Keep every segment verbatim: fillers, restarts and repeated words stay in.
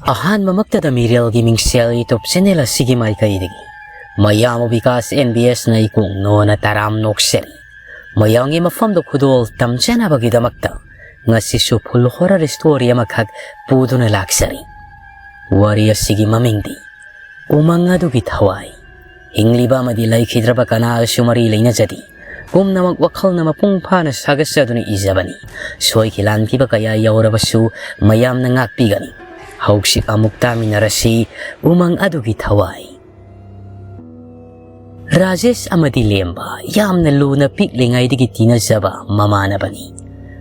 ꯑꯍꯥꯟꯕꯃꯛꯇꯗ ꯃꯤꯔꯦꯜꯒꯤ ꯃꯤꯡꯁꯦꯜ YouTube channel ꯑꯁꯤꯒꯤ ꯃꯥꯏꯀꯩꯗꯒꯤ ꯃꯌꯥꯝꯕꯨ ꯕꯤꯀꯥꯁ NBS ꯅ ꯏꯀꯣꯛ ꯅꯣꯟꯅ ꯇꯔꯥꯝ ꯅꯣꯛꯆꯔꯤ꯫ ꯃꯌꯥꯝꯒꯤ ꯃꯐꯝꯗ ꯈꯨꯗꯣꯜ ꯇꯝꯖꯅꯕꯒꯤꯗꯃꯛꯇ ꯉꯁꯤꯁꯨ full horror story ꯑꯃꯈꯛ ꯄꯨꯗꯨꯅ ꯂꯥꯛꯆꯔꯤ꯫ ꯋꯥꯔꯤ ꯑꯁꯤꯒꯤ ꯃꯃꯤꯡꯗꯤ ꯎꯃꯪ ꯑꯗꯨꯒꯤ ꯊꯋꯥꯏ꯫ ꯍꯤꯡꯂꯤꯕ ꯑꯃꯗꯤ ꯂꯩꯈꯤꯗ꯭ꯔꯕ ꯀꯅꯥꯒꯁꯨ ꯃꯔꯤ ꯂꯩꯅꯖꯗꯦ꯫ ꯄꯨꯝꯅꯃꯛ ꯋꯥꯈꯜꯅ ꯃꯄꯨꯡ ꯐꯥꯅ ꯁꯥꯒꯠꯆꯗꯨꯅ ꯏꯖꯕꯅꯤ꯫ ꯁꯣꯏꯈꯤ ꯂꯥꯟꯈꯤꯕ ꯀꯌꯥ ꯌꯥꯎꯔꯕꯁꯨ ꯃꯌꯥꯝꯅ ꯉꯥꯛꯄꯤꯒꯅꯤ꯫ ꯍꯧꯖꯤꯛ ꯑꯃꯨꯛ ꯇꯥꯃꯤꯟꯅꯔꯁꯤ ꯎꯃꯪ ꯑꯗꯨꯒꯤ ꯊꯋꯥꯏ꯫ ꯔꯥꯖꯦꯁ ꯑꯃꯗꯤ ꯂꯦꯝꯕ ꯌꯥꯝꯅ ꯂꯨꯅ ꯄꯤꯛꯂꯤꯉꯩꯗꯒꯤ ꯇꯤꯟꯅꯖꯕ ꯃꯃꯥꯟꯅꯕꯅꯤ꯫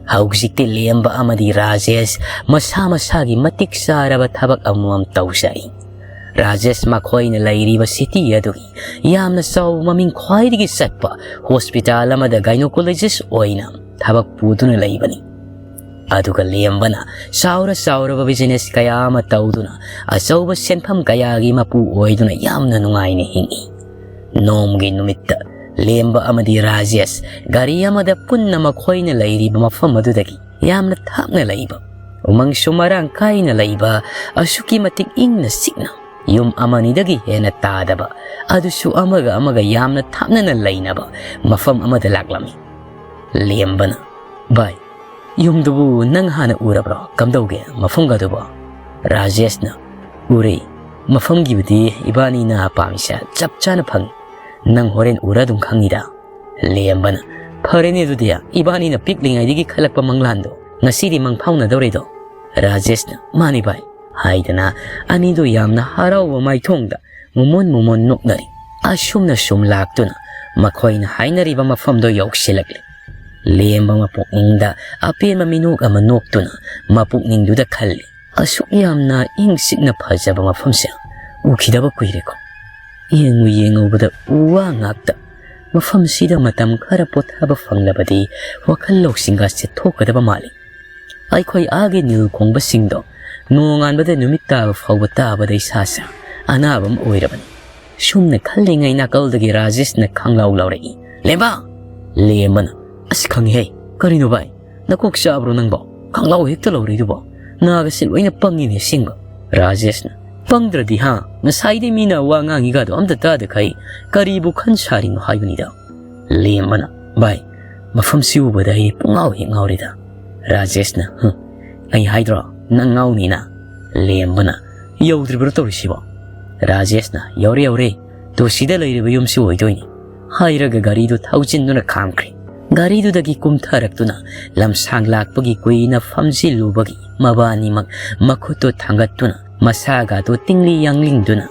ꯍꯧꯖꯤꯛꯇꯤ ꯂꯦꯝꯕ ꯑꯃꯗꯤ ꯔꯥꯖꯦꯁ ꯃꯁꯥ ꯃꯁꯥꯒꯤ ꯃꯇꯤꯛ ꯆꯥꯔꯕ ꯊꯕꯛ ꯑꯃꯃꯝ ꯇꯧꯖꯔꯤ꯫ ꯔꯥꯖꯦꯁ ꯃꯈꯣꯏꯅ ꯂꯩꯔꯤꯕ city ꯑꯗꯨꯒꯤ ꯌꯥꯝꯅ ꯆꯥꯎꯕ ꯃꯃꯤꯡ ꯈ꯭ꯋꯥꯏꯗꯒꯤ ꯆꯠꯄ hospital ꯑꯃꯗ gynecologist ꯑꯣꯏꯅ ꯊꯕꯛ ꯄꯨꯗꯨꯅ ꯂꯩꯕꯅꯤ꯫ ꯑꯗꯨꯒ ꯂꯦꯝꯕꯅ ꯆꯥꯎꯔ ꯆꯥꯎꯔꯕ business ꯀꯌꯥ ꯑꯃ ꯇꯧꯗꯨꯅ ꯑꯆꯧꯕ ꯁꯦꯟꯐꯝ ꯀꯌꯥꯒꯤ ꯃꯄꯨ ꯑꯣꯏꯗꯨꯅ ꯌꯥꯝꯅ ꯅꯨꯡꯉꯥꯏꯅ ꯍꯤꯡꯏ꯫ ꯅꯣꯡꯃꯒꯤ ꯅꯨꯃꯤꯠꯇ ꯂꯦꯝꯕ ꯑꯃꯗꯤ ꯔꯥꯖꯦꯁ ꯒꯥꯔꯤ ꯑꯃꯗ ꯄꯨꯟꯅ ꯃꯈꯣꯏꯅ ꯂꯩꯔꯤꯕ ꯃꯐꯝ ꯑꯗꯨꯗꯒꯤ ꯌꯥꯝꯅ ꯊꯥꯞꯅ ꯂꯩꯕ, ꯎꯃꯪꯁꯨ ꯃꯔꯥꯡ ꯀꯥꯏꯅ ꯂꯩꯕ, ꯑꯁꯨꯛꯀꯤ ꯃꯇꯤꯛ ꯏꯪꯅ ꯆꯤꯛꯅ, ꯌꯨꯝ ꯑꯃꯅꯤꯗꯒꯤ ꯍꯦꯟꯅ ꯇꯥꯗꯕ, ꯑꯗꯨꯁꯨ ꯑꯃꯒ ꯑꯃꯒ ꯌꯥꯝꯅ ꯊꯥꯞꯅꯅ ꯂꯩꯅꯕ ꯃꯐꯝ ꯑꯃꯗ ꯂꯥꯛꯂꯝꯃꯤ꯫ ꯂꯦꯝꯕꯅ, "ꯚꯥꯏ, ꯌꯨꯝꯗꯨꯕꯨ ꯅꯪ ꯍꯥꯟꯅ ꯎꯔꯕ꯭ꯔꯣ? ꯀꯝꯗꯧꯒꯦ ꯃꯐꯝꯒꯗꯨꯕꯣ?" ꯔꯥꯖꯦꯁꯅ, "ꯎꯔꯦ, ꯃꯐꯝꯒꯤꯕꯨꯗꯤ ꯏꯕꯥꯅꯤꯅ ꯄꯥꯝꯃꯤꯁꯦ ꯆꯞ ꯆꯥꯅ ꯐꯪꯉꯤ꯫ ꯅꯪ ꯍꯣꯔꯦꯟ ꯎꯔ ꯑꯗꯨꯝ ꯈꯪꯅꯤꯗ꯫" ꯂꯦꯝꯕꯅ, "ꯐꯔꯦꯅꯦ ꯑꯗꯨꯗꯤ, ꯏꯕꯥꯅꯤꯅ ꯄꯤꯛꯂꯤꯉꯩꯗꯒꯤ ꯈꯜꯂꯛꯄ ꯃꯪꯂꯥꯟꯗꯣ ꯉꯁꯤꯗꯤ ꯃꯪ ꯐꯥꯎꯅꯗꯧꯔꯦꯗꯣ?" ꯔꯥꯖꯦꯁꯅ, "ꯃꯥꯅꯤ ꯚꯥꯏ" ꯍꯥꯏꯗꯅ ꯑꯅꯤꯗꯨ ꯌꯥꯝꯅ ꯍꯔꯥꯎꯕ ꯃꯥꯏꯊꯣꯡꯗ ꯃꯨꯃꯣꯟ ꯃꯨꯃꯣꯟ ꯅꯣꯛꯅꯔꯤ꯫ ꯑꯁꯨꯝꯅ ꯁꯨꯝ ꯂꯥꯛꯇꯨꯅ ꯃꯈꯣꯏꯅ ꯍꯥꯏꯅꯔꯤꯕ ꯃꯐꯝꯗꯣ ꯌꯧꯁꯤꯜꯂꯛꯂꯦ꯫ ꯂꯦꯝꯕ ꯃꯄꯨꯛꯅꯤꯡꯗ ꯑꯄꯦꯟꯕ ꯃꯤꯅꯣꯛ ꯑꯃ ꯅꯣꯛꯇꯨꯅ ꯃꯄꯨꯛꯅꯤꯡꯗꯨꯗ ꯈꯜꯂꯤ, "ꯑꯁꯨꯛ ꯌꯥꯝꯅ ꯏꯪ ꯆꯤꯛꯅ ꯐꯖꯕ ꯃꯐꯝꯁꯦ ꯎꯈꯤꯗꯕ ꯀꯨꯏꯔꯦꯀꯣ꯫ ꯌꯦꯡꯉꯨ ꯌꯦꯡꯉꯨꯕꯗ ꯎ ꯋꯥ ꯉꯥꯛꯇ꯫ ꯃꯐꯝꯁꯤꯗ ꯃꯇꯝ ꯈꯔ ꯄꯣꯊꯥꯕ ꯐꯪꯂꯕꯗꯤ ꯋꯥꯈꯜ ꯂꯧꯁꯤꯡꯒꯁꯦ ꯊꯣꯛꯀꯗꯕ ꯃꯥꯜꯂꯤ꯫ ꯑꯩꯈꯣꯏ ꯑꯥꯒꯤ ꯅꯤꯜ ꯈꯣꯡꯕꯁꯤꯡꯗꯣ ꯅꯣꯡꯉꯥꯟꯕꯗ ꯅꯨꯃꯤꯠ ꯇꯥꯕ ꯐꯥꯎꯕ ꯇꯥꯕꯗ ꯏꯁꯥꯁꯦ ꯑꯅꯥꯕ ꯑꯃ ꯑꯣꯏꯔꯕꯅꯤ꯫" ꯁꯨꯝꯅ ꯈꯜꯂꯤꯉꯩ ꯅꯥꯀꯜꯗꯒꯤ ꯔꯥꯖꯦꯁꯅ ꯈꯪꯂꯥꯎ ꯂꯥꯎꯔꯛꯏ, "ꯂꯦꯝꯕ!" ꯂꯦꯝꯕꯅ, "ꯑꯁ ꯈꯪꯉꯤꯍꯦ, ꯀꯔꯤꯅꯣ ꯚꯥꯏ? ꯅꯀꯣꯛ ꯆꯥꯕ꯭ꯔꯣ ꯅꯪꯕꯣ? ꯈꯪꯂꯥꯎ ꯍꯦꯛꯇ ꯂꯧꯔꯛꯏꯗꯨꯕꯣ? ꯅꯥꯒꯁꯦ ꯂꯣꯏꯅ ꯄꯪꯉꯤꯅꯦ ꯑꯁꯦꯡꯕ꯫ ꯔꯥꯖꯦꯁꯅ, "ꯄꯪꯗ꯭ꯔꯗꯤ ꯍꯥ? ꯉꯁꯥꯏꯗꯩ ꯃꯤꯅ ꯋꯥ ꯉꯥꯡꯉꯤꯒꯗꯣ ꯑꯝꯇ ꯇꯥꯗꯈꯩ ꯀꯔꯤꯕꯨ ꯈꯟ ꯁꯥꯔꯤꯅꯣ ꯍꯥꯏꯕꯅꯤꯗ?" ꯂꯦꯝꯕꯅ, "ꯚꯥꯏ, ꯃꯐꯝꯁꯤ ꯎꯕꯗ ꯑꯩ ꯄꯨꯡꯉꯥꯎ ꯍꯦꯛ ꯉꯥꯎꯔꯦꯗ꯫" ꯔꯥꯖꯦꯁꯅ, "ꯍꯨꯝ, ꯑꯩ ꯍꯥꯏꯗ꯭ꯔꯣ ꯅꯪ ꯉꯥꯎꯅꯤꯅ?" ꯂꯦꯝꯕꯅ, "ꯌꯧꯗ꯭ꯔꯤꯕ꯭ꯔꯣ ꯇꯧꯔꯤꯁꯤꯕꯣ?" ꯔꯥꯖꯦꯁꯅ, "ꯌꯧꯔꯦ, ꯌꯧꯔꯦ꯫ ꯇꯨ ꯁꯤꯗ ꯂꯩꯔꯤꯕ ꯌꯨꯝꯁꯤ ꯑꯣꯏꯗꯣꯏꯅꯤ" ꯍꯥꯏꯔꯒ ꯒꯥꯔꯤꯗꯨ ꯊꯧꯖꯤꯟꯗꯨꯅ ꯈꯥꯝꯈ꯭ꯔꯦ꯫ ꯒꯥꯔꯤꯗꯨꯗꯒꯤ ꯀꯨꯝꯊꯔꯛꯇꯨꯅ ꯂꯝꯁꯥꯡ ꯂꯥꯛꯄꯒꯤ ꯀꯨꯏꯅ ꯐꯝꯖꯤꯜꯂꯨꯕꯒꯤ ꯃꯕꯥꯅꯤꯃꯛ ꯃꯈꯨꯠꯇꯨ ꯊꯥꯡꯒꯠꯇꯨꯅ ꯃꯁꯥꯒꯗꯨ ꯇꯤꯡꯂꯤ ꯌꯥꯡꯂꯤꯡꯗꯨꯅ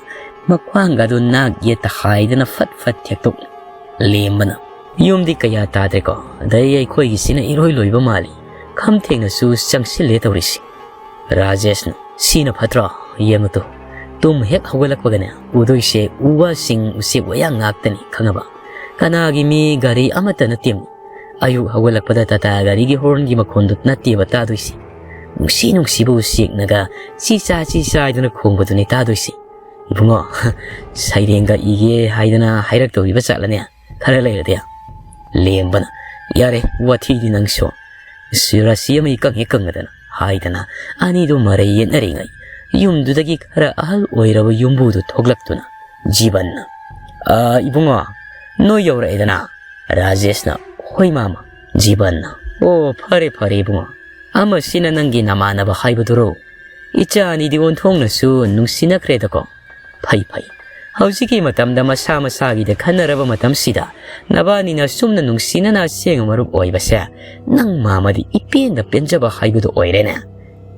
ꯃꯈ꯭ꯋꯥꯡꯒꯗꯨ ꯅꯥꯛ ꯌꯦꯠꯇ ꯍꯥꯏꯗꯅ ꯐꯠ ꯐꯠ ꯊꯦꯛꯇꯣꯛꯂꯤ꯫ ꯂꯦꯝꯕꯅ, "ꯌꯨꯝꯗꯤ ꯀꯌꯥ ꯇꯥꯗ꯭ꯔꯦꯀꯣ, ꯑꯗꯩ ꯑꯩꯈꯣꯏꯒꯤꯁꯤꯅ ꯏꯔꯣꯏ ꯂꯣꯏꯕ ꯃꯥꯜꯂꯤ, ꯈꯝ ꯊꯦꯡꯅꯁꯨ ꯆꯪꯁꯤꯜꯂꯦ ꯇꯧꯔꯤꯁꯤ꯫" ꯔꯥꯖꯦꯁꯅ, "ꯁꯤꯅ ꯐꯠꯇ꯭ꯔꯣ? ꯌꯦꯡꯉꯨ ꯇꯨ, ꯇꯨꯝ ꯍꯦꯛ ꯍꯧꯒꯠꯂꯛꯄꯒꯅꯦ ꯎꯗꯣꯏꯁꯦ ꯎ ꯋꯥꯁꯤꯡ ꯎꯆꯦꯛ ꯋꯥꯌꯥ ꯉꯥꯛꯇꯅꯤ, ꯈꯪꯉꯕ? ꯀꯅꯥꯒꯤ ꯃꯤ ꯒꯥꯔꯤ ꯑꯃꯠꯇ ꯅꯠꯇꯦ꯫ ꯑꯌꯨꯛ ꯍꯧꯒꯠꯂꯛꯄꯗ ꯇꯥꯇꯥ ꯒꯥꯔꯤꯒꯤ ꯍꯣꯔꯟꯒꯤ ꯃꯈꯣꯟꯗꯨ ꯅꯠꯇꯦꯕ ꯇꯥꯗꯣꯏꯁꯦ꯫ ꯅꯨꯡꯁꯤ ꯅꯨꯡꯁꯤꯕ ꯎꯆꯦꯛꯅꯒ ꯆꯤ ꯆꯥ ꯆꯤ ꯆꯥꯏꯗꯨꯅ ꯈꯣꯡꯕꯗꯨꯅꯤ ꯇꯥꯗꯣꯏꯁꯦ꯫ ꯏꯕꯨꯡꯉꯣ, ꯁꯩꯔꯦꯡꯒ ꯏꯒꯦ ꯍꯥꯏꯗꯅ ꯍꯥꯏꯔꯛꯇꯧꯔꯤꯕ ꯖꯥꯠꯂꯅꯦ? ꯈꯔ ꯂꯩꯔꯗꯤ꯫" ꯂꯦꯝꯕꯅ, "ꯌꯥꯔꯦ, ꯋꯥꯊꯤꯗꯤ ꯅꯪꯁꯨ꯫ ꯁꯤ ꯔꯥꯁꯤ ꯑꯃ ꯏꯀꯪ ꯍꯦꯛ ꯀꯪꯉꯗꯅ" ꯍꯥꯏꯗꯅ ꯑꯅꯤꯗꯨ ꯃꯔꯩ ꯌꯦꯠꯅꯔꯤꯉꯩ ꯌꯨꯝꯗꯨꯗꯒꯤ ꯈꯔ ꯑꯍꯜ ꯑꯣꯏꯔꯕ ꯌꯨꯝꯕꯨꯗꯨ ꯊꯣꯛꯂꯛꯇꯨꯅ ꯖꯤꯕꯟꯅ, "ꯑ, ꯏꯕꯨꯡꯉꯣ, ꯅꯣꯏ ꯌꯧꯔꯛꯑꯦꯗꯅ?" ꯔꯥꯖꯦꯁꯅ, "ꯍꯣꯏ ꯃꯥꯃ꯫" ꯖꯤꯕꯟꯅ, "ꯑꯣ, ꯐꯔꯦ ꯐꯔꯦ ꯏꯕꯨꯡꯉꯣ, ꯑꯃꯁꯤꯅ ꯅꯪꯒꯤ ꯅꯃꯥꯟꯅꯕ ꯍꯥꯏꯕꯗꯨꯔꯣ? ꯏꯆꯥ ꯑꯅꯤꯗꯤ ꯑꯣꯟꯊꯣꯛꯅꯁꯨ ꯅꯨꯡꯁꯤꯅꯈ꯭ꯔꯦꯗꯀꯣ꯫ ꯐꯩ ꯐꯩ, ꯍꯧꯖꯤꯛꯀꯤ ꯃꯇꯝꯗ ꯃꯁꯥ ꯃꯁꯥꯒꯤꯗ ꯈꯟꯅꯔꯕ ꯃꯇꯝꯁꯤꯗ ꯅꯕꯥꯅꯤꯅ ꯑꯁꯨꯝꯅ ꯅꯨꯡꯁꯤꯅꯅ ꯑꯁꯦꯡꯕ ꯃꯔꯨꯞ ꯑꯣꯏꯕꯁꯦ ꯅꯪ ꯃꯥꯃꯗꯤ ꯏꯄꯦꯟꯗ ꯄꯦꯟꯖꯕ ꯍꯥꯏꯕꯗꯨ ꯑꯣꯏꯔꯦꯅꯦ꯫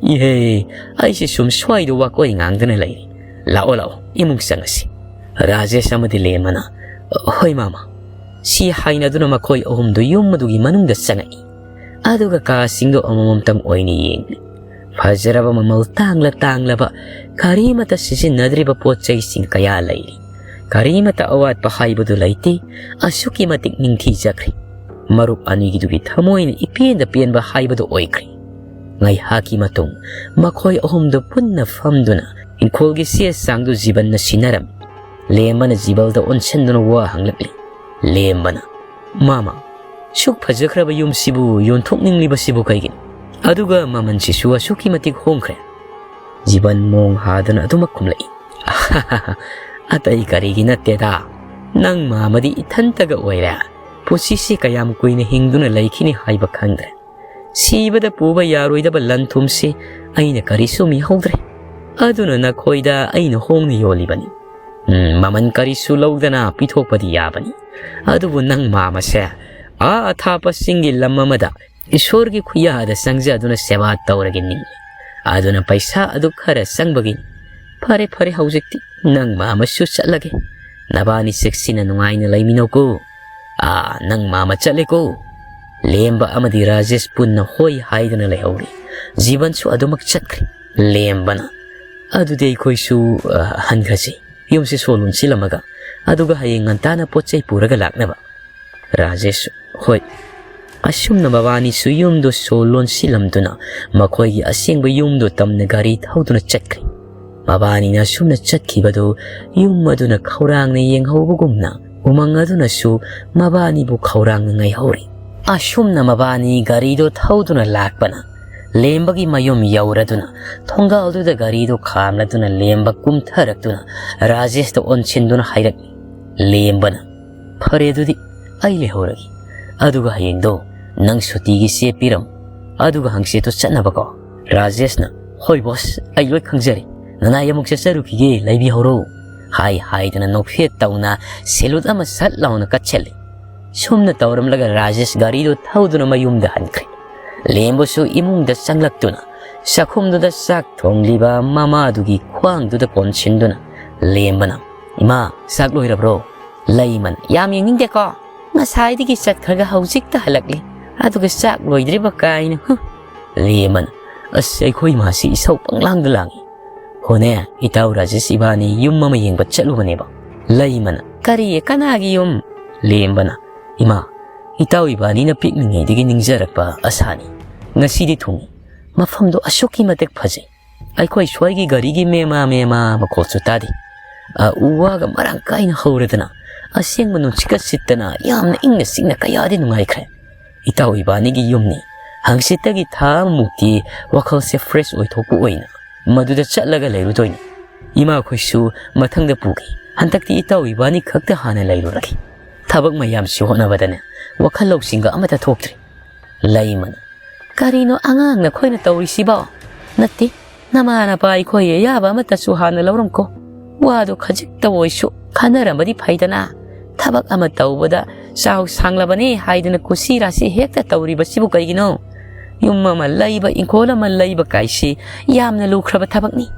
ꯏꯍꯦ, ꯑꯩꯁꯦ ꯁꯨꯝ ꯁ꯭ꯋꯥꯏꯗ ꯋꯥꯀꯣꯏ ꯉꯥꯡꯗꯅ ꯂꯩꯔꯤ꯫ ꯂꯥꯛꯑꯣ ꯂꯥꯛꯑꯣ, ꯏꯃꯨꯡ ꯆꯪꯉꯁꯤ꯫" ꯔꯥꯖꯦꯁ ꯑꯃꯗꯤ ꯂꯦꯝꯕꯅ, "ꯍꯣꯏ ꯃꯥꯃ꯫" ꯁꯤ ꯍꯥꯏꯅꯗꯨꯅ ꯃꯈꯣꯏ ꯑꯍꯨꯝꯗꯨ ꯌꯨꯝ ꯑꯗꯨꯒꯤ ꯃꯅꯨꯡꯗ ꯆꯪꯉꯛꯏ꯫ ꯑꯗꯨꯒ ꯀꯥꯁꯤꯡꯗꯨ ꯑꯃꯃꯝꯇꯪ ꯑꯣꯏꯅ ꯌꯦꯡꯂꯤ꯫ ꯐꯖꯔꯕ ꯃꯃꯜ ꯇꯥꯡꯂ ꯇꯥꯡꯂꯕ ꯀꯔꯤꯃꯇ ꯁꯤꯖꯤꯟꯅꯗ꯭ꯔꯤꯕ ꯄꯣꯠ ꯆꯩꯁꯤꯡ ꯀꯌꯥ ꯂꯩꯔꯤ꯫ ꯀꯔꯤꯃꯇ ꯑꯋꯥꯠꯄ ꯍꯥꯏꯕꯗꯨ ꯂꯩꯇꯦ꯫ ꯑꯁꯨꯛꯀꯤ ꯃꯇꯤꯛ ꯅꯤꯡꯊꯤꯖꯈ꯭ꯔꯦ꯫ ꯃꯔꯨꯞ ꯑꯅꯤꯒꯤꯗꯨꯒꯤ ꯊꯃꯣꯏꯅ ꯏꯄꯦꯟꯗ ꯄꯦꯟꯕ ꯍꯥꯏꯕꯗꯨ ꯑꯣꯏꯈ꯭ꯔꯦ꯫ ꯉꯥꯏꯍꯥꯛꯀꯤ ꯃꯇꯨꯡ ꯃꯈꯣꯏ ꯑꯍꯨꯝꯗꯨ ꯄꯨꯟꯅ ꯐꯝꯗꯨꯅ ꯏꯪꯈꯣꯜꯒꯤ ꯆꯦ ꯆꯥꯡꯗꯨ ꯖꯤꯕꯟꯅ ꯁꯤꯟꯅꯔꯝꯃꯤ꯫ ꯂꯦꯝꯕꯅ ꯖꯤꯕꯜꯗ ꯑꯣꯟꯁꯤꯟꯗꯨꯅ ꯋꯥ ꯍꯪꯂꯛꯂꯤ꯫ ꯂꯦꯝꯕꯅ, "ꯃꯥꯃ, ꯁꯨꯛ ꯐꯖꯈ꯭ꯔꯕ ꯌꯨꯝꯁꯤꯕꯨ ꯌꯣꯟꯊꯣꯛꯅꯤꯡꯂꯤꯕꯁꯤꯕꯨ ꯀꯩꯒꯤꯅꯣ? ꯑꯗꯨꯒ ꯃꯃꯜꯁꯤꯁꯨ ꯑꯁꯨꯛꯀꯤ ꯃꯇꯤꯛ ꯍꯣꯡꯈ꯭ꯔꯦ꯫" ꯖꯤꯕꯟ ꯃꯣꯡ ꯍꯥꯗꯨꯅ ꯑꯗꯨꯃꯛ ꯈꯨꯝꯂꯛꯏ꯫ "ꯑꯇꯩ ꯀꯔꯤꯒꯤ ꯅꯠꯇꯦꯗ, ꯅꯪ ꯃꯥꯃꯗꯤ ꯏꯊꯟꯇꯒ ꯑꯣꯏꯔꯦ꯫ ꯄꯨꯟꯁꯤꯁꯤ ꯀꯌꯥꯝ ꯀꯨꯏꯅ ꯍꯤꯡꯗꯨꯅ ꯂꯩꯈꯤꯅꯤ ꯍꯥꯏꯕ ꯈꯪꯗ꯭ꯔꯦ꯫ ꯁꯤꯕꯗ ꯄꯨꯕ ꯌꯥꯔꯣꯏꯗꯕ ꯂꯟ ꯊꯨꯝꯁꯤ ꯑꯩꯅ ꯀꯔꯤꯁꯨ ꯃꯤꯍꯧꯗ꯭ꯔꯦ꯫ ꯑꯗꯨꯅ ꯅꯈꯣꯏꯗ ꯑꯩꯅ ꯍꯣꯡꯅ ꯌꯣꯜꯂꯤꯕꯅꯤ꯫ ꯎꯝ, ꯃꯃꯜ ꯀꯔꯤꯁꯨ ꯂꯧꯗꯅ ꯄꯤꯊꯣꯛꯄꯗꯤ ꯌꯥꯕꯅꯤ꯫ ꯑꯗꯨꯕꯨ ꯅꯪ ꯃꯥꯃꯁꯦ ꯑꯥ ꯑꯊꯥꯞꯄ ꯆꯤꯡꯒꯤ ꯂꯝ ꯑꯃꯗ ꯏꯁꯣꯔꯒꯤ ꯈꯨꯌꯥꯗ ꯆꯪꯖꯗꯨꯅ ꯁꯦꯕꯥ ꯇꯧꯔꯒꯦ ꯅꯤꯡꯏ꯫ ꯑꯗꯨꯅ ꯄꯩꯁꯥ ꯑꯗꯨ ꯈꯔ ꯆꯪꯕꯒꯤꯅꯤ꯫ ꯐꯔꯦ, ꯐꯔꯦ, ꯍꯧꯖꯤꯛꯇꯤ ꯅꯪ ꯃꯥꯃꯁꯨ ꯆꯠꯂꯒꯦ꯫ ꯅꯕꯥꯅꯤ ꯆꯦꯛꯁꯤꯟꯅ ꯅꯨꯡꯉꯥꯏꯅ ꯂꯩꯃꯤꯟꯅꯧꯀꯣ꯫ ꯑꯥ, ꯅꯪ ꯃꯥꯃ ꯆꯠꯂꯦꯀꯣ꯫" ꯂꯦꯝꯕ ꯑꯃꯗꯤ ꯔꯥꯖꯦꯁ ꯄꯨꯟꯅ ꯍꯣꯏ ꯍꯥꯏꯗꯨꯅ ꯂꯩꯍꯧꯔꯤ꯫ ꯖꯤꯕꯟꯁꯨ ꯑꯗꯨꯃꯛ ꯆꯠꯈ꯭ꯔꯦ꯫ ꯂꯦꯝꯕꯅ, "ꯑꯗꯨꯗꯤ ꯑꯩꯈꯣꯏꯁꯨ, ꯑ, ꯍꯟꯈ꯭ꯔꯁꯤ꯫ ꯌꯨꯝꯁꯤ ꯁꯣ ꯂꯣꯟꯁꯤꯜꯂꯝꯃꯒ, ꯑꯗꯨꯒ ꯍꯌꯦꯡ ꯉꯟꯇꯥꯅ ꯄꯣꯠ ꯆꯩ ꯄꯨꯔꯒ ꯂꯥꯛꯅꯕ꯫" ꯔꯥꯖꯦꯁ, "ꯍꯣꯏ꯫" ꯑꯁꯨꯝꯅ ꯃꯕꯥꯅꯤꯁꯨ ꯌꯨꯝꯗꯨ ꯁꯣ ꯂꯣꯟꯁꯤꯜꯂꯝꯗꯨꯅ ꯃꯈꯣꯏꯒꯤ ꯑꯁꯦꯡꯕ ꯌꯨꯝꯗꯨ ꯇꯝꯅ ꯒꯥꯔꯤ ꯊꯧꯗꯨꯅ ꯆꯠꯈ꯭ꯔꯦ꯫ ꯃꯕꯥꯅꯤꯅ ꯑꯁꯨꯝꯅ ꯆꯠꯈꯤꯕꯗꯨ ꯌꯨꯝ ꯑꯗꯨꯅ ꯈꯧꯔꯥꯡꯅ ꯌꯦꯡꯍꯧꯕꯒꯨꯝꯅ ꯎꯃꯪ ꯑꯗꯨꯅꯁꯨ ꯃꯕꯥꯅꯤꯕꯨ ꯈꯧꯔꯥꯡꯅ ꯉꯥꯏꯍꯧꯔꯤ꯫ ꯑꯁꯨꯝꯅ ꯃꯕꯥꯅꯤ ꯒꯥꯔꯤꯗꯨ ꯊꯧꯗꯨꯅ ꯂꯥꯛꯄꯅ ꯂꯦꯝꯕꯒꯤ ꯃꯌꯨꯝ ꯌꯧꯔꯗꯨꯅ ꯊꯣꯡꯒꯥꯜꯗꯨꯗ ꯒꯥꯔꯤꯗꯨ ꯈꯥꯝꯂꯗꯨꯅ ꯂꯦꯝꯕ ꯀꯨꯝꯊꯔꯛꯇꯨꯅ ꯔꯥꯖꯦꯁꯇ ꯑꯣꯟꯁꯤꯟꯗꯨꯅ ꯍꯥꯏꯔꯛꯂꯤ꯫ ꯂꯦꯝꯕꯅ, "ꯐꯔꯦ, ꯑꯗꯨꯗꯤ ꯑꯩ ꯂꯩꯍꯧꯔꯒꯦ꯫ ꯑꯗꯨꯒ ꯍꯌꯦꯡꯗꯣ ꯅꯪ ꯁꯨꯇꯤꯒꯤ ꯆꯦ ꯄꯤꯔꯝꯃꯨ꯫ ꯑꯗꯨꯒ ꯍꯪꯆꯤꯠꯇꯨ ꯆꯠꯅꯕꯀꯣ꯫" ꯔꯥꯖꯦꯁꯅ, "ꯍꯣꯏ ꯕꯣꯁ, ꯑꯩ ꯂꯣꯏ ꯈꯪꯖꯔꯦ꯫ ꯅꯅꯥꯏ ꯑꯃꯨꯛ ꯆꯠꯆꯔꯨꯈꯤꯒꯦ, ꯂꯩꯕꯤꯍꯧꯔꯣ" ꯍꯥꯏ ꯍꯥꯏꯗꯅ ꯅꯣꯛꯐꯦꯠ ꯇꯧꯅ ꯁꯦꯂꯨꯠ ꯑꯃ ꯁꯠ ꯂꯥꯎꯅ ꯀꯠꯁꯜꯂꯤ꯫ ꯁꯨꯝꯅ ꯇꯧꯔꯝꯂꯒ ꯔꯥꯖꯦꯁ ꯒꯥꯔꯤꯗꯨ ꯊꯧꯗꯨꯅ ꯃꯌꯨꯝꯗ ꯍꯟꯈ꯭ꯔꯦ꯫ ꯂꯦꯝꯕꯁꯨ ꯏꯃꯨꯡꯗ ꯆꯪꯂꯛꯇꯨꯅ ꯆꯥꯛꯈꯨꯝꯗꯨꯗ ꯆꯥꯛ ꯊꯣꯡꯂꯤꯕ ꯃꯃꯥꯗꯨꯒꯤ ꯈ꯭ꯋꯥꯡꯗꯨꯗ ꯀꯣꯟꯁꯤꯟꯗꯨꯅ ꯂꯦꯝꯕꯅ, "ꯏꯃꯥ, ꯆꯥꯛ ꯂꯣꯏꯔꯕ꯭ꯔꯣ?" ꯂꯩꯃꯅ, "ꯌꯥꯝ ꯌꯦꯡꯅꯤꯡꯗꯦꯀꯣ, ꯉꯁꯥꯏꯗꯒꯤ ꯆꯠꯈ꯭ꯔꯒ ꯍꯧꯖꯤꯛꯇ ꯍꯜꯂꯛꯂꯤ, ꯑꯗꯨꯒ ꯆꯥꯛ ꯂꯣꯏꯗ꯭ꯔꯤꯕ ꯀꯥꯏꯅ, ꯍꯨꯝ꯫" ꯂꯦꯝꯕꯅ, "ꯑꯁ, ꯑꯩꯈꯣꯏ ꯏꯃꯥꯁꯤ ꯏꯁꯧ ꯄꯪꯂꯥꯡꯗ ꯂꯥꯡꯏ꯫ ꯍꯣꯅꯦ, ꯏꯇꯥꯎ ꯔꯥꯖꯦꯁ ꯏꯕꯥꯅꯤ ꯌꯨꯝ ꯑꯃ ꯌꯦꯡꯕ ꯆꯠꯂꯨꯕꯅꯦꯕ꯫" ꯂꯩꯃꯅ, "ꯀꯔꯤ, ꯀꯅꯥꯒꯤ ꯌꯨꯝ?" ꯂꯦꯝꯕꯅ, "ꯏꯃꯥ, ꯏꯇꯥꯎ ꯏꯕꯥꯅꯤꯅ ꯄꯤꯛꯂꯤꯉꯩꯗꯒꯤ ꯅꯤꯡꯖꯔꯛꯄ ꯑꯁꯥꯅꯤ꯫ ꯉꯁꯤꯗꯤ ꯊꯨꯡꯉꯤ꯫ ꯃꯐꯝꯗꯣ ꯑꯁꯨꯛꯀꯤ ꯃꯇꯤꯛ ꯐꯖꯩ꯫ ꯑꯩꯈꯣꯏ ꯁ꯭ꯋꯥꯏꯒꯤ ꯒꯥꯔꯤꯒꯤ ꯃꯦꯃꯥ ꯃꯦꯃꯥ ꯃꯈꯣꯜꯁꯨ ꯇꯥꯗꯦ꯫ ꯑ, ꯎ ꯋꯥꯒ ꯃꯔꯥꯡ ꯀꯥꯏꯅ ꯍꯧꯔꯗꯅ ꯑꯁꯦꯡꯕ ꯅꯨꯡꯁꯤꯠꯀ ꯁꯤꯠꯇꯅ ꯌꯥꯝꯅ ꯏꯪꯅ ꯆꯤꯛꯅ ꯀꯌꯥꯗꯤ ꯅꯨꯡꯉꯥꯏꯈ꯭ꯔꯦ꯫ ꯏꯇꯥꯎ ꯏꯕꯥꯅꯤꯒꯤ ꯌꯨꯝꯅꯤ꯫ ꯍꯪꯆꯤꯠꯇꯒꯤ ꯊꯥ ꯑꯃꯃꯨꯛꯇꯤ ꯋꯥꯈꯜꯁꯦ ꯐ꯭ꯔꯦꯁ ꯑꯣꯏꯊꯣꯛꯄ ꯑꯣꯏꯅ ꯃꯗꯨꯗ ꯆꯠꯂꯒ ꯂꯩꯔꯨꯗꯣꯏꯅꯤ꯫ ꯏꯃꯥꯈꯣꯏꯁꯨ ꯃꯊꯪꯗ ꯄꯨꯒꯦ꯫ ꯍꯟꯗꯛꯇꯤ ꯏꯇꯥꯎ ꯏꯕꯥꯅꯤ ꯈꯛꯇ ꯍꯥꯟꯅ ꯂꯩꯔꯨꯔꯒꯦ꯫ ꯊꯕꯛ ꯃꯌꯥꯝꯁꯤ ꯍꯣꯠꯅꯕꯗꯅꯦ ꯋꯥꯈꯜ ꯂꯧꯁꯤꯡꯒ ꯑꯃꯠꯇ ꯊꯣꯛꯇ꯭ꯔꯦ꯫ ꯂꯩꯃꯅ, "ꯀꯔꯤꯅꯣ ꯑꯉꯥꯡ ꯅꯈꯣꯏꯅ ꯇꯧꯔꯤꯁꯤꯕꯣ? ꯅꯠꯇꯦ, ꯅꯃꯥ ꯅꯄꯥ ꯑꯩꯈꯣꯏ ꯑꯌꯥꯕ ꯑꯃꯠꯇꯁꯨ ꯍꯥꯟꯅ ꯂꯧꯔꯝꯀꯣ꯫ ꯋꯥꯗꯣ ꯈꯖꯤꯛꯇ ꯑꯣꯏꯁꯨ ꯈꯟꯅꯔꯝꯕꯗꯤ ꯐꯩꯗꯅ꯫ ꯊꯕꯛ ꯑꯃ ꯇꯧꯕꯗ ꯆꯥꯎ ꯁꯥꯡꯂꯕꯅꯦ ꯍꯥꯏꯗꯅ ꯀꯨꯁꯤ ꯔꯥꯁꯤ ꯍꯦꯛꯇ ꯇꯧꯔꯤꯕꯁꯤꯕꯨ ꯀꯩꯒꯤꯅꯣ? ꯌꯨꯝ ꯑꯃ ꯂꯩꯕ, ꯏꯪꯈꯣꯜ ꯑꯃ ꯂꯩꯕ ꯀꯥꯏꯁꯤ ꯌꯥꯝꯅ ꯂꯨꯈ꯭ꯔꯕ ꯊꯕꯛꯅꯤ꯫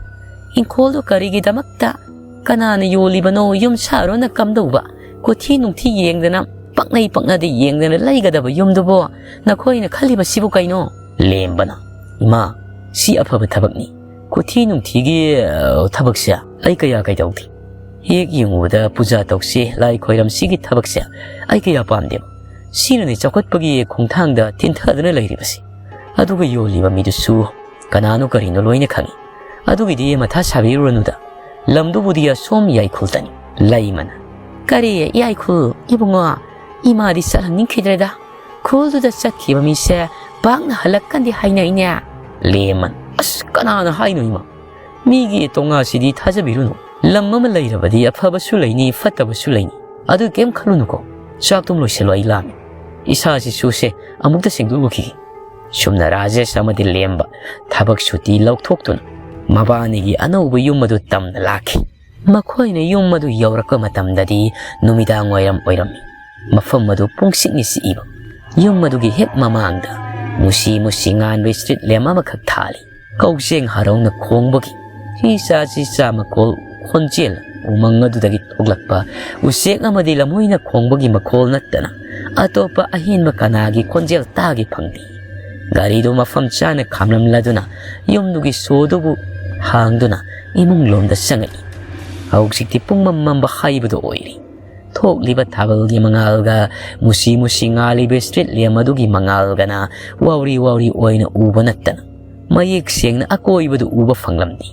ꯏꯪꯈꯣꯜꯗꯨ ꯀꯔꯤꯒꯤꯗꯃꯛꯇ ꯀꯅꯥꯅ ꯌꯣꯜꯂꯤꯕꯅꯣ? ꯌꯨꯝ ꯁꯥꯔꯣꯅ ꯀꯝꯗꯧꯕ? ꯀꯨꯊꯤ ꯅꯨꯡꯊꯤ ꯌꯦꯡꯗꯅ, ꯄꯪꯅꯩ ꯄꯪꯅꯗ ꯌꯦꯡꯗꯅ ꯂꯩꯒꯗꯕ ꯌꯨꯝꯗꯨꯕꯨ ꯅꯈꯣꯏꯅ ꯈꯜꯂꯤꯕꯁꯤꯕꯨ ꯀꯩꯅꯣ?" ꯂꯦꯝꯕꯅ, "ꯏꯃꯥ, ꯁꯤ ꯑꯐꯕ ꯊꯕꯛꯅꯤ꯫ ꯀꯨꯊꯤ ꯅꯨꯡꯊꯤꯒꯤ, ꯑ, ꯊꯕꯛꯁꯦ ꯑꯩ ꯀꯌꯥ ꯀꯩꯗꯧꯗꯦ꯫ ꯍꯦꯛ ꯌꯦꯡꯉꯨꯕꯗ ꯄꯨꯖꯥ ꯇꯧꯁꯤ, ꯂꯥꯏ ꯈꯣꯏꯔꯝꯁꯤꯒꯤ ꯊꯕꯛꯁꯦ ꯑꯩ ꯀꯌꯥ ꯄꯥꯝꯗꯦꯕ꯫ ꯁꯤꯅꯅꯦ ꯆꯥꯎꯈꯠꯄꯒꯤ ꯈꯣꯡꯊꯥꯡꯗ ꯊꯤꯟꯊꯗꯨꯅ ꯂꯩꯔꯤꯕꯁꯦ꯫ ꯑꯗꯨꯒ ꯌꯣꯜꯂꯤꯕ ꯃꯤꯗꯨꯁꯨ ꯀꯅꯥꯅꯣ ꯀꯔꯤꯅꯣ ꯂꯣꯏꯅ ꯈꯪꯉꯤ꯫ ꯑꯗꯨꯒꯤꯗꯤ ꯃꯊꯥ ꯁꯥꯕꯤꯔꯨꯔꯅꯨꯗ꯫ ꯂꯝꯗꯨꯕꯨꯗꯤ ꯑꯁꯣꯝ ꯌꯥꯏꯈꯨꯜꯗꯅꯤ꯫" ꯂꯩꯃꯅ, "ꯀꯔꯤ ꯌꯥꯏꯈꯨꯜ? ꯏꯕꯨꯡꯉꯣ, ꯏꯃꯥꯗꯤ ꯆꯠꯍꯟꯅꯤꯡꯈꯤꯗ꯭ꯔꯦꯗ꯫ ꯈꯨꯜꯗꯨꯗ ꯆꯠꯈꯤꯕ ꯃꯤꯁꯦ ꯄꯥꯛꯅ ꯍꯜꯂꯛꯀꯟꯗꯦ ꯍꯥꯏꯅꯩꯅꯦ꯫" ꯂꯦꯝꯃꯅ, "ꯑꯁ, ꯀꯅꯥꯅ ꯍꯥꯏꯅꯣ ꯏꯃꯥ? ꯃꯤꯒꯤ ꯇꯣꯉꯥꯁꯤꯗꯤ ꯊꯥꯖꯕꯤꯔꯨꯅꯨ꯫ ꯂꯝ ꯑꯃ ꯂꯩꯔꯕꯗꯤ ꯑꯐꯕꯁꯨ ꯂꯩꯅꯤ, ꯐꯠꯇꯕꯁꯨ ꯂꯩꯅꯤ꯫ ꯑꯗꯨ ꯀꯩꯝ ꯈꯜꯂꯨꯅꯨꯀꯣ꯫ ꯆꯥꯛꯇꯨꯝ ꯂꯣꯏꯁꯤꯜꯂꯣ, ꯑꯩ ꯂꯥꯝꯃꯦ꯫ ꯏꯁꯥꯁꯤꯁꯨꯁꯦ ꯑꯃꯨꯛꯇ ꯁꯦꯡꯗꯣꯛꯂꯨꯈꯤꯒꯦ꯫" ꯁꯨꯝꯅ ꯔꯥꯖꯦꯁ ꯑꯃꯗꯤ ꯂꯦꯝꯕ ꯊꯕꯛ ꯁꯨꯇꯤ ꯂꯧꯊꯣꯛꯇꯨꯅ ꯃꯕꯥꯅꯤꯒꯤ ꯑꯅꯧꯕ ꯌꯨꯝ ꯑꯗꯨ ꯇꯝꯅ ꯂꯥꯛꯈꯤ꯫ ꯃꯈꯣꯏꯅ ꯌꯨꯝ ꯑꯗꯨ ꯌꯧꯔꯛꯄ ꯃꯇꯝꯗꯗꯤ ꯅꯨꯃꯤꯗꯥꯡ ꯋꯥꯏꯔꯝ ꯑꯣꯏꯔꯝꯃꯤ꯫ ꯃꯐꯝ ꯑꯗꯨ ꯄꯨꯡꯁꯤꯛꯅ ꯁꯤꯛꯏꯕ꯫ ꯌꯨꯝ ꯑꯗꯨꯒꯤ ꯍꯦꯛ ꯃꯃꯥꯡꯗ ꯃꯨꯁꯤ ꯃꯨꯁꯤ ꯉꯥꯟꯕ ꯁ꯭ꯇ꯭ꯔꯤꯠ ꯂꯦꯝ ꯑꯃꯈꯛ ꯊꯥꯜꯂꯤ꯫ ꯀꯧꯖꯦꯡ ꯍꯔꯥꯎꯅ ꯈꯣꯡꯕꯒꯤ ꯆꯤ ꯆꯥ ꯆꯤ ꯆꯥ ꯃꯈꯣꯜ ꯈꯣꯟꯖꯦꯜ ꯎꯃꯪ ꯑꯗꯨꯗꯒꯤ ꯊꯣꯛꯂꯛꯄ ꯎꯆꯦꯛ ꯑꯃꯗꯤ ꯂꯝꯍꯨꯏꯅ ꯈꯣꯡꯕꯒꯤ ꯃꯈꯣꯜ ꯅꯠꯇꯅ ꯑꯇꯣꯞꯄ ꯑꯍꯦꯟꯕ ꯀꯅꯥꯒꯤ ꯈꯣꯟꯖꯦꯜ ꯇꯥꯒꯦ ꯐꯪꯗꯦ꯫ ꯒꯥꯔꯤꯗꯨ ꯃꯐꯝ ꯆꯥꯅ ꯈꯥꯝꯂꯝꯂꯗꯨꯅ ꯌꯨꯝꯗꯨꯒꯤ ꯁꯣꯗꯨꯕꯨ ꯍꯥꯡꯗꯨꯅ ꯏꯃꯨꯡ ꯂꯣꯝꯗ ꯆꯪꯉꯛꯏ꯫ ꯍꯧꯖꯤꯛꯇꯤ ꯄꯨꯡꯃꯝ ꯃꯝꯕ ꯍꯥꯏꯕꯗꯨ ꯑꯣꯏꯔꯦ꯫ ꯊꯣꯛꯂꯤꯕ ꯊꯥꯕꯜꯒꯤ ꯃꯉꯥꯜꯒ ꯃꯨꯁꯤ ꯃꯨꯁꯤ ꯉꯥꯜꯂꯤꯕ ꯁ꯭ꯇ꯭ꯔꯤꯠ ꯂꯦꯝ ꯑꯗꯨꯒꯤ ꯃꯉꯥꯜꯒꯅ ꯋꯥꯎꯔꯤ ꯋꯥꯎꯔꯤ ꯑꯣꯏꯅ ꯎꯕ ꯅꯠꯇꯅ ꯃꯌꯦꯛ ꯁꯦꯡꯅ ꯑꯀꯣꯏꯕꯗꯨ ꯎꯕ ꯐꯪꯂꯝꯗꯦ꯫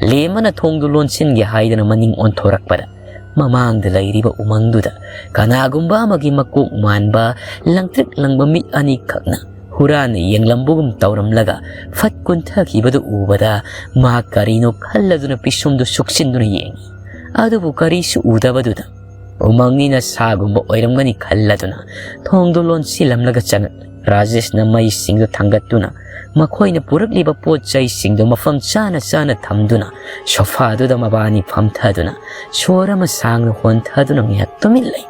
ꯂꯦꯝꯕꯅ ꯊꯣꯡꯗꯨ ꯂꯣꯟꯁꯤꯟꯒꯦ ꯍꯥꯏꯗꯅ ꯃꯅꯤꯡ ꯑꯣꯟꯊꯣꯔꯛꯄꯗ ꯃꯃꯥꯡꯗ ꯂꯩꯔꯤꯕ ꯎꯃꯪꯗꯨꯗ ꯀꯅꯥꯒꯨꯝꯕ ꯑꯃꯒꯤ ꯃꯀꯣꯛ ꯃꯥꯟꯕ ꯂꯪꯇ꯭ꯔꯤꯛ ꯂꯪꯕ ꯃꯤꯠ ꯑꯅꯤꯈꯛꯅ ꯍꯨꯔꯥꯟꯅ ꯌꯦꯡꯂꯝꯕꯒꯨꯝ ꯇꯧꯔꯝꯂꯒ ꯐꯠ ꯀꯨꯟꯊꯈꯤꯕꯗꯨ ꯎꯕꯗ ꯃꯍꯥꯛ ꯀꯔꯤꯅꯣ ꯈꯜꯂꯗꯨꯅ ꯄꯤꯁꯨꯝꯗꯨ ꯁꯨꯛꯆꯤꯟꯗꯨꯅ ꯌꯦꯡꯏ꯫ ꯑꯗꯨꯕꯨ ꯀꯔꯤꯁꯨ ꯎꯗꯕꯗꯨꯗ ꯎꯃꯪꯅꯤꯅ ꯁꯥꯒꯨꯝꯕ ꯑꯣꯏꯔꯝꯒꯅꯤ ꯈꯜꯂꯗꯨꯅ ꯊꯣꯡꯗꯨ ꯂꯣꯟꯁꯤꯜꯂꯝꯂꯒ ꯆꯪꯉꯛꯂꯦ꯫ ꯔꯥꯖꯦꯁꯅ ꯃꯩꯁꯤꯡꯗꯨ ꯊꯥꯡꯒꯠꯇꯨꯅ ꯃꯈꯣꯏꯅ ꯄꯨꯔꯛꯂꯤꯕ ꯄꯣꯠ ꯆꯩꯁꯤꯡꯗꯨ ꯃꯐꯝ ꯆꯥꯅ ꯆꯥꯅ ꯊꯝꯗꯨꯅ ꯁꯣꯐꯥꯗꯨꯗ ꯃꯕꯥꯅꯤ ꯐꯝꯊꯗꯨꯅ ꯁꯣꯔ ꯑꯃ ꯁꯥꯡꯅ ꯍꯣꯟꯊꯗꯨꯅ ꯉꯥꯏꯍꯥꯛ ꯇꯨꯃꯤꯟ ꯂꯩ꯫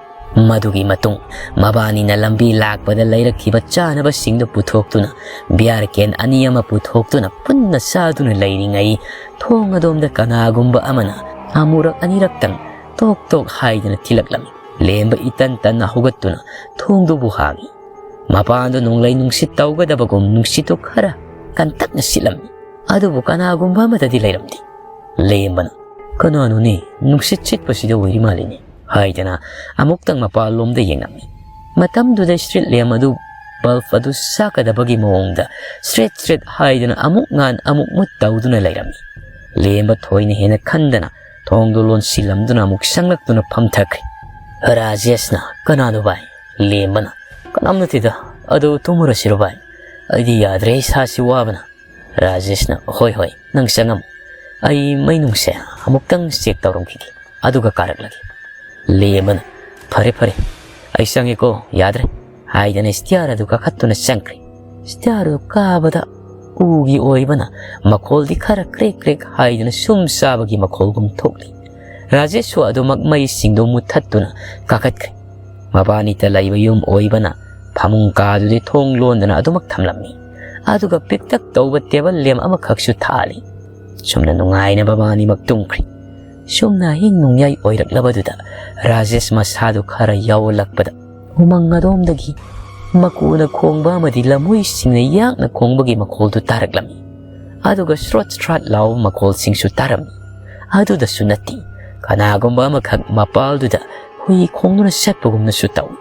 ꯃꯗꯨꯒꯤ ꯃꯇꯨꯡ ꯃꯕꯥꯅꯤꯅ ꯂꯝꯕꯤ ꯂꯥꯛꯄꯗ ꯂꯩꯔꯛꯈꯤꯕ ꯆꯥꯅꯕꯁꯤꯡꯗꯨ ꯄꯨꯊꯣꯛꯇꯨꯅ ꯕꯤꯌꯥꯔ ꯀꯦꯟ ꯑꯅꯤ ꯑꯃ ꯄꯨꯊꯣꯛꯇꯨꯅ ꯄꯨꯟꯅ ꯆꯥꯗꯨꯅ ꯂꯩꯔꯤꯉꯩ ꯊꯣꯡ ꯑꯗꯣꯝꯗ ꯀꯅꯥꯒꯨꯝꯕ ꯑꯃꯅ ꯑꯃꯨꯔꯛ ꯑꯅꯤꯔꯛꯇꯪ ꯇꯣꯛ ꯇꯣꯛ ꯍꯥꯏꯗꯨꯅ ꯊꯤꯜꯂꯛꯂꯝꯃꯤ꯫ ꯂꯦꯝꯕ ꯏꯇꯟ ꯇꯟꯅ ꯍꯧꯒꯠꯇꯨꯅ ꯊꯣꯡꯗꯨꯕꯨ ꯍꯥꯡꯏ꯫ ꯃꯄꯥꯟꯗꯨ ꯅꯣꯡꯂꯩ ꯅꯨꯡꯁꯤꯠ ꯇꯧꯒꯗꯕꯒꯨꯝ ꯅꯨꯡꯁꯤꯠꯇꯨ ꯈꯔ ꯀꯟꯇꯛꯅ ꯁꯤꯠꯂꯝꯃꯤ꯫ ꯑꯗꯨꯕꯨ ꯀꯅꯥꯒꯨꯝꯕ ꯑꯃꯗꯗꯤ ꯂꯩꯔꯝꯗꯦ꯫ ꯂꯦꯝꯕꯅ, "ꯀꯅꯥꯅꯣꯅꯦ, ꯅꯨꯡꯁꯤꯠ ꯁꯤꯠꯄꯁꯤꯗ ꯑꯣꯏꯔꯤ ꯃꯥꯜꯂꯤꯅꯦ" ꯍꯥꯏꯗꯅ ꯑꯃꯨꯛꯇꯪ ꯃꯄꯥꯟꯂꯣꯝꯗ ꯌꯦꯡꯉꯝꯃꯤ꯫ ꯃꯇꯝꯗꯨꯗ ꯁ꯭ꯇ꯭ꯔꯤꯠ ꯂꯦꯝ ꯑꯗꯨ, ꯕꯜꯕ ꯑꯗꯨ ꯆꯥꯛꯀꯗꯕꯒꯤ ꯃꯑꯣꯡꯗ ꯁ꯭ꯔꯦꯠ ꯁ꯭ꯔꯦꯠ ꯍꯥꯏꯗꯨꯅ ꯑꯃꯨꯛ ꯉꯥꯟ ꯑꯃꯨꯛ ꯃꯨꯠ ꯇꯧꯗꯨꯅ ꯂꯩꯔꯝꯃꯤ꯫ ꯂꯦꯝꯕ ꯊꯣꯏꯅ ꯍꯦꯟꯅ ꯈꯟꯗꯅ ꯊꯣꯡꯗꯨ ꯂꯣꯟꯁꯤꯜꯂꯝꯗꯨꯅ ꯑꯃꯨꯛ ꯆꯪꯂꯛꯇꯨꯅ ꯐꯝꯊꯈ꯭ꯔꯦ꯫ ꯔꯥꯖꯦꯁꯅ, "ꯀꯅꯥꯅꯣ ꯚꯥꯏ?" ꯂꯦꯝꯕꯅ, "ꯀꯅꯥꯝ ꯅꯠꯇꯦꯗ, ꯑꯗꯨ ꯇꯨꯝꯃꯨꯔꯁꯤꯔꯣ ꯚꯥꯏ? ꯑꯩꯗꯤ ꯌꯥꯗ꯭ꯔꯦ, ꯏꯁꯥꯁꯤ ꯋꯥꯕꯅ"꯫ ꯔꯥꯖꯦꯁꯅ, "ꯍꯣꯏ ꯍꯣꯏ, ꯅꯪ ꯆꯪꯉꯝꯃꯨ, ꯑꯩ ꯃꯩ ꯅꯨꯡꯁꯦ ꯑꯃꯨꯛꯇꯪ ꯆꯦꯛ ꯇꯧꯔꯝꯈꯤꯒꯦ, ꯑꯗꯨꯒ ꯀꯥꯔꯛꯂꯒꯦ"꯫ ꯂꯦꯝꯕꯅ, "ꯐꯔꯦ ꯐꯔꯦ, ꯑꯩ ꯆꯪꯉꯦꯀꯣ, ꯌꯥꯗ꯭ꯔꯦ" ꯍꯥꯏꯗꯅ ꯁ꯭ꯇꯤꯌꯥꯔ ꯑꯗꯨ ꯀꯥꯈꯠꯇꯨꯅ ꯆꯪꯈ꯭ꯔꯦ꯫ ꯁ꯭ꯇꯤꯌꯥꯔ ꯑꯗꯨ ꯀꯥꯕꯗ ꯎꯒꯤ ꯑꯣꯏꯕꯅ ꯃꯈꯣꯜꯗꯤ ꯈꯔ ꯀ꯭ꯔꯦꯛ ꯀ꯭ꯔꯦꯛ ꯍꯥꯏꯗꯨꯅ ꯁꯨꯝ ꯆꯥꯕꯒꯤ ꯃꯈꯣꯜꯒꯨꯝ ꯊꯣꯛꯂꯤ꯫ ꯔꯥꯖꯦꯁꯁꯨ ꯑꯗꯨꯃꯛ ꯃꯩꯁꯤꯡꯗꯨ ꯃꯨꯠꯊꯠꯇꯨꯅ ꯀꯥꯈꯠꯈ꯭ꯔꯦ꯫ ꯃꯕꯥꯅꯤꯇ ꯂꯩꯕ ꯌꯨꯝ ꯑꯣꯏꯕꯅ ꯐꯃꯨꯡ ꯀꯥꯗꯨꯗꯤ ꯊꯣꯡ ꯂꯣꯟꯗꯅ ꯑꯗꯨꯃꯛ ꯊꯝꯂꯝꯃꯤ꯫ ꯑꯗꯨꯒ ꯄꯤꯛꯇꯛ ꯇꯧꯕ ꯇꯦꯕꯜ ꯂꯦꯝ ꯑꯃꯈꯛꯁꯨ ꯊꯥꯜꯂꯤ꯫ ꯁꯨꯝꯅ ꯅꯨꯡꯉꯥꯏꯅ ꯃꯕꯥꯅꯤꯃꯛ ꯇꯨꯝꯈ꯭ꯔꯤ꯫ ꯁꯨꯝꯅ ꯑꯍꯤꯡ ꯅꯣꯡꯌꯥꯏ ꯑꯣꯏꯔꯛꯂꯕꯗꯨꯗ ꯔꯥꯖꯦꯁ ꯃꯁꯥꯗꯨ ꯈꯔ ꯌꯥꯎꯂꯛꯄꯗ ꯎꯃꯪ ꯑꯗꯣꯝꯗꯒꯤ ꯃꯀꯨꯅ ꯈꯣꯡꯕ ꯑꯃꯗꯤ ꯂꯝꯍꯨꯏꯁꯤꯡꯅ ꯌꯥꯛꯅ ꯈꯣꯡꯕꯒꯤ ꯃꯈꯣꯜꯗꯨ ꯇꯥꯔꯛꯂꯝꯃꯤ꯫ ꯑꯗꯨꯒ ꯁ꯭ꯔꯣꯠ ꯁ꯭ꯔꯥꯠ ꯂꯥꯎꯕ ꯃꯈꯣꯜꯁꯤꯡꯁꯨ ꯇꯥꯔꯝꯃꯤ꯫ ꯑꯗꯨꯗꯁꯨ ꯅꯠꯇꯦ, ꯀꯅꯥꯒꯨꯝꯕ ꯑꯃꯈꯛ ꯃꯄꯥꯜꯗꯨꯗ ꯍꯨꯏ ꯈꯣꯡꯗꯨꯅ ꯆꯠꯄꯒꯨꯝꯅꯁꯨ ꯇꯧꯏ꯫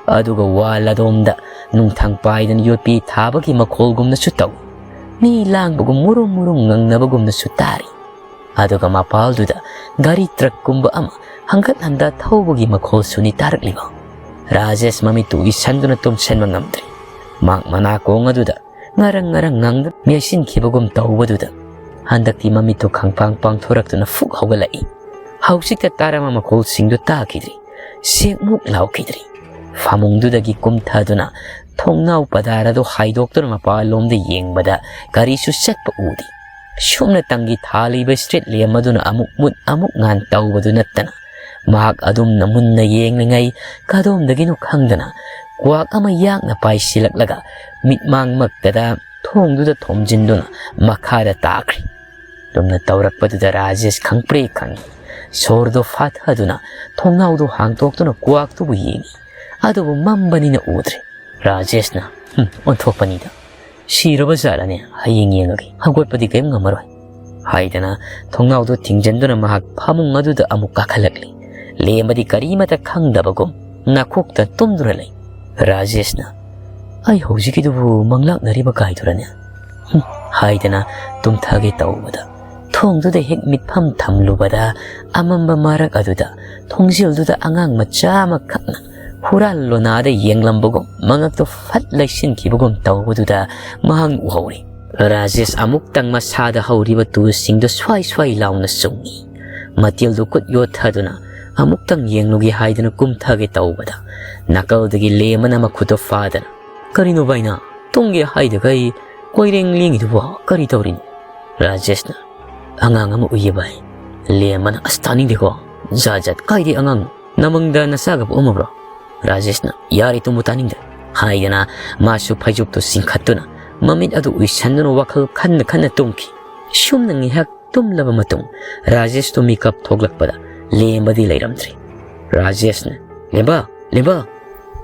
ꯑꯗꯨꯒ ꯋꯥꯜ ꯑꯗꯣꯝꯗ ꯅꯨꯡꯊꯪ ꯄꯥꯏꯗꯅ ꯌꯣꯠꯄꯤ ꯊꯥꯕꯒꯤ ꯃꯈꯣꯜꯒꯨꯝꯅꯁꯨ ꯇꯧꯏ꯫ ꯃꯤ ꯂꯥꯡꯕꯒꯨꯝ ꯃꯨꯔꯨꯝ ꯃꯨꯔꯨꯝ ꯉꯪꯅꯕꯒꯨꯝꯅꯁꯨ ꯇꯥꯔꯤ꯫ ꯑꯗꯨꯒ ꯃꯄꯥꯜꯗꯨꯗ ꯒꯥꯔꯤ ꯇ꯭ꯔꯛꯀꯨꯝꯕ ꯑꯃ ꯍꯪꯒꯠ ꯍꯟꯗ ꯊꯧꯕꯒꯤ ꯃꯈꯣꯜꯁꯨꯅꯤ ꯇꯥꯔꯛꯂꯤꯕ꯫ ꯔꯥꯖꯦꯁ ꯃꯃꯤꯠꯇꯨ ꯎꯏꯁꯟꯗꯨꯅ ꯇꯨꯝꯁꯟꯕ ꯉꯝꯗ꯭ꯔꯦ꯫ ꯃꯍꯥꯛ ꯃꯅꯥꯀꯣꯡ ꯑꯗꯨꯗ ꯉꯔꯪ ꯉꯔꯪ ꯉꯪꯗꯨꯅ ꯃꯦꯠꯁꯤꯟꯈꯤꯕꯒꯨꯝ ꯇꯧꯕꯗꯨꯗ ꯍꯟꯗꯛꯇꯤ ꯃꯃꯤꯠꯇꯨ ꯈꯪꯄꯥꯡ ꯄꯥꯡꯊꯣꯔꯛꯇꯨꯅ ꯐꯨꯛ ꯍꯧꯒꯠꯂꯛꯏ꯫ ꯍꯧꯖꯤꯛꯇ ꯇꯥꯔꯝꯕ ꯃꯈꯣꯜꯁꯤꯡꯗꯨ ꯇꯥꯈꯤꯗ꯭ꯔꯤ꯫ ꯁꯦꯛꯃꯨꯛ ꯂꯥꯎꯈꯤꯗ꯭ꯔꯤ꯫ ꯐꯃꯨꯡꯗꯨꯗꯒꯤ ꯀꯨꯝꯊꯗꯨꯅ ꯊꯣꯡꯅꯥꯎ ꯄꯗꯥꯔ ꯑꯗꯨ ꯍꯥꯏꯗꯣꯛꯇꯨꯅ ꯃꯄꯥꯟꯂꯣꯝꯗ ꯌꯦꯡꯕꯗ ꯀꯔꯤꯁꯨ ꯆꯠꯄ ꯎꯗꯦ꯫ ꯁꯨꯞꯅꯇꯪꯒꯤ ꯊꯥꯜꯂꯤꯕ ꯁ꯭ꯇ꯭ꯔꯤꯠ ꯂꯦꯝꯞ ꯑꯗꯨꯅ ꯑꯃꯨꯛ ꯃꯨꯠ ꯑꯃꯨꯛ ꯉꯥꯟ ꯇꯧꯕꯗꯨ ꯅꯠꯇꯅ ꯃꯍꯥꯛ ꯑꯗꯨꯝꯅ ꯃꯨꯟꯅ ꯌꯦꯡꯂꯤꯉꯩ ꯀꯗꯣꯝꯗꯒꯤꯅꯣ ꯈꯪꯗꯅ ꯀ꯭ꯋꯥꯛ ꯑꯃ ꯌꯥꯡꯅ ꯄꯥꯏꯁꯤꯜꯂꯛꯂꯒ ꯃꯤꯠꯃꯥꯡꯃꯛꯇꯗ ꯊꯣꯡꯗꯨꯗ ꯊꯣꯝꯖꯤꯟꯗꯨꯅ ꯃꯈꯥꯗ ꯇꯥꯈ꯭ꯔꯦ꯫ ꯑꯗꯨꯝꯅ ꯇꯧꯔꯛꯄꯗꯨꯗ ꯔꯥꯖꯦꯁ ꯈꯪꯄ꯭ꯔꯦꯛ ꯈꯪꯉꯤ꯫ ꯁꯣꯔꯗꯨ ꯐꯥꯊꯗꯨꯅ ꯊꯣꯡꯅꯥꯎꯗꯨ ꯍꯥꯡꯇꯣꯛꯇꯨꯅ ꯀ꯭ꯋꯥꯛꯇꯨꯕꯨ ꯌꯦꯡꯉꯤ꯫ ꯑꯗꯨꯕꯨ ꯃꯝꯕꯅꯤꯅ ꯎꯗ꯭ꯔꯦ꯫ ꯔꯥꯖꯦꯁꯅ, "ꯍꯨꯝ, ꯑꯣꯟꯊꯣꯛꯄꯅꯤꯗ꯫ ꯁꯤꯔꯕ ꯖꯥꯠꯂꯅꯦ? ꯍꯌꯦꯡ ꯌꯦꯡꯉꯒꯦ꯫ ꯍꯧꯒꯠꯄꯗꯤ ꯀꯔꯤꯝ ꯉꯝꯃꯔꯣꯏ" ꯍꯥꯏꯗꯅ ꯊꯣꯡꯅꯥꯎꯗꯨ ꯊꯤꯡꯖꯤꯟꯗꯨꯅ ꯃꯍꯥꯛ ꯐꯃꯨꯡ ꯑꯗꯨꯗ ꯑꯃꯨꯛ ꯀꯥꯈꯠꯂꯛꯂꯤ꯫ ꯂꯦꯝꯕꯗꯤ ꯀꯔꯤꯃꯇ ꯈꯪꯗꯕꯒꯨꯝ ꯅꯥꯈꯣꯛꯇ ꯇꯨꯝꯗꯨꯅ ꯂꯩ꯫ ꯔꯥꯖꯦꯁꯅ, "ꯑꯩ ꯍꯧꯖꯤꯛꯀꯤꯗꯨꯕꯨ ꯃꯪꯂꯥꯛꯅꯔꯤꯕ ꯀꯥꯏꯗꯨꯔꯅꯦ?" ꯍꯨꯝ, ꯍꯥꯏꯗꯅ ꯇꯨꯝꯊꯒꯦ ꯇꯧꯕꯗ ꯊꯣꯡꯗꯨꯗ ꯍꯦꯛ ꯃꯤꯠꯐꯝ ꯊꯝꯂꯨꯕꯗ ꯑꯃꯝꯕ ꯃꯔꯛ ꯑꯗꯨꯗ ꯊꯣꯡꯖꯤꯜꯗꯨꯗ ꯑꯉꯥꯡ ꯃꯆꯥ ꯑꯃꯈꯛꯅ ꯍꯨꯔꯥꯟ ꯂꯣꯅꯥꯗ ꯌꯦꯡꯂꯝꯕꯒꯨꯝ ꯃꯉꯛꯇꯨ ꯐꯠ ꯂꯩꯁꯤꯟꯈꯤꯕꯒꯨꯝ ꯇꯧꯕꯗꯨꯗ ꯃꯍꯥꯛ ꯎꯍꯧꯔꯦ꯫ ꯔꯥꯖꯦꯁ ꯑꯃꯨꯛꯇꯪ ꯃꯁꯥꯗ ꯍꯧꯔꯤꯕ ꯇꯨꯁꯤꯡꯗꯨ ꯁ꯭ꯋꯥꯏ ꯁ꯭ꯋꯥꯏ ꯂꯥꯎꯅ ꯆꯨꯡꯉꯤ꯫ ꯃꯇꯤꯜꯗꯨ ꯈꯨꯠ ꯌꯣꯠꯊꯗꯨꯅ ꯑꯃꯨꯛꯇꯪ ꯌꯦꯡꯂꯨꯒꯦ ꯍꯥꯏꯗꯨꯅ ꯀꯨꯝꯊꯒꯦ ꯇꯧꯕꯗ ꯅꯥꯀꯜꯗꯒꯤ ꯂꯦꯝꯕꯅ ꯃꯈꯨꯠꯇꯨ ꯐꯥꯗꯅ, "ꯀꯔꯤꯅꯣ ꯚꯥꯏꯅ? ꯇꯨꯝꯒꯦ ꯍꯥꯏꯗꯈꯩ ꯀꯣꯏꯔꯦꯡ ꯂꯦꯡꯉꯤꯗꯨꯕꯣ ꯀꯔꯤ ꯇꯧꯔꯤꯅꯣ?" ꯔꯥꯖꯦꯁꯅ, "ꯑꯉꯥꯡ ꯑꯃ ꯎꯏꯌꯦ ꯚꯥꯏ꯫" ꯂꯦꯝꯕꯅ, "ꯑꯁ, ꯇꯥꯅꯤꯡꯗꯦꯀꯣ, ꯖꯥꯠ ꯖꯥꯠ, ꯀꯥꯏꯗꯩ ꯑꯉꯥꯡꯅꯣ? ꯅꯃꯪꯗ ꯅꯆꯥꯒ ꯄꯣꯛꯑꯝꯃꯕ꯭ꯔꯣ?" ꯔꯥꯖꯦꯁꯅ, "ꯌꯥꯔꯦ, ꯇꯨꯝꯕ ꯇꯥꯅꯤꯡꯗꯦ" ꯍꯥꯏꯗꯅ ꯃꯥꯁꯨ ꯐꯩꯖꯨꯞꯇꯨ ꯆꯤꯡꯈꯠꯇꯨꯅ ꯃꯃꯤꯠ ꯑꯗꯨ ꯎꯏꯁꯟꯗꯨꯅ ꯋꯥꯈꯜ ꯈꯟꯅ ꯈꯟꯅ ꯇꯨꯝꯈꯤ꯫ ꯁꯨꯝꯅ ꯉꯥꯏꯍꯥꯛ ꯇꯨꯝꯂꯕ ꯃꯇꯨꯡ ꯔꯥꯖꯦꯁꯇꯨ ꯃꯤꯀꯞ ꯊꯣꯛꯂꯛꯄꯗ ꯂꯦꯝꯕꯗꯤ ꯂꯩꯔꯝꯗ꯭ꯔꯦ꯫ ꯔꯥꯖꯦꯁꯅ, "ꯂꯦꯝꯕ, ꯂꯦꯝꯕ,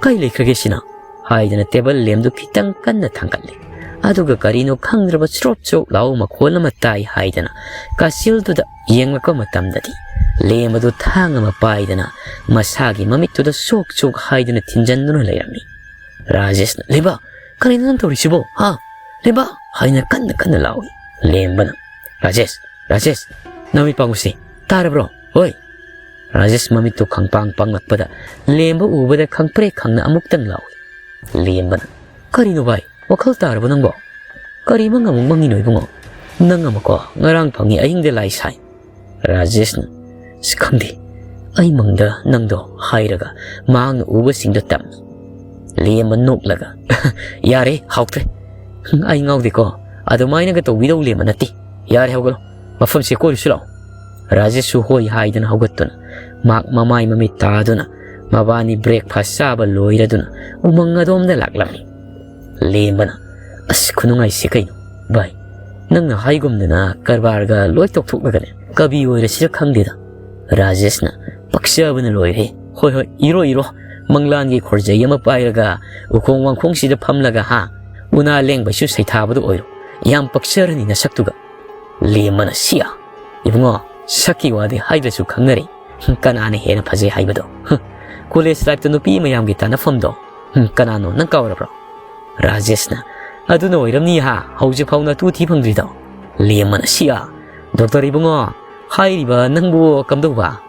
ꯀꯥꯏ ꯂꯩꯈ꯭ꯔꯒꯦ ꯁꯤꯅ?" ꯍꯥꯏꯗꯅ ꯇꯦꯕꯜ ꯂꯦꯝꯗꯨ ꯈꯤꯇꯪ ꯀꯟꯅ ꯊꯥꯡꯒꯠꯂꯦ꯫ ꯑꯗꯨꯒ ꯀꯔꯤꯅꯣ ꯈꯪꯗ꯭ꯔꯕ ꯆ꯭ꯔꯣꯞ ꯆ꯭ꯔꯣꯞ ꯂꯥꯎꯕ ꯃꯈꯣꯜ ꯑꯃ ꯇꯥꯏ ꯍꯥꯏꯗꯅ ꯀꯥꯆꯤꯜꯗꯨꯗ ꯌꯦꯡꯂꯛꯄ ꯃꯇꯝꯗꯗꯤ ꯂꯦꯝꯕꯗꯨ ꯊꯥꯡ ꯑꯃ ꯄꯥꯏꯗꯅ ꯃꯁꯥꯒꯤ ꯃꯃꯤꯠꯇꯨꯗ ꯆꯣꯛ ꯆꯣꯛ ꯍꯥꯏꯗꯨꯅ ꯊꯤꯟꯖꯟꯗꯨꯅ ꯂꯩꯔꯝꯃꯤ꯫ ꯔꯥꯖꯦꯁꯅ, "ꯂꯦꯝꯕ, ꯀꯔꯤꯅꯣ ꯅꯪ ꯇꯧꯔꯤꯁꯤꯕꯣ, ꯍꯥ? ꯂꯦꯝꯕ!" ꯍꯥꯏꯅ ꯀꯟꯅ ꯀꯟꯅ ꯂꯥꯎꯏ꯫ ꯂꯦꯝꯕꯅ, "ꯔꯥꯖꯦꯁ, ꯔꯥꯖꯦꯁ, ꯅꯃꯤꯠ ꯄꯥꯡꯉꯨꯁꯤ, ꯇꯥꯔꯕ꯭ꯔꯣ? ꯍꯣꯏ!" ꯔꯥꯖꯦꯁ ꯃꯃꯤꯠꯇꯨ ꯈꯪꯄꯥꯡ ꯄꯥꯡꯂꯛꯄꯗ ꯂꯦꯝꯕ ꯎꯕꯗ ꯈꯪꯄ꯭ꯔꯦꯛ ꯈꯪꯅ ꯑꯃꯨꯛꯇꯪ ꯂꯥꯎꯏ꯫ ꯂꯦꯝꯕꯅ, "ꯀꯔꯤꯅꯣ ꯚꯥꯏ, ꯋꯥꯈꯜ ꯇꯥꯔꯕꯣ ꯅꯪꯕꯣ? ꯀꯔꯤ ꯃꯪ ꯑꯃꯨꯛ ꯃꯪꯉꯤꯅꯣ ꯏꯕꯨꯡꯉꯣ? ꯅꯪ ꯑꯃꯀꯣ ꯉꯔꯥꯡ ꯐꯪꯉꯤ ꯑꯍꯤꯡꯗ ꯂꯥꯏ ꯁꯥꯏ"꯫ ꯔꯥꯖꯦꯁꯅ, "ꯑꯁ, ꯈꯪꯗꯦ, ꯑꯩ ꯃꯪꯗ ꯅꯪꯗꯣ" ꯍꯥꯏꯔꯒ ꯃꯍꯥꯛꯅ ꯎꯕꯁꯤꯡꯗꯣ ꯇꯝꯃꯤ꯫ ꯂꯦꯝꯕ ꯅꯣꯛꯂꯒ, "ꯌꯥꯔꯦ, ꯍꯥꯎꯇ꯭ꯔꯦ꯫ ꯑꯩ ꯉꯥꯎꯗꯦꯀꯣ, ꯑꯗꯨꯃꯥꯏꯅꯒ ꯇꯧꯕꯤꯗꯧ ꯂꯦꯝꯕ ꯅꯠꯇꯦ꯫ ꯌꯥꯔꯦ, ꯍꯧꯒꯠꯂꯣ, ꯃꯐꯝꯁꯦ ꯀꯣꯏꯔꯨꯁꯤ ꯂꯥꯛꯑꯣ"꯫ ꯔꯥꯖꯦꯁꯁꯨ ꯍꯣꯏ ꯍꯥꯏꯗꯅ ꯍꯧꯒꯠꯇꯨꯅ ꯃꯍꯥꯛ ꯃꯃꯥꯏ ꯃꯃꯤꯠ ꯇꯥꯗꯨꯅ ꯃꯕꯥꯅꯤ breakfast ꯆꯥꯕ ꯂꯣꯏꯔꯗꯨꯅ ꯎꯃꯪ ꯑꯗꯣꯝꯗ ꯂꯥꯛꯂꯝꯃꯤ꯫ ꯂꯦꯝꯕꯅ, "ꯑꯁ, ꯈꯨꯅꯨꯡꯉꯥꯏꯁꯦ ꯀꯩꯅꯣ? ꯚꯥꯏ, ꯅꯪꯅ ꯍꯥꯏꯒꯨꯝꯗꯅ ꯀꯔꯕꯥꯔꯒ ꯂꯣꯏ ꯇꯣꯛꯊꯣꯛꯂꯒꯅꯦ ꯀꯕꯤ ꯑꯣꯏꯔꯁꯤꯔ ꯈꯪꯗꯦꯗ"꯫ ꯔꯥꯖꯦꯁꯅ, "ꯄꯛꯆꯕꯅ ꯂꯣꯏꯔꯦ꯫ ꯍꯣꯏ, ꯍꯣꯏ, ꯏꯔꯣ, ꯏꯔꯣ꯫ ꯃꯪꯂꯥꯟꯒꯤ ꯈꯣꯔꯖꯩ ꯑꯃ ꯄꯥꯏꯔꯒ ꯎꯈꯣꯡ ꯋꯥꯡꯈꯣꯡꯁꯤꯗ ꯐꯝꯂꯒ, ꯍꯥ, ꯎꯅꯥ ꯂꯦꯡꯕꯩꯁꯨ ꯁꯩꯊꯥꯕꯗꯨ ꯑꯣꯏꯔꯣ꯫ ꯌꯥꯝ ꯄꯛꯆꯔꯅꯤ ꯅꯁꯛꯇꯨꯒ"꯫ ꯂꯦꯝꯕꯅ, "ꯁꯤꯌꯥ, ꯏꯕꯨꯡꯉꯣ, ꯁꯛꯀꯤ ꯋꯥꯗꯤ ꯍꯥꯏꯗ꯭ꯔꯁꯨ ꯈꯪꯅꯔꯦ꯫ ꯀꯅꯥꯅ ꯍꯦꯟꯅ ꯐꯖꯩ ꯍꯥꯏꯕꯗꯣ? ꯀꯣꯂꯦꯖ ꯂꯥꯏꯐꯇ ꯅꯨꯄꯤ ꯃꯌꯥꯝꯒꯤ ꯇꯥꯟꯅꯐꯝꯗꯣ꯫ ꯀꯅꯥꯅꯣ, ꯅꯪ ꯀꯥꯎꯔꯕ꯭ꯔꯣ?" ꯔꯥꯖꯦꯁꯅ, "ꯑꯗꯨꯅ ꯑꯣꯏꯔꯝꯅꯤ ꯍꯥ, ꯍꯧꯖꯤꯛ ꯐꯥꯎ ꯅꯇꯨ ꯊꯤ ꯐꯪꯗ꯭ꯔꯤꯗꯣ"꯫ ꯂꯦꯝꯕꯅ, "ꯁꯤꯌꯥ, ꯗꯣꯛꯇꯔ ꯏꯕꯨꯡꯉꯣ, ꯍꯥꯏꯔꯤꯕ ꯅꯪꯕꯨ ꯀꯝꯗꯧꯕ?"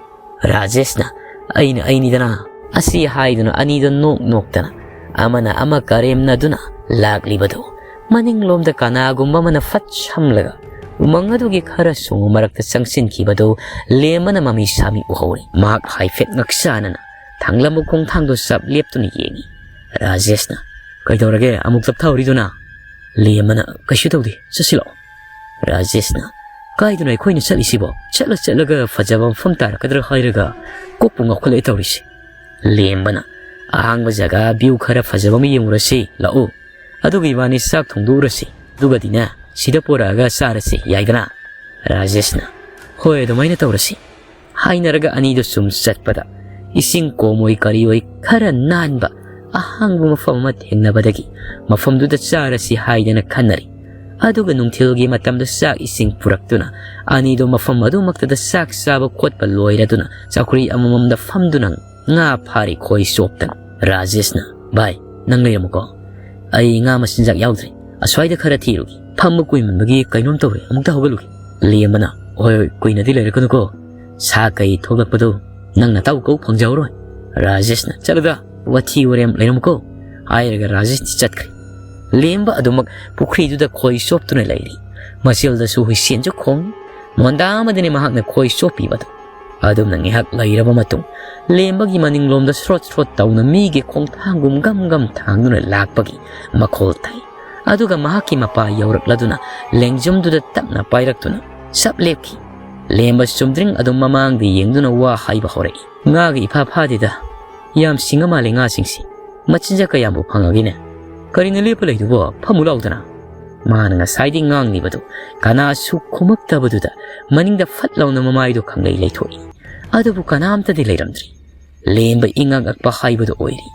ꯔꯥꯖꯦꯁꯅ, "ꯑꯩꯅ ꯑꯩꯅꯤꯗꯅ"꯫ ꯑꯁꯤ ꯍꯥꯏꯗꯨꯅ ꯑꯅꯤꯗꯨ ꯅꯣꯛ ꯅꯣꯛꯇꯅ ꯑꯃꯅ ꯑꯃ ꯀꯔꯦꯝꯅꯗꯨꯅ ꯂꯥꯛꯂꯤꯕꯗꯨ ꯃꯅꯤꯡꯂꯣꯝꯗ ꯀꯅꯥꯒꯨꯝꯕ ꯑꯃꯅ ꯐꯠ ꯁꯝꯂꯒ ꯎꯃꯪ ꯑꯗꯨꯒꯤ ꯈꯔ ꯁꯣꯡꯕ ꯃꯔꯛꯇ ꯆꯪꯁꯤꯟꯈꯤꯕꯗꯨ ꯂꯦꯝꯕꯅ ꯃꯃꯤ ꯁꯥꯃꯤ ꯎꯍꯧꯔꯦ꯫ ꯃꯍꯥꯛ ꯍꯥꯏꯐꯦꯠ ꯉꯛꯁꯥꯅꯅ ꯊꯥꯡꯂꯝꯕ ꯈꯣꯡꯊꯥꯡꯗꯣ ꯆꯞ ꯂꯦꯞꯇꯨꯅ ꯌꯦꯡꯏ꯫ ꯔꯥꯖꯦꯁꯅ, "ꯀꯩꯗꯧꯔꯒꯦ ꯑꯃꯨꯛ ꯇꯞꯊꯍꯧꯔꯤꯗꯨꯅ?" ꯂꯦꯝꯕꯅ, "ꯀꯩꯁꯨ ꯇꯧꯗꯦ, ꯆꯠꯁꯤꯜꯂꯛꯑꯣ"꯫ ꯔꯥꯖꯦꯁꯅ, "ꯀꯥꯏꯗꯅꯣ ꯑꯩꯈꯣꯏꯅ ꯆꯠꯂꯤꯁꯤꯕꯣ? ꯆꯠꯂ ꯆꯠꯂꯒ ꯐꯖꯕ ꯃꯐꯝ ꯇꯥꯔꯛꯀꯗ꯭ꯔꯥ ꯍꯥꯏꯔꯒ ꯀꯣꯛꯄꯨ ꯉꯥꯎꯈꯠꯂꯛꯑꯦ ꯇꯧꯔꯤꯁꯦ"꯫ ꯂꯦꯝꯕꯅ, "ꯑꯍꯥꯡꯕ ꯖꯒꯥ view ꯈꯔ ꯐꯖꯕ ꯑꯃ ꯌꯦꯡꯉꯨꯔꯁꯤ ꯂꯥꯛꯑꯣ꯫ ꯑꯗꯨꯒ ꯏꯕꯥꯅꯤ ꯆꯥꯛ ꯊꯣꯡꯗꯣꯛꯎꯔꯁꯤ꯫ ꯑꯗꯨꯒꯗꯤꯅꯦ, ꯁꯤꯗ ꯄꯨꯔꯛꯑꯒ ꯆꯥꯔꯁꯤ, ꯌꯥꯏꯗꯅ?" ꯔꯥꯖꯦꯁꯅ, "ꯍꯣꯏ, ꯑꯗꯨꯃꯥꯏꯅ ꯇꯧꯔꯁꯤ"꯫ ꯍꯥꯏꯅꯔꯒ ꯑꯅꯤꯗꯨ ꯁꯨꯝ ꯆꯠꯄꯗ ꯏꯁꯤꯡ ꯀꯣꯝꯑꯣꯏ ꯀꯔꯤꯑꯣꯏ ꯈꯔ ꯅꯥꯟꯕ ꯑꯍꯥꯡꯕ ꯃꯐꯝ ꯑꯃ ꯊꯦꯡꯅꯕꯗꯒꯤ ꯃꯐꯝꯗꯨꯗ ꯆꯥꯔꯁꯤ ꯍꯥꯏꯗꯅ ꯈꯟꯅꯔꯤ꯫ ꯑꯗꯨꯒ ꯅꯨꯡꯊꯤꯜꯒꯤ ꯃꯇꯝꯗ ꯆꯥꯛ ꯏꯁꯤꯡ ꯄꯨꯔꯛꯇꯨꯅ ꯑꯅꯤꯗꯨ ꯃꯐꯝ ꯑꯗꯨꯃꯛꯇꯗ ꯆꯥꯛ ꯆꯥꯕ ꯈꯣꯠꯄ ꯂꯣꯏꯔꯗꯨꯅ ꯆꯧꯀ꯭ꯔꯤ ꯑꯃꯃꯝꯗ ꯐꯝꯗꯨꯅ ꯉꯥ ꯐꯥꯔꯤ ꯈꯣꯏ ꯆꯣꯞꯇꯅ꯫ ꯔꯥꯖꯦꯁꯅ, "ꯚꯥꯏ, ꯅꯪ ꯂꯩꯔꯝꯃꯨꯀꯣ꯫ ꯑꯩ ꯉꯥ ꯃꯆꯤꯟꯖꯥꯛ ꯌꯥꯎꯗ꯭ꯔꯦ꯫ ꯑꯁ꯭ꯋꯥꯏꯗ ꯈꯔ ꯊꯤꯔꯨꯒꯦ꯫ ꯐꯝꯕ ꯀꯨꯏꯃꯟꯕꯒꯤ ꯀꯩꯅꯣꯝ ꯇꯧꯔꯦ꯫ ꯑꯃꯨꯛꯇ ꯍꯧꯒꯠꯂꯨꯒꯦ"꯫ ꯂꯦꯝꯕꯅ, "ꯍꯣꯏ, ꯍꯣꯏ, ꯀꯨꯏꯅꯗꯤ ꯂꯩꯔꯛꯀꯅꯨꯀꯣ꯫ ꯁꯥ ꯀꯩ ꯊꯣꯛꯂꯛꯄꯗꯣ ꯅꯪ ꯅꯇꯥꯎ ꯀꯧ ꯐꯪꯖꯍꯧꯔꯣꯏ"꯫ ꯔꯥꯖꯦꯁꯅ, "ꯆꯠꯂꯨꯗ, ꯋꯥꯊꯤ ꯋꯥꯔꯦꯝ ꯂꯩꯔꯝꯃꯨꯀꯣ꯫ ꯍꯥꯏꯔꯒ ꯔꯥꯖꯦꯁꯇꯤ ꯆꯠꯈ꯭ꯔꯦ꯫ ꯂꯦꯝꯕ ꯑꯗꯨꯃꯛ ꯄꯨꯈ꯭ꯔꯤꯗꯨꯗ ꯈꯣꯏ ꯆꯣꯞꯇꯨꯅ ꯂꯩꯔꯤ꯫ ꯃꯆꯤꯜꯗꯁꯨ ꯍꯨꯏꯁꯦꯟꯁꯨ ꯈꯣꯡꯏ꯫ ꯃꯣꯟꯗꯥ ꯑꯃꯗꯅꯤ ꯃꯍꯥꯛꯅ ꯈꯣꯏ ꯆꯣꯞꯄꯤꯕꯗꯨ꯫ ꯑꯗꯨꯝꯅ ꯉꯥꯏꯍꯥꯛ ꯂꯩꯔꯕ ꯃꯇꯨꯡ, ꯂꯦꯝꯕꯒꯤ ꯃꯅꯤꯡꯂꯣꯝꯗ ꯁ꯭ꯔꯣꯠ ꯁ꯭ꯔꯣꯠ ꯇꯧꯅ ꯃꯤꯒꯤ ꯈꯣꯡꯊꯥꯡꯒꯨꯝ ꯒꯝ ꯒꯝ ꯊꯥꯡꯗꯨꯅ ꯂꯥꯛꯄꯒꯤ ꯃꯈꯣꯜ ꯇꯥꯏ꯫ ꯑꯗꯨꯒ ꯃꯍꯥꯛꯀꯤ ꯃꯄꯥ ꯌꯧꯔꯛꯂꯗꯨꯅ ꯂꯦꯡꯖꯨꯝꯗꯨꯗ ꯇꯞꯅ ꯄꯥꯏꯔꯛꯇꯨꯅ ꯁꯞ ꯂꯦꯞꯈꯤ꯫ ꯂꯦꯝꯕ ꯆꯨꯝꯗ꯭ꯔꯤꯡ ꯑꯗꯨꯝ ꯃꯃꯥꯡꯗ ꯌꯦꯡꯗꯨꯅ ꯋꯥ ꯍꯥꯏꯕ ꯍꯧꯔꯛꯏ꯫ "ꯉꯥꯒ ꯏꯐꯥ ꯐꯥꯗꯦꯗ꯫ ꯌꯥꯝ ꯁꯤꯡꯉ ꯃꯥꯜꯂꯦ ꯉꯥꯁꯤꯡꯁꯤ꯫ ꯃꯆꯤꯟꯖꯥꯛ ꯀꯌꯥꯝꯕꯨ ꯐꯪꯉꯒꯦꯅꯦ? ꯀꯔꯤꯅꯣ ꯂꯦꯞꯄ ꯂꯩꯗꯨꯕꯣ? ꯐꯝꯃꯨ ꯂꯥꯎꯗꯅ!" ꯃꯥꯅ ꯉꯁꯥꯏꯗꯤ ꯉꯥꯡꯂꯤꯕꯗꯨ ꯀꯅꯥꯁꯨ ꯈꯨꯝꯃꯛꯇꯕꯗꯨꯗ ꯃꯅꯤꯡꯗ ꯐꯠ ꯂꯥꯎꯅ ꯃꯃꯥꯏꯗꯨ ꯈꯪꯂꯩ ꯂꯩꯊꯣꯛꯏ꯫ ꯑꯗꯨꯕꯨ ꯀꯅꯥꯝꯇꯗꯤ ꯂꯩꯔꯝꯗ꯭ꯔꯤ꯫ ꯂꯦꯝꯕ ꯏꯉꯛ ꯉꯛꯄ ꯍꯥꯏꯕꯗꯨ ꯑꯣꯏꯔꯤ꯫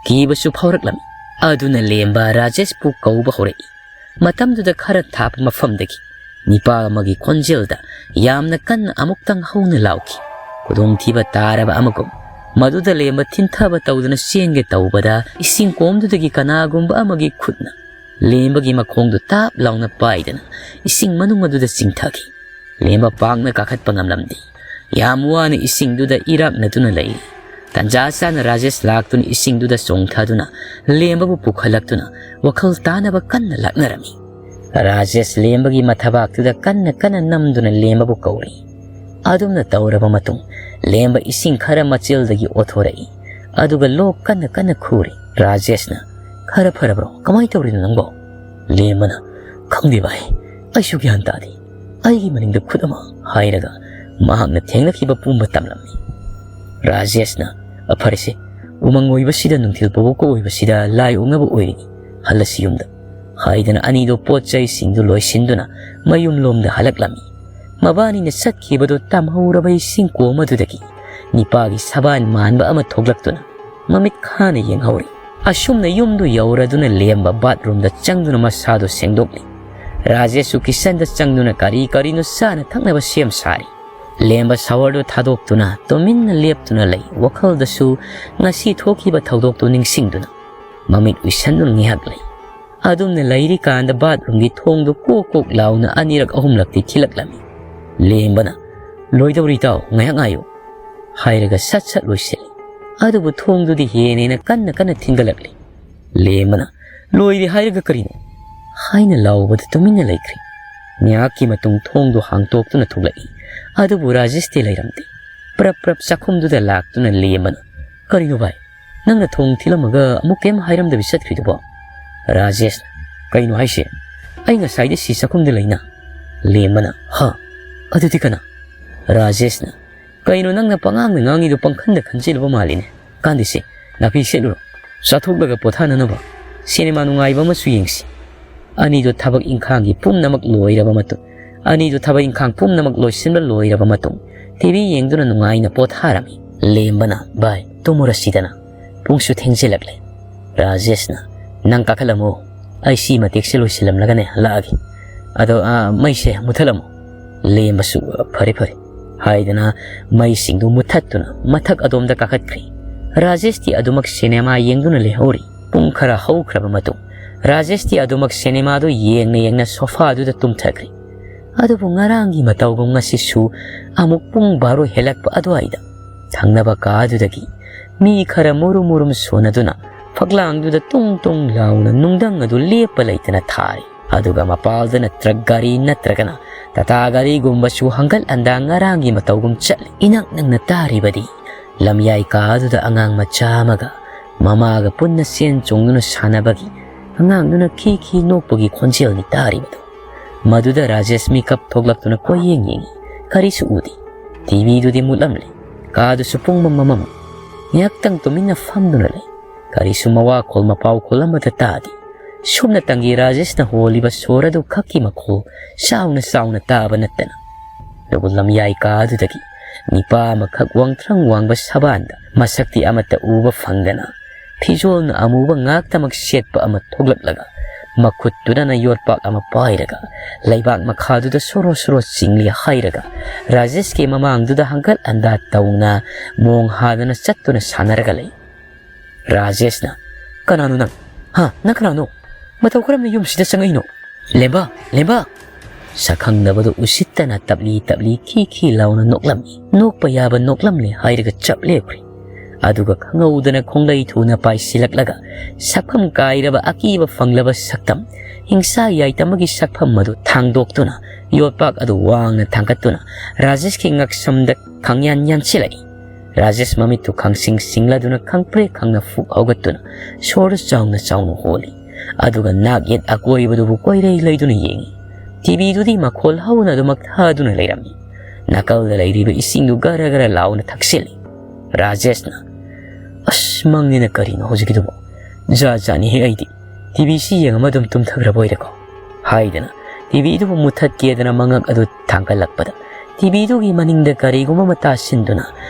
ꯀꯤꯕꯁꯨ ꯐꯥꯎꯔꯛꯂꯝꯃꯤ꯫ ꯑꯗꯨꯅ ꯂꯦꯝꯕ ꯔꯥꯖꯦꯁꯄꯨ ꯀꯧꯕ ꯍꯧꯔꯛꯏ꯫ ꯃꯇꯝꯗꯨꯗ ꯈꯔ ꯊꯥꯞꯄ ꯃꯐꯝꯗꯒꯤ ꯅꯤꯄꯥ ꯑꯃꯒꯤ ꯈꯣꯟꯖꯦꯜꯗ ꯌꯥꯝꯅ ꯀꯟꯅ ꯑꯃꯨꯛꯇꯪ ꯍꯧꯅ ꯂꯥꯎꯈꯤ꯫ ꯈꯨꯗꯣꯡꯊꯤꯕ ꯇꯥꯔꯕ ꯑꯃꯒꯨꯝ ꯃꯗꯨꯗ ꯂꯦꯝꯕ ꯊꯤꯟꯊꯕ ꯇꯧꯗꯨꯅ ꯆꯦꯟꯒꯦ ꯇꯧꯕꯗ, ꯏꯁꯤꯡ ꯀꯣꯝꯗꯨꯗꯒꯤ ꯀꯅꯥꯒꯨꯝꯕ ꯑꯃꯒꯤ ꯈꯨꯠꯅ ꯂꯦꯝꯕꯒꯤ ꯃꯈꯣꯡꯗꯨ ꯇꯥꯞ ꯂꯥꯎꯅ ꯄꯥꯏꯗꯅ ꯏꯁꯤꯡ ꯃꯅꯨꯡ ꯑꯗꯨꯗ ꯆꯤꯡꯊꯈꯤ꯫ ꯂꯦꯝꯕ ꯄꯥꯛꯅ ꯀꯥꯈꯠꯄ ꯉꯝꯂꯝꯗꯦ꯫ ꯌꯥꯝ ꯋꯥꯅ ꯏꯁꯤꯡꯗꯨꯗ ꯏꯔꯥꯛꯅꯗꯨꯅ ꯂꯩꯔꯤ꯫ ꯇꯟꯖꯥ ꯆꯥꯅ ꯔꯥꯖꯦꯁ ꯂꯥꯛꯇꯨꯅ ꯏꯁꯤꯡꯗꯨꯗ ꯆꯣꯡꯊꯗꯨꯅ ꯂꯦꯝꯕꯕꯨ ꯄꯨꯈꯠꯂꯛꯇꯨꯅ ꯋꯥꯈꯜ ꯇꯥꯅꯕ ꯀꯟꯅ ꯂꯥꯛꯅꯔꯝꯃꯤ꯫ ꯔꯥꯖꯦꯁ ꯂꯦꯝꯕꯒꯤ ꯃꯊꯕꯥꯛꯇꯨꯗ ꯀꯟꯅ ꯀꯟꯅ ꯅꯝꯗꯨꯅ ꯂꯦꯝꯕꯕꯨ ꯀꯧꯔꯤ꯫ ꯑꯗꯨꯝꯅ ꯇꯧꯔꯕ ꯃꯇꯨꯡ, ꯂꯦꯝꯕ ꯏꯁꯤꯡ ꯈꯔ ꯃꯆꯦꯜꯗꯒꯤ ꯑꯣꯊꯣꯔꯛꯏ꯫ ꯑꯗꯨꯒ ꯂꯣꯛ ꯀꯟꯅ ꯀꯟꯅ ꯈꯨꯔꯤ꯫ ꯔꯥꯖꯦꯁꯅ, "ꯈꯔ ꯐꯔꯕ꯭ꯔꯣ? ꯀꯃꯥꯏꯅ ꯇꯧꯔꯤꯅꯣ ꯅꯪꯕꯣ?" ꯂꯦꯝꯕꯅ, "ꯈꯪꯗꯦ ꯚꯥꯏ, ꯑꯩꯁꯨ ꯒ꯭ꯌꯥꯟ ꯇꯥꯗꯦ꯫ ꯑꯩꯒꯤ ꯃꯅꯤꯡꯗ ꯈꯨꯠ ꯑꯃ" ꯍꯥꯏꯔꯒ ꯃꯍꯥꯛꯅ ꯊꯦꯡꯅꯈꯤꯕ ꯄꯨꯝꯕ ꯇꯝꯂꯝꯃꯤ꯫ ꯔꯥꯖꯦꯁꯅ, "ꯑ, ꯐꯔꯦꯁꯦ, ꯎꯃꯪ ꯑꯣꯏꯕꯁꯤꯗ, ꯅꯨꯡꯊꯤꯜ ꯄꯣꯛꯄ ꯑꯣꯏꯕꯁꯤꯗ ꯂꯥꯏ ꯑꯣꯛꯅꯕ ꯑꯣꯏꯔꯤꯅꯤ, ꯍꯜꯂꯁꯤ ꯌꯨꯝꯗ" ꯍꯥꯏꯗꯅ ꯑꯅꯤꯗꯨ ꯄꯣꯠ ꯆꯩꯁꯤꯡꯗꯨ ꯂꯣꯏꯁꯤꯟꯗꯨꯅ ꯃꯌꯨꯝꯂꯣꯝꯗ ꯍꯜꯂꯛꯂꯝꯃꯤ꯫ ꯃꯕꯥꯅꯤꯅ ꯆꯠꯈꯤꯕꯗꯨ ꯇꯝꯍꯧꯔꯕ ꯏꯁꯤꯡ ꯀꯣꯝ ꯑꯗꯨꯗꯒꯤ ꯅꯤꯄꯥꯒꯤ ꯁꯕꯥꯟ ꯃꯥꯟꯕ ꯑꯃ ꯊꯣꯛꯂꯛꯇꯨꯅ ꯃꯃꯤꯠ ꯈꯥꯅ ꯌꯦꯡꯍꯧꯔꯤ꯫ ꯑꯁꯨꯝꯅ ꯌꯨꯝꯗꯨ ꯌꯧꯔꯗꯨꯅ ꯂꯦꯝꯕ ꯕꯥꯠꯔꯨꯝꯗ ꯆꯪꯗꯨꯅ ꯃꯁꯥꯗꯨ ꯁꯦꯡꯗꯣꯛꯂꯤ꯫ ꯔꯥꯖꯦꯁꯁꯨ ꯀꯤꯆꯟꯗ ꯆꯪꯗꯨꯅ ꯀꯔꯤ ꯀꯔꯤꯅꯣ ꯆꯥꯅ ꯊꯛꯅꯕ ꯁꯦꯝ ꯁꯥꯔꯤ꯫ ꯂꯦꯝꯕ ꯁꯥꯋꯔꯗꯨ ꯊꯥꯗꯣꯛꯇꯨꯅ ꯇꯨꯃꯤꯟꯅ ꯂꯦꯞꯇꯨꯅ ꯂꯩ, ꯋꯥꯈꯜꯗꯁꯨ ꯉꯁꯤ ꯊꯣꯛꯈꯤꯕ ꯊꯧꯗꯣꯛꯇꯨ ꯅꯤꯡꯁꯤꯡꯗꯨꯅ꯫ ꯃꯃꯤꯠ ꯎꯏꯁꯟꯗꯨꯅ ꯉꯥꯏꯍꯥꯛ ꯂꯩ꯫ ꯑꯗꯨꯝꯅ ꯂꯩꯔꯤꯀꯥꯟꯗ ꯕꯥꯠꯔꯨꯝꯒꯤ ꯊꯣꯡꯗꯨ ꯀꯣꯛ ꯀꯣꯛ ꯂꯥꯎꯅ ꯑꯅꯤꯔꯛ ꯑꯍꯨꯝꯂꯛꯇꯤ ꯊꯤꯜꯂꯛꯂꯝꯃꯤ꯫ ꯂꯦꯝꯕꯅ, "ꯂꯣꯏꯗꯧꯔꯤ ꯏꯇꯥꯎ, ꯉꯥꯏꯍꯥꯛ ꯉꯥꯏꯌꯨ" ꯍꯥꯏꯔꯒ ꯁꯠ ꯁꯠ ꯂꯣꯏꯁꯤꯜꯂꯤ꯫ ꯑꯗꯨꯕꯨ ꯊꯣꯡꯗꯨꯗꯤ ꯍꯦꯟꯅ ꯍꯦꯟꯅ ꯀꯟꯅ ꯀꯟꯅ ꯊꯤꯟꯒꯠꯂꯛꯂꯤ꯫ ꯂꯦꯝꯕꯅ, "ꯂꯣꯏꯔꯦ ꯍꯥꯏꯔꯒ ꯀꯔꯤꯅꯣ?" ꯍꯥꯏꯅ ꯂꯥꯎꯕꯗ ꯇꯨꯃꯤꯟꯅ ꯂꯩꯈ꯭ꯔꯦ꯫ ꯉꯥꯏꯍꯥꯛꯀꯤ ꯃꯇꯨꯡ ꯊꯣꯡꯗꯨ ꯍꯥꯡꯇꯣꯛꯇꯨꯅ ꯊꯣꯛꯂꯛꯏ꯫ ꯑꯗꯨꯕꯨ ꯔꯥꯖꯦꯁꯇꯤ ꯂꯩꯔꯝꯗꯦ꯫ ꯄ꯭ꯔꯞ ꯄ꯭ꯔꯞ ꯆꯥꯛꯈꯨꯝꯗꯨꯗ ꯂꯥꯛꯇꯨꯅ ꯂꯦꯝꯕꯅ, "ꯀꯔꯤꯅꯣ ꯚꯥꯏ? ꯅꯪꯅ ꯊꯣꯡ ꯊꯤꯜꯂꯝꯃꯒ ꯑꯃꯨꯛ ꯀꯩꯝ ꯍꯥꯏꯔꯝꯗꯕꯤ ꯆꯠꯈ꯭ꯔꯤꯗꯨꯕꯣ?" ꯔꯥꯖꯦꯁꯅ, "ꯀꯩꯅꯣ ꯍꯥꯏꯁꯦ? ꯑꯩ ꯉꯁꯥꯏꯗꯤ ꯁꯤ ꯆꯥꯛꯈꯨꯝꯗ ꯂꯩꯅ꯫" ꯂꯦꯝꯕꯅ, "ꯍꯥ? ꯑꯗꯨꯗꯤ ꯀꯅꯥ?" ꯔꯥꯖꯦꯁꯅ, "ꯀꯩꯅꯣ ꯅꯪꯅ ꯄꯉꯥꯡꯗ ꯉꯥꯡꯉꯤꯗꯣ? ꯄꯪꯈꯟꯗ ꯈꯟꯖꯤꯜꯂꯨꯕ ꯃꯥꯜꯂꯤꯅꯦ꯫ ꯀꯥꯟꯗꯦꯁꯦ, ꯅꯥꯐꯤ ꯁꯦꯠꯂꯨꯔꯣ꯫ ꯆꯥꯊꯣꯛꯂꯒ ꯄꯣꯊꯥꯅꯅꯕ ꯁꯤꯅꯦꯃꯥ ꯅꯨꯡꯉꯥꯏꯕ ꯑꯃꯁꯨ ꯌꯦꯡꯁꯤ꯫" ꯑꯅꯤꯗꯣ ꯊꯕꯛ ꯏꯪꯈꯥꯡꯒꯤ ꯄꯨꯝꯅꯃꯛ ꯂꯣꯏꯔꯕ ꯃꯇꯨꯡ, ꯑꯅꯤꯗꯣ ꯊꯕꯛ ꯏꯪꯈꯥꯡ ꯄꯨꯝꯅꯃꯛ ꯂꯣꯏꯁꯤꯟꯕ ꯂꯣꯏꯔꯕ ꯃꯇꯨꯡ, ꯇꯤ ꯚꯤ ꯌꯦꯡꯗꯨꯅ ꯅꯨꯡꯉꯥꯏꯅ ꯄꯣꯊꯥꯔꯝꯃꯤ꯫ ꯂꯦꯝꯕꯅ, "ꯚꯥꯏ, ꯇꯨꯝꯃꯨꯔꯁꯤꯗꯅ꯫ ꯄꯨꯡꯁꯨ ꯊꯦꯡꯖꯤꯜꯂꯛꯂꯦ꯫" ꯔꯥꯖꯦꯁꯅ, "ꯅꯪ ꯀꯥꯈꯠꯂꯝꯃꯣ꯫ ꯑꯩ ꯁꯤ ꯃꯇꯦꯛꯁꯦ ꯂꯣꯏꯁꯤꯜꯂꯝꯂꯒꯅꯦ ꯍꯜꯂꯛꯑꯒꯦ꯫ ꯑꯗꯣ, ꯑꯥ, ꯃꯩꯁꯦ ꯃꯨꯊꯠꯂꯝꯃꯣ꯫" ꯂꯦꯝꯕꯁꯨ, "ꯐꯔꯦ, ꯐꯔꯦ" ꯍꯥꯏꯗꯅ ꯃꯩꯁꯤꯡꯗꯨ ꯃꯨꯊꯠꯇꯨꯅ ꯃꯊꯛ ꯑꯗꯣꯝꯗ ꯀꯥꯈꯠꯈ꯭ꯔꯦ꯫ ꯔꯥꯖꯦꯁꯇꯤ ꯑꯗꯨꯃꯛ ꯁꯤꯅꯦꯃꯥ ꯌꯦꯡꯗꯨꯅ ꯂꯩꯍꯧꯔꯤ꯫ ꯄꯨꯡ ꯈꯔ ꯍꯧꯈ꯭ꯔꯕ ꯃꯇꯨꯡ, ꯔꯥꯖꯦꯁꯇꯤ ꯑꯗꯨꯃꯛ ꯁꯤꯅꯦꯃꯥꯗꯨ ꯌꯦꯡꯅ ꯌꯦꯡꯅ ꯁꯣꯐꯥꯗꯨꯗ ꯇꯨꯝꯊꯈ꯭ꯔꯦ꯫ ꯑꯗꯨꯕꯨ ꯉꯔꯥꯡꯒꯤ ꯃꯇꯧꯒꯨꯝ ꯉꯁꯤꯁꯨ ꯑꯃꯨꯛ ꯄꯨꯡ ꯕꯥꯔꯣ ꯍꯦꯜꯂꯛꯄ ꯑꯗꯨꯋꯥꯏꯗ ꯊꯪꯅꯕ ꯀꯥꯗꯨꯗꯒꯤ ꯃꯤ ꯈꯔ ꯃꯨꯔꯨꯝ ꯃꯨꯔꯨꯝ ꯁꯣꯟꯅꯗꯨꯅ ꯐꯛꯂꯥꯡꯗꯨꯗ ꯇꯨꯡ ꯇꯨꯡ ꯂꯥꯎꯅ ꯅꯨꯡꯗꯪ ꯑꯗꯨ ꯂꯦꯞꯄ ꯂꯩꯇꯅ ꯊꯥꯔꯤ꯫ ꯑꯗꯨꯒ ꯃꯄꯥꯜꯗꯅ ꯇ꯭ꯔꯛ ꯒꯥꯔꯤ ꯅꯠꯇ꯭ꯔꯒꯅ ꯇꯥꯇꯥ ꯒꯥꯔꯤꯒꯨꯝꯕꯁꯨ ꯍꯪꯒꯠ ꯍꯟꯗꯥ ꯉꯔꯥꯡꯒꯤ ꯃꯇꯧꯒꯨꯝ ꯆꯠꯂꯤ꯫ ꯏꯅꯛ ꯅꯛꯅ ꯇꯥꯔꯤꯕꯗꯤ ꯂꯝꯌꯥꯏ ꯀꯥꯗꯨꯗ ꯑꯉꯥꯡ ꯃꯆꯥ ꯑꯃꯒ ꯃꯃꯥꯒ ꯄꯨꯟꯅ ꯆꯦꯟ ꯆꯣꯡꯗꯨꯅ ꯁꯥꯟꯅꯕꯒꯤ, ꯑꯉꯥꯡꯗꯨꯅ ꯈꯤ ꯈꯤ ꯅꯣꯛꯄꯒꯤ ꯈꯣꯟꯖꯦꯜꯅꯤ ꯇꯥꯔꯤꯕꯗꯨ꯫ ꯃꯗꯨꯗ ꯔꯥꯖꯦꯁ ꯃꯤꯀꯞ ꯊꯣꯛꯂꯛꯇꯨꯅ ꯀꯣꯏꯌꯦꯡ ꯌꯦꯡꯏ꯫ ꯀꯔꯤꯁꯨ ꯎꯗꯦ꯫ ꯇꯤ ꯚꯤꯗꯨꯗꯤ ꯃꯨꯠꯂꯝꯂꯦ꯫ ꯀꯥꯗꯨꯁꯨ ꯄꯨꯡꯃꯝ ꯃꯝꯃꯝꯃꯤ꯫ ꯉꯥꯏꯍꯥꯛꯇꯪ ꯇꯨꯃꯤꯟꯅ ꯐꯝꯗꯨꯅ ꯂꯩ꯫ ꯀꯔꯤꯁꯨ ꯃꯋꯥꯈꯣꯜ ꯃꯄꯥꯎꯈꯣꯜ ꯑꯃꯠꯇ ꯇꯥꯗꯦ꯫ ꯁꯨꯞꯅꯇꯪꯒꯤ ꯔꯥꯖꯦꯁꯅ ꯍꯣꯜꯂꯤꯕ ꯁꯣꯔ ꯑꯗꯨ ꯈꯛꯀꯤ ꯃꯈꯣꯜ ꯆꯥꯎꯅ ꯆꯥꯎꯅ ꯇꯥꯕ ꯅꯠꯇꯅ꯫ ꯑꯗꯨꯕꯨ ꯂꯝꯌꯥꯏ ꯀꯥꯗꯨꯗꯒꯤ ꯅꯤꯄꯥ ꯑꯃꯈꯛ ꯋꯥꯡꯊ꯭ꯔꯪ ꯋꯥꯡꯕ ꯁꯕꯥꯟꯗ, ꯃꯁꯛꯇꯤ ꯑꯃꯠꯇ ꯎꯕ ꯐꯪꯗꯅ, ꯐꯤꯖꯣꯜꯅ ꯑꯃꯨꯕ ꯉꯥꯛꯇꯃꯛ ꯁꯦꯠꯄ ꯑꯃ ꯊꯣꯛꯂꯛꯂꯒ, ꯃꯈꯨꯠꯇꯨꯅ ꯌꯣꯠꯄꯥꯛ ꯑꯃ ꯄꯥꯏꯔꯒ, ꯂꯩꯕꯥꯛ ꯃꯈꯥꯗꯨꯗ ꯁꯣꯔꯣ ꯁꯣꯔꯣ ꯆꯤꯡꯂꯤ ꯍꯥꯏꯔꯒ, ꯔꯥꯖꯦꯁꯀꯤ ꯃꯃꯥꯡꯗꯨꯗ ꯍꯪꯒꯠ ꯍꯟꯗꯥ ꯇꯧꯅ ꯃꯣꯡ ꯍꯥꯗꯅ ꯆꯠꯇꯨꯅ ꯁꯥꯟꯅꯔꯒ ꯂꯩ꯫ ꯔꯥꯖꯦꯁꯅ, "ꯀꯅꯥꯅꯣ ꯅꯪ? ꯍꯥ, ꯅꯪ ꯀꯅꯥꯅꯣ? ꯃꯇꯧ ꯀꯔꯝꯅ ꯌꯨꯝꯁꯤꯗ ꯆꯪꯉꯛꯏꯅꯣ? ꯂꯦꯝꯕ, ꯂꯦꯝꯕ!" ꯁꯛꯈꯪꯗꯕꯗꯨ ꯎꯁꯤꯠꯇꯅ ꯇꯞꯂꯤ ꯇꯞꯂꯤ ꯈꯤ ꯈꯤ ꯂꯥꯎꯅ ꯅꯣꯛꯂꯝꯃꯤ꯫ ꯅꯣꯛꯄ ꯌꯥꯕ ꯅꯣꯛꯂꯝꯂꯦ ꯍꯥꯏꯔꯒ ꯆꯞ ꯂꯦꯞꯈ꯭ꯔꯦ꯫ ꯑꯗꯨꯒ ꯈꯪꯍꯧꯗꯅ ꯈꯣꯡꯂꯩ ꯊꯨꯅ ꯄꯥꯏꯁꯤꯜꯂꯛꯂꯒ ꯁꯛꯐꯝ ꯀꯥꯏꯔꯕ ꯑꯀꯤꯕ ꯐꯪꯂꯕ ꯁꯛꯇꯝ, ꯍꯤꯡꯁꯥ ꯌꯥꯏꯇꯝꯕꯒꯤ ꯁꯛꯐꯝ ꯑꯗꯨ ꯊꯥꯡꯗꯣꯛꯇꯨꯅ ꯌꯣꯠꯄꯥꯛ ꯑꯗꯨ ꯋꯥꯡꯅ ꯊꯥꯡꯒꯠꯇꯨꯅ ꯔꯥꯖꯦꯁꯀꯤ ꯉꯛꯁꯝꯗ ꯈꯪꯌꯥꯟ ꯌꯥꯟꯁꯤꯜꯂꯛꯏ꯫ ꯔꯥꯖꯦꯁ ꯃꯃꯤꯠꯇꯨ ꯈꯪꯁꯤꯡ ꯁꯤꯡꯂꯗꯨꯅ ꯈꯪꯄ꯭ꯔꯦꯛ ꯈꯪꯅ ꯐꯨꯛ ꯍꯧꯒꯠꯇꯨꯅ ꯁꯣꯔ ꯆꯥꯎꯅ ꯆꯥꯎꯅ ꯍꯣꯜꯂꯤ꯫ ꯑꯗꯨꯒ ꯅꯥꯛ ꯌꯦꯠ ꯑꯀꯣꯏꯕꯗꯨꯕꯨ ꯀꯣꯏꯔꯩ ꯂꯩꯗꯨꯅ ꯌꯦꯡꯏ꯫ ꯇꯤꯚꯤꯗꯨꯗꯤ ꯃꯈꯣꯜ ꯍꯧꯅ ꯑꯗꯨꯃꯛ ꯊꯥꯗꯨꯅ ꯂꯩꯔꯝꯃꯤ꯫ ꯅꯥꯀꯜꯗ ꯂꯩꯔꯤꯕ ꯏꯁꯤꯡꯗꯨ ꯒꯔ ꯒꯔ ꯂꯥꯎꯅ ꯊꯛꯆꯤꯜꯂꯤ꯫ ꯔꯥꯖꯦꯁꯅ, "ꯑꯁ, ꯃꯪꯅꯤꯅ ꯀꯔꯤꯅꯣ ꯍꯧꯖꯤꯛꯀꯤꯗꯨꯕꯣ? ꯖꯥꯠ ꯖꯥꯠꯅꯤꯍꯦ ꯑꯩꯗꯤ꯫ ꯇꯤꯚꯤꯁꯤ ꯌꯦꯡꯉꯝꯃ ꯑꯗꯨꯝ ꯇꯨꯝꯊꯈ꯭ꯔꯕ ꯑꯣꯏꯔꯦꯀꯣ?" ꯍꯥꯏꯗꯅ ꯇꯤꯚꯤꯗꯨꯕꯨ ꯃꯨꯊꯠꯀꯦꯗꯅ ꯃꯉꯛ ꯑꯗꯨ ꯊꯥꯡꯒꯠꯂꯛꯄꯗ, ꯇꯤꯚꯤꯗꯨꯒꯤ ꯃꯅꯤꯡꯗ ꯀꯔꯤꯒꯨꯝꯕ ꯑꯃ ꯇꯥꯁꯤꯟꯗꯨꯅ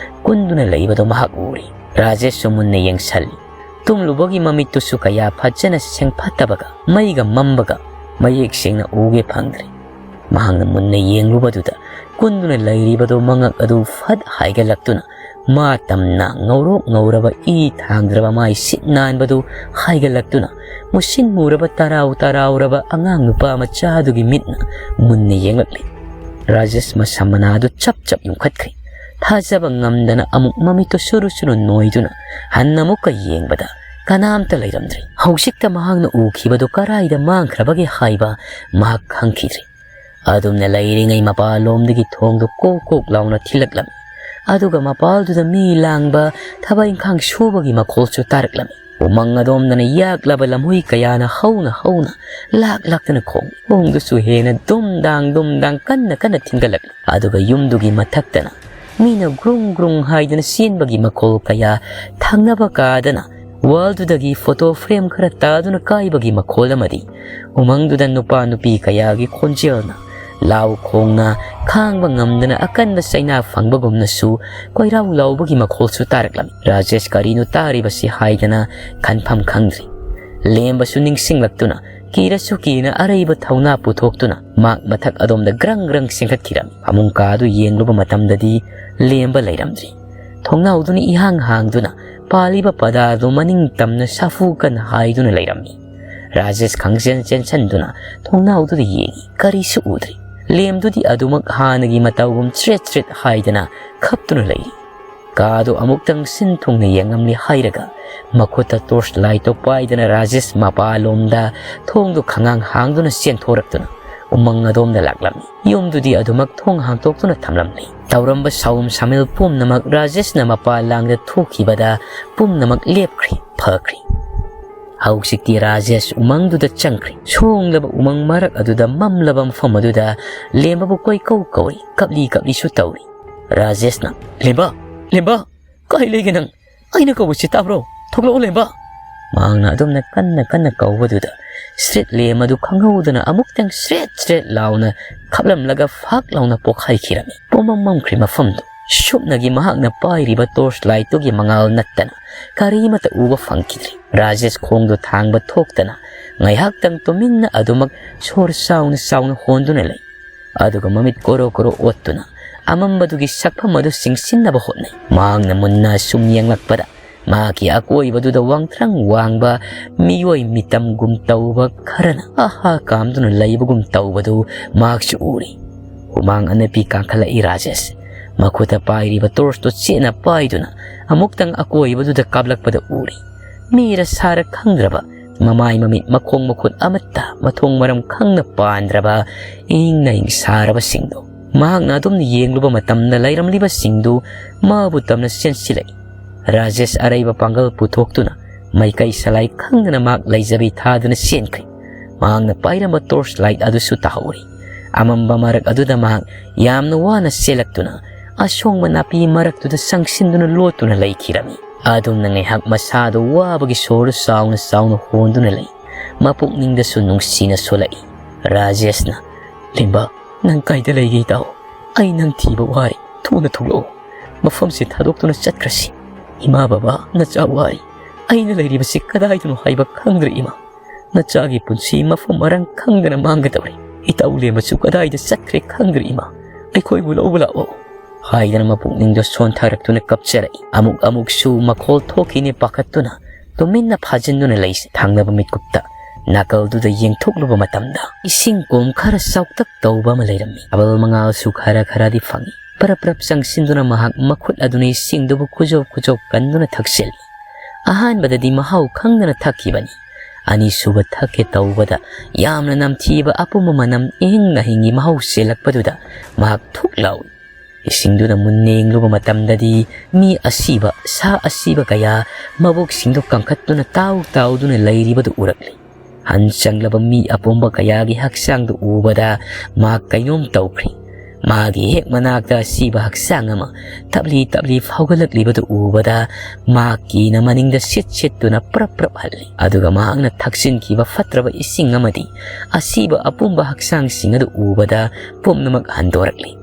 ꯀꯨꯟꯗꯨꯅ ꯂꯩꯕꯗꯨ ꯃꯍꯥꯛ ꯎꯔꯤ꯫ ꯔꯥꯖꯦꯁꯁꯨ ꯃꯨꯟꯅ ꯌꯦꯡꯁꯜꯂꯤ꯫ ꯇꯨꯝꯂꯨꯕꯒꯤ ꯃꯃꯤꯠꯇꯨꯁꯨ ꯀꯌꯥ ꯐꯖꯅ ꯁꯦꯡꯐꯠꯇꯕꯒ, ꯃꯩꯒ ꯃꯝꯕꯒ ꯃꯌꯦꯛ ꯁꯦꯡꯅ ꯎꯒꯦ ꯐꯪꯗ꯭ꯔꯦ꯫ ꯃꯍꯥꯛꯅ ꯃꯨꯟꯅ ꯌꯦꯡꯂꯨꯕꯗꯨꯗ ꯀꯨꯟꯗꯨꯅ ꯂꯩꯔꯤꯕꯗꯨ ꯃꯉꯛ ꯑꯗꯨ ꯐꯠ ꯍꯥꯏꯒꯠꯂꯛꯇꯨꯅ ꯃꯥ ꯇꯝꯅ ꯉꯧꯔꯣꯛ ꯉꯧꯔꯕ ꯏ ꯊꯥꯡꯗ꯭ꯔꯕ ꯃꯥꯏ ꯁꯤꯠ ꯅꯥꯟꯕꯗꯨ ꯍꯥꯏꯒꯠꯂꯛꯇꯨꯅ ꯃꯨꯁꯤꯟ ꯃꯨꯔꯕ ꯇꯔꯥꯎ ꯇꯔꯥꯎꯔꯕ ꯑꯉꯥꯡ ꯅꯨꯄꯥ ꯃꯆꯥꯗꯨꯒꯤ ꯃꯤꯠꯅ ꯃꯨꯟꯅ ꯌꯦꯡꯂꯛꯂꯤ꯫ ꯔꯥꯖꯦꯁ ꯃꯁꯝ ꯃꯅꯥꯗꯨ ꯆꯞ ꯆꯞ ꯌꯨꯡꯈꯠꯈ꯭ꯔꯦ꯫ ꯊꯥꯖꯕ ꯉꯝꯗꯅ ꯑꯃꯨꯛ ꯃꯃꯤꯠꯇꯨ ꯁꯨꯔꯨ ꯁꯨꯔꯨ ꯅꯣꯏꯗꯨꯅ ꯍꯟꯅ ꯑꯃꯨꯛꯀ ꯌꯦꯡꯕꯗ ꯀꯅꯥꯝꯇ ꯂꯩꯔꯝꯗ꯭ꯔꯦ꯫ ꯍꯧꯖꯤꯛꯇ ꯃꯍꯥꯛꯅ ꯎꯈꯤꯕꯗꯨ ꯀꯔꯥꯏꯗ ꯃꯥꯡꯈ꯭ꯔꯕꯒꯦ ꯍꯥꯏꯕ ꯃꯍꯥꯛ ꯈꯪꯈꯤꯗ꯭ꯔꯦ꯫ ꯑꯗꯨꯝꯅ ꯂꯩꯔꯤꯉꯩ ꯃꯄꯥꯟꯂꯣꯝꯗꯒꯤ ꯊꯣꯡꯗꯨ ꯀꯣꯛ ꯀꯣꯛ ꯂꯥꯎꯅ ꯊꯤꯜꯂꯛꯂꯝꯃꯤ꯫ ꯑꯗꯨꯒ ꯃꯄꯥꯜꯗꯨꯗ ꯃꯤ ꯂꯥꯡꯕ, ꯊꯕꯛ ꯏꯪꯈꯥꯡ ꯁꯨꯕꯒꯤ ꯃꯈꯣꯜꯁꯨ ꯇꯥꯔꯛꯂꯝꯃꯤ꯫ ꯎꯃꯪ ꯑꯗꯣꯝꯗꯅ ꯌꯥꯛꯂꯕ ꯂꯝꯍꯨꯏ ꯀꯌꯥꯅ ꯍꯧꯅ ꯍꯧꯅ ꯂꯥꯛ ꯂꯥꯛꯇꯅ ꯈꯣꯡꯏ꯫ ꯊꯣꯡꯗꯨꯁꯨ ꯍꯦꯟꯅ ꯗꯨꯝ ꯗꯥꯡ ꯗꯨꯝ ꯗꯥꯡ ꯀꯟꯅ ꯀꯟꯅ ꯊꯤꯟꯒꯠꯂꯛꯂꯤ꯫ ꯑꯗꯨꯒ ꯌꯨꯝꯗꯨꯒꯤ ꯃꯊꯛꯇꯅ ꯃꯤꯅ ꯒ꯭ꯔꯨꯡ ꯒ꯭ꯔꯨꯡ ꯍꯥꯏꯗꯅ ꯆꯦꯟꯕꯒꯤ ꯃꯈꯣꯜ ꯀꯌꯥ, ꯊꯪꯅꯕ ꯀꯥꯗꯅ ꯋꯥꯜꯗꯨꯗꯒꯤ ꯐꯣꯇꯣ ꯐ꯭ꯔꯦꯝ ꯈꯔ ꯇꯥꯗꯨꯅ ꯀꯥꯏꯕꯒꯤ ꯃꯈꯣꯜ ꯑꯃꯗꯤ ꯎꯃꯪꯗꯨꯗ ꯅꯨꯄꯥ ꯅꯨꯄꯤ ꯀꯌꯥꯒꯤ ꯈꯣꯟꯖꯦꯜꯅ ꯂꯥꯎ ꯈꯣꯡꯅ ꯈꯥꯡꯕ ꯉꯝꯗꯅ ꯑꯀꯟꯕ ꯆꯩꯅꯥ ꯐꯪꯕꯒꯨꯝꯅꯁꯨ ꯀꯣꯏꯔꯥꯎ ꯂꯥꯎꯕꯒꯤ ꯃꯈꯣꯜꯁꯨ ꯇꯥꯔꯛꯂꯝꯃꯤ꯫ ꯔꯥꯖꯦꯁ ꯀꯔꯤꯅꯣ ꯇꯥꯔꯤꯕꯁꯤ ꯍꯥꯏꯗꯅ ꯈꯟꯐꯝ ꯈꯪꯗ꯭ꯔꯤ꯫ ꯂꯦꯝꯕꯁꯨ ꯅꯤꯡꯁꯤꯡꯂꯛꯇꯨꯅ ꯀꯤꯔꯁꯨ ꯀꯤꯅ ꯑꯔꯩꯕ ꯊꯧꯅꯥ ꯄꯨꯊꯣꯛꯇꯨꯅ ꯃꯍꯥꯛ ꯃꯊꯛ ꯑꯗꯣꯝꯗ ꯒ꯭ꯔꯪ ꯒ꯭ꯔꯪ ꯆꯦꯟꯈꯠꯈꯤꯔꯝꯃꯤ꯫ ꯐꯃꯨꯡ ꯀꯥꯗꯨ ꯌꯦꯡꯂꯨꯕ ꯃꯇꯝꯗꯗꯤ ꯂꯦꯝꯕ ꯂꯩꯔꯝꯗ꯭ꯔꯤ꯫ ꯊꯣꯡꯅꯥꯎꯗꯨꯅ ꯏꯍꯥꯡ ꯍꯥꯡꯗꯨꯅ ꯄꯥꯜꯂꯤꯕ ꯄꯗꯥꯗꯨ ꯃꯅꯤꯡ ꯇꯝꯅ ꯁꯥꯐꯨ ꯀꯟꯅ ꯍꯥꯏꯗꯨꯅ ꯂꯩꯔꯝꯃꯤ꯫ ꯔꯥꯖꯦꯁ ꯈꯪꯆꯦꯟ ꯆꯦꯟꯁꯟꯗꯨꯅ ꯊꯣꯡꯅꯥꯎꯗꯨꯗ ꯌꯦꯡꯏ, ꯀꯔꯤꯁꯨ ꯎꯗ꯭ꯔꯤ꯫ ꯂꯦꯝꯗꯨꯗꯤ ꯑꯗꯨꯃꯛ ꯍꯥꯟꯅꯒꯤ ꯃꯇꯧꯒꯨꯝ ꯆ꯭ꯔꯦꯠ ꯆ꯭ꯔꯦꯠ ꯍꯥꯏꯗꯅ ꯈꯞꯇꯨꯅ ꯂꯩꯔꯤ꯫ ꯀꯥꯗꯨ ꯑꯃꯨꯛꯇꯪ ꯁꯤꯟ ꯊꯨꯡꯅ ꯌꯦꯡꯂꯝꯂꯤ ꯍꯥꯏꯔꯒ ꯃꯈꯨꯠꯇ torch lightꯇꯣ ꯄꯥꯏꯗꯨꯅ ꯔꯥꯖꯦꯁ ꯃꯄꯥꯂꯣꯝꯗ ꯊꯣꯡꯗꯨ ꯈꯪꯍꯥꯡ ꯍꯥꯡꯗꯨꯅ ꯆꯦꯟꯊꯣꯔꯛꯇꯨꯅ ꯎꯃꯪ ꯑꯗꯣꯝꯗ ꯂꯥꯛꯂꯝꯃꯤ꯫ ꯌꯨꯝꯗꯨꯗꯤ ꯑꯗꯨꯃꯛ ꯊꯣꯡ ꯍꯥꯡꯇꯣꯛꯇꯨꯅ ꯊꯝꯂꯝꯂꯤ꯫ ꯇꯧꯔꯝꯕ ꯁꯥꯎꯝ ꯁꯥꯃꯤꯜ ꯄꯨꯝꯅꯃꯛ ꯔꯥꯖꯦꯁꯅ ꯃꯄꯥ ꯂꯥꯡꯗ ꯊꯣꯛꯈꯤꯕꯗ ꯄꯨꯝꯅꯃꯛ ꯂꯦꯞꯈ꯭ꯔꯤ, ꯐꯈ꯭ꯔꯤ꯫ ꯍꯧꯖꯤꯛꯇꯤ ꯔꯥꯖꯦꯁ ꯎꯃꯪꯗꯨꯗ ꯆꯪꯈ꯭ꯔꯤ꯫ ꯁꯣꯡꯂꯕ ꯎꯃꯪ ꯃꯔꯛ ꯑꯗꯨꯗ ꯃꯝꯂꯕ ꯃꯐꯝ ꯑꯗꯨꯗ ꯂꯦꯝꯕꯕꯨ ꯀꯣꯏꯀꯧ ꯀꯧꯔꯤ, ꯀꯞꯂꯤ ꯀꯞꯂꯤꯁꯨ ꯇꯧꯔꯤ꯫ ꯔꯥꯖꯦꯁꯅ, "ꯂꯦꯝꯕ, ꯂꯦꯝꯕ, ꯀꯥꯏ ꯂꯩꯒꯦ ꯅꯪ? ꯑꯩꯅ ꯀꯧꯕꯁꯤ ꯇꯥꯕ꯭ꯔꯣ? ꯊꯣꯛꯂꯛꯑꯣ ꯂꯦꯝꯕ!" ꯃꯍꯥꯛꯅ ꯑꯗꯨꯝꯅ ꯀꯟꯅ ꯀꯟꯅ ꯀꯧꯕꯗꯨꯗ ꯁ꯭ꯔꯤꯠ ꯂꯦꯝ ꯑꯗꯨ ꯈꯪꯍꯧꯗꯅ ꯑꯃꯨꯛꯇꯪ ꯁ꯭ꯔꯦꯠ ꯁ꯭ꯔꯦꯠ ꯂꯥꯎꯅ ꯈꯞꯂꯝꯂꯒ ꯐꯥꯛ ꯂꯥꯎꯅ ꯄꯣꯛꯈꯥꯏꯈꯤꯔꯝꯃꯤ꯫ ꯄꯨꯝꯃꯝ ꯃꯝꯈ꯭ꯔꯤ ꯃꯐꯝꯗꯨ꯫ ꯁꯨꯞꯅꯒꯤ ꯃꯍꯥꯛꯅ ꯄꯥꯏꯔꯤꯕ torch lightꯇꯨꯒꯤ ꯃꯉꯥꯜ ꯅꯠꯇꯅ ꯀꯔꯤꯃꯠꯇ ꯎꯕ ꯐꯪꯈꯤꯗ꯭ꯔꯤ꯫ ꯔꯥꯖꯦꯁ ꯈꯣꯡꯗꯨ ꯊꯥꯡꯕ ꯊꯣꯛꯇꯅ ꯉꯥꯏꯍꯥꯛꯇꯪ ꯇꯨꯃꯤꯟꯅ ꯑꯗꯨꯃꯛ ꯁꯣꯔ ꯆꯥꯎꯅ ꯆꯥꯎꯅ ꯍꯣꯟꯗꯨꯅ ꯂꯩ꯫ ꯑꯗꯨꯒ ꯃꯃꯤꯠ ꯀꯣꯔꯣ ꯀꯣꯔꯣ ꯑꯣꯠꯇꯨꯅ ꯑꯃꯝꯕꯗꯨꯒꯤ ꯁꯛꯐꯝ ꯑꯗꯨ ꯆꯤꯡꯁꯤꯟꯅꯕ ꯍꯣꯠꯅꯩ꯫ ꯃꯍꯥꯛꯅ ꯃꯨꯟꯅ ꯁꯨꯝ ꯌꯦꯡꯂꯛꯄꯗ ꯃꯍꯥꯛꯀꯤ ꯑꯀꯣꯏꯕꯗꯨꯗ ꯋꯥꯡꯊ꯭ꯔꯪ ꯋꯥꯡꯕ ꯃꯤꯑꯣꯏ ꯃꯤꯇꯝꯒꯨꯝ ꯇꯧꯕ ꯈꯔꯅ ꯑꯍꯥ ꯀꯥꯝꯗꯨꯅ ꯂꯩꯕꯒꯨꯝ ꯇꯧꯕꯗꯨ ꯃꯍꯥꯛꯁꯨ ꯎꯔꯤ꯫ ꯍꯨꯃꯥꯡ ꯑꯅꯞꯄꯤ ꯀꯥꯡꯈꯠꯂꯛꯏ ꯔꯥꯖꯦꯁ꯫ ꯃꯈꯨꯠꯇ ꯄꯥꯏꯔꯤꯕ torchꯇꯨ ꯆꯦꯠꯅ ꯄꯥꯏꯗꯨꯅ ꯑꯃꯨꯛꯇꯪ ꯑꯀꯣꯏꯕꯗꯨꯗ ꯀꯥꯞꯂꯛꯄꯗ ꯎꯔꯤ꯫ ꯃꯤꯔ ꯁꯥꯔ ꯈꯪꯗ꯭ꯔꯕ, ꯃꯃꯥꯏ ꯃꯃꯤꯠ ꯃꯈꯣꯡ ꯃꯈꯨꯠ ꯑꯃꯠꯇ ꯃꯊꯣꯡ ꯃꯔꯝ ꯈꯪꯅ ꯄꯥꯟꯗ꯭ꯔꯕ ꯏꯪ ꯅꯥꯏꯪ ꯁꯥꯔꯕꯁꯤꯡꯗꯨ꯫ ꯃꯍꯥꯛꯅ ꯑꯗꯨꯝ ꯌꯦꯡꯂꯨꯕ ꯃꯇꯝꯗ ꯂꯩꯔꯝꯂꯤꯕꯁꯤꯡꯗꯨ ꯃꯥꯕꯨ ꯇꯝꯅ ꯆꯦꯟꯁꯤꯜꯂꯛꯏ꯫ ꯔꯥꯖꯦꯁ ꯑꯔꯩꯕ ꯄꯥꯡꯒꯜ ꯄꯨꯊꯣꯛꯇꯨꯅ ꯃꯥꯏꯀꯩ ꯁꯂꯥꯏ ꯈꯪꯗꯅ ꯃꯍꯥꯛ ꯂꯩꯖꯕꯤ ꯊꯥꯗꯨꯅ ꯆꯦꯟꯈ꯭ꯔꯦ꯫ ꯃꯍꯥꯛꯅ ꯄꯥꯏꯔꯝꯕ torch light ꯑꯗꯨꯁꯨ ꯇꯥꯍꯧꯔꯤ꯫ ꯑꯃꯝꯕ ꯃꯔꯛ ꯑꯗꯨꯗ ꯃꯍꯥꯛ ꯌꯥꯝꯅ ꯋꯥꯅ ꯆꯦꯜꯂꯛꯇꯨꯅ ꯑꯁꯣꯡꯕ ꯅꯥꯄꯤ ꯃꯔꯛꯇꯨꯗ ꯆꯪꯁꯤꯟꯗꯨꯅ ꯂꯣꯠꯇꯨꯅ ꯂꯩꯈꯤꯔꯝꯃꯤ꯫ ꯑꯗꯨꯝꯅ ꯉꯥꯏꯍꯥꯛ ꯃꯁꯥꯗꯨ ꯋꯥꯕꯒꯤ ꯁꯣꯔ ꯆꯥꯎꯅ ꯆꯥꯎꯅ ꯍꯣꯟꯗꯨꯅ ꯂꯩ꯫ ꯃꯄꯨꯛꯅꯤꯡꯗꯁꯨ ꯅꯨꯡꯁꯤꯅ ꯁꯣꯜꯂꯛꯏ꯫ ꯔꯥꯖꯦꯁꯅ, "ꯂꯦꯝꯕ, ꯅꯪ ꯀꯥꯏꯗ ꯂꯩꯒꯦ ꯏꯇꯥꯎ? ꯑꯩ ꯅꯪ ꯊꯤꯕ ꯋꯥꯔꯦ꯫ ꯊꯨꯅ ꯊꯣꯛꯂꯛꯑꯣ꯫ ꯃꯐꯝꯁꯤ ꯊꯥꯗꯣꯛꯇꯨꯅ ꯆꯠꯈ꯭ꯔꯁꯤ꯫ ꯏꯃꯥ ꯕꯕꯥ, ꯅꯆꯥ ꯋꯥꯔꯤ꯫ ꯑꯩꯅ ꯂꯩꯔꯤꯕꯁꯤ ꯀꯗꯥꯏꯗꯅꯣ ꯍꯥꯏꯕ ꯈꯪꯗ꯭ꯔꯦ ꯏꯃꯥ꯫ ꯅꯆꯥꯒꯤ ꯄꯨꯟꯁꯤ ꯃꯐꯝ ꯃꯔꯥꯡ ꯈꯪꯗꯅ ꯃꯥꯡꯒꯗꯧꯔꯦ꯫ ꯏꯇꯥꯎ ꯂꯦꯝꯕꯁꯨ ꯀꯗꯥꯏꯗ ꯆꯠꯈ꯭ꯔꯦ ꯈꯪꯗ꯭ꯔꯦ ꯏꯃꯥ꯫ ꯑꯩꯈꯣꯏꯕꯨ ꯂꯧꯕ ꯂꯥꯛꯑꯣ" ꯍꯥꯏꯗꯅ ꯃꯄꯨꯛꯅꯤꯡꯗꯣ ꯁꯣꯟꯊꯔꯛꯇꯨꯅ ꯀꯞꯆꯔꯛꯏ꯫ ꯑꯃꯨꯛ ꯑꯃꯨꯛꯁꯨ ꯃꯈꯣꯜ ꯊꯣꯛꯈꯤꯅꯤ ꯄꯥꯈꯠꯇꯨꯅ ꯇꯨꯃꯤꯟꯅ ꯐꯥꯖꯤꯟꯗꯨꯅ ꯂꯩꯁꯤ꯫ ꯊꯪꯅꯕ ꯃꯤꯠꯀꯨꯞꯇ ꯅꯥꯀꯜꯗꯨꯗ ꯌꯦꯡꯊꯣꯛꯂꯨꯕ ꯃꯇꯝꯗ ꯏꯁꯤꯡ ꯀꯣꯝ ꯈꯔ ꯆꯥꯎꯇꯛ ꯇꯧꯕ ꯑꯃ ꯂꯩꯔꯝꯃꯤ꯫ ꯊꯥꯕꯜ ꯃꯉꯥꯜꯁꯨ ꯈꯔ ꯈꯔꯗꯤ ꯐꯪꯉꯤ꯫ ꯄ꯭ꯔꯞ ꯄ꯭ꯔꯞ ꯆꯪꯁꯤꯟꯗꯨꯅ ꯃꯍꯥꯛ ꯃꯈꯨꯠ ꯑꯗꯨꯅ ꯏꯁꯤꯡꯗꯨꯕꯨ ꯈꯨꯖꯣꯞ ꯈꯨꯖꯣꯞ ꯀꯟꯗꯨꯅ ꯊꯛꯆꯤꯜꯂꯤ꯫ ꯑꯍꯥꯟꯕꯗꯗꯤ ꯃꯍꯥꯎ ꯈꯪꯗꯅ ꯊꯛꯈꯤꯕꯅꯤ꯫ ꯑꯅꯤꯁꯨꯕ ꯊꯛꯀꯦ ꯇꯧꯕꯗ ꯌꯥꯝꯅ ꯅꯝꯊꯤꯕ ꯑꯄꯨꯝꯕ ꯃꯅꯝ ꯏꯍꯤꯡ ꯅꯥꯍꯤꯡꯒꯤ ꯃꯍꯥꯎ ꯆꯦꯜꯂꯛꯄꯗꯨꯗ ꯃꯍꯥꯛ ꯊꯨꯛ ꯂꯥꯎꯏ꯫ ꯏꯁꯤꯡꯗꯨꯗ ꯃꯨꯟꯅ ꯌꯦꯡꯂꯨꯕ ꯃꯇꯝꯗꯗꯤ ꯃꯤ ꯑꯁꯤꯕ, ꯁꯥ ꯑꯁꯤꯕ ꯀꯌꯥ ꯃꯕꯨꯛꯁꯤꯡꯗꯨ ꯀꯟꯈꯠꯇꯨꯅ ꯇꯥꯎ ꯇꯥꯎꯗꯨꯅ ꯂꯩꯔꯤꯕꯗꯨ ꯎꯔꯛꯂꯤ꯫ ꯍꯟ ꯆꯪꯂꯕ ꯃꯤ ꯑꯄꯨꯝꯕ ꯀꯌꯥꯒꯤ ꯍꯛꯆꯥꯡꯗꯨ ꯎꯕꯗ ꯃꯍꯥꯛ ꯀꯩꯅꯣꯝ ꯇꯧꯈ꯭ꯔꯤ꯫ ꯃꯥꯒꯤ ꯍꯦꯛ ꯃꯅꯥꯛꯇ ꯑꯁꯤꯕ ꯍꯛꯆꯥꯡ ꯑꯃ ꯇꯞꯂꯤ ꯇꯞꯂꯤ ꯐꯥꯎꯒꯠꯂꯛꯂꯤꯕꯗꯨ ꯎꯕꯗ ꯃꯍꯥꯛꯀꯤꯅ ꯃꯅꯤꯡꯗ ꯁꯤꯠ ꯁꯤꯠꯇꯨꯅ ꯄ꯭ꯔꯞ ꯄ꯭ꯔꯞ ꯍꯜꯂꯤ꯫ ꯑꯗꯨꯒ ꯃꯍꯥꯛꯅ ꯊꯛꯆꯤꯟꯈꯤꯕ ꯐꯠꯇ꯭ꯔꯕ ꯏꯁꯤꯡ ꯑꯃꯗꯤ ꯑꯁꯤꯕ ꯑꯄꯨꯝꯕ ꯍꯛꯆꯥꯡꯁꯤꯡ ꯑꯗꯨ ꯎꯕꯗ ꯄꯨꯝꯅꯃꯛ ꯍꯟꯗꯣꯔꯛꯂꯤ꯫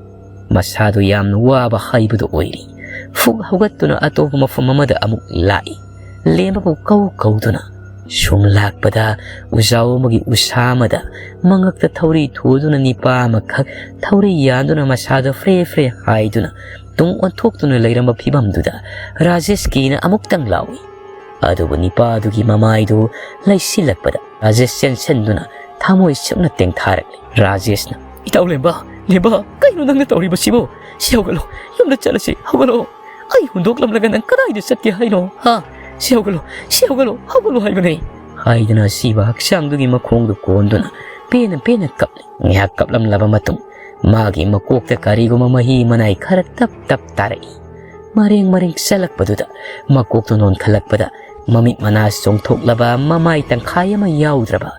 ꯃꯁꯥꯗꯨ ꯌꯥꯝꯅ ꯋꯥꯕ ꯍꯥꯏꯕꯗꯨ ꯑꯣꯏꯔꯤ꯫ ꯐꯨꯛ ꯍꯧꯒꯠꯇꯨꯅ ꯑꯇꯣꯞꯄ ꯃꯐꯝ ꯑꯃꯗ ꯑꯃꯨꯛ ꯂꯥꯛꯏ꯫ ꯂꯦꯝꯕꯕꯨ ꯀꯧ ꯀꯧꯗꯨꯅ ꯁꯨꯝ ꯂꯥꯛꯄꯗ ꯎꯖꯥꯎ ꯑꯃꯒꯤ ꯎꯁꯥ ꯑꯃꯗ ꯃꯉꯛꯇ ꯊꯧꯔꯤ ꯊꯨꯗꯨꯅ ꯅꯤꯄꯥ ꯑꯃꯈꯛ ꯊꯧꯔꯤ ꯌꯥꯟꯗꯨꯅ ꯃꯁꯥꯗ ꯐ꯭ꯔꯦ ꯐ꯭ꯔꯦ ꯍꯥꯏꯗꯨꯅ ꯇꯨꯡ ꯑꯣꯟꯊꯣꯛꯇꯨꯅ ꯂꯩꯔꯝꯕ ꯐꯤꯕꯝꯗꯨꯗ ꯔꯥꯖꯦꯁꯀꯤꯅ ꯑꯃꯨꯛꯇꯪ ꯂꯥꯎꯏ꯫ ꯑꯗꯨꯕꯨ ꯅꯤꯄꯥꯗꯨꯒꯤ ꯃꯃꯥꯏꯗꯨ ꯂꯩꯁꯤꯜꯂꯛꯄꯗ ꯔꯥꯖꯦꯁ ꯆꯦꯟꯁꯤꯟꯗꯨꯅ ꯊꯃꯣꯏ ꯁꯨꯛꯅ ꯇꯦꯡꯊꯥꯔꯛꯂꯤ꯫ ꯔꯥꯖꯦꯁꯅ, "ꯏꯇꯥꯎ ꯂꯦꯝꯕ, ꯂꯦꯝꯕ, ꯀꯩꯅꯣ ꯅꯪꯅ ꯇꯧꯔꯤꯕꯁꯤꯕꯨ? ꯁꯤ ꯍꯧꯒꯠꯂꯣ, ꯌꯨꯝꯗ ꯆꯠꯂꯁꯤ, ꯍꯧꯒꯠꯂꯣ꯫ ꯑꯩ ꯍꯨꯟꯗꯣꯛꯂꯝꯂꯒ ꯅꯪ ꯀꯗꯥꯏꯗ ꯆꯠꯀꯦ ꯍꯥꯏꯅꯣ, ꯍꯥ? ꯁꯤ ꯍꯧꯒꯠꯂꯣ, ꯁꯤ ꯍꯧꯒꯠꯂꯣ, ꯍꯧꯒꯠꯂꯣ ꯍꯥꯏꯕꯅꯦ," ꯍꯥꯏꯗꯨꯅ ꯑꯁꯤꯕ ꯍꯛꯆꯥꯡꯗꯨꯒꯤ ꯃꯈꯣꯡꯗꯨ ꯀꯣꯟꯗꯨꯅ ꯄꯦꯟꯅ ꯄꯦꯟꯅ ꯀꯞꯂꯤ꯫ ꯉꯥꯏꯍꯥꯛ ꯀꯞꯂꯝꯂꯕ ꯃꯇꯨꯡ ꯃꯥꯒꯤ ꯃꯀꯣꯛꯇ ꯀꯔꯤꯒꯨꯝꯕ ꯃꯍꯤ ꯃꯅꯥꯏ ꯈꯔ ꯇꯞ ꯇꯞ ꯇꯥꯔꯛꯏ꯫ ꯃꯔꯦꯡ ꯃꯔꯦꯡ ꯆꯠꯂꯛꯄꯗꯨꯗ ꯃꯀꯣꯛꯇꯨ ꯅꯣꯟꯈꯠꯂꯛꯄꯗ ꯃꯃꯤꯠ ꯃꯅꯥ ꯆꯣꯡꯊꯣꯛꯂꯕ, ꯃꯃꯥꯏ ꯇꯪꯈꯥꯏ ꯑꯃ ꯌꯥꯎꯗ꯭ꯔꯕ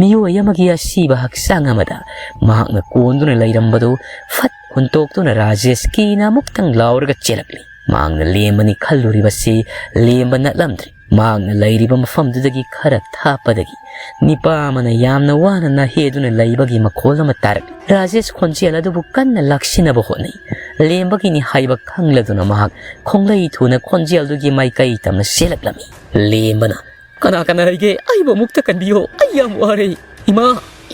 ꯃꯤꯑꯣꯏ ꯑꯃꯒꯤ ꯑꯁꯤꯕ ꯍꯛꯆꯥꯡ ꯑꯃꯗ ꯃꯍꯥꯛꯅ ꯀꯣꯟꯗꯨꯅ ꯂꯩꯔꯝꯕꯗꯨ ꯐꯠ ꯍꯨꯟꯇꯣꯛꯇꯨꯅ ꯔꯥꯖꯦꯁꯀꯤꯅ ꯑꯃꯨꯛꯇꯪ ꯂꯥꯎꯔꯒ ꯆꯦꯜꯂꯛꯂꯤ꯫ ꯃꯍꯥꯛꯅ ꯂꯦꯝꯕꯅꯤ ꯈꯜꯂꯨꯔꯤꯕꯁꯤ ꯂꯦꯝꯕ ꯅꯠꯂꯝꯗ꯭ꯔꯦ꯫ ꯃꯍꯥꯛꯅ ꯂꯩꯔꯤꯕ ꯃꯐꯝꯗꯨꯗꯒꯤ ꯈꯔ ꯊꯥꯞꯄꯗꯒꯤ ꯅꯤꯄꯥ ꯑꯃꯅ ꯌꯥꯝꯅ ꯋꯥꯅ ꯅꯥꯍꯦꯗꯨꯅ ꯂꯩꯕꯒꯤ ꯃꯈꯣꯜ ꯑꯃ ꯇꯥꯔꯛꯂꯤ꯫ ꯔꯥꯖꯦꯁ ꯈꯣꯟꯖꯦꯜ ꯑꯗꯨꯕꯨ ꯀꯟꯅ ꯂꯥꯛꯁꯤꯟꯅꯕ ꯍꯣꯠꯅꯩ꯫ ꯂꯦꯝꯕꯒꯤꯅꯤ ꯍꯥꯏꯕ ꯈꯪꯂꯗꯨꯅ ꯃꯍꯥꯛ ꯈꯣꯡꯂꯩ ꯊꯨꯅ ꯈꯣꯟꯖꯦꯜꯗꯨꯒꯤ ꯃꯥꯏꯀꯩ ꯇꯝꯅ ꯆꯦꯜꯂꯛꯂꯝꯃꯤ꯫ ꯂꯦꯝꯕꯅ, "ꯀꯅꯥ ꯀꯅꯥ ꯂꯩꯒꯦ? ꯑꯩꯕꯨ ꯑꯃꯨꯛꯇ ꯀꯟꯕꯤꯌꯣ, ꯑꯩ ꯌꯥꯝ ꯋꯥꯔꯦ꯫ ꯏꯃꯥ,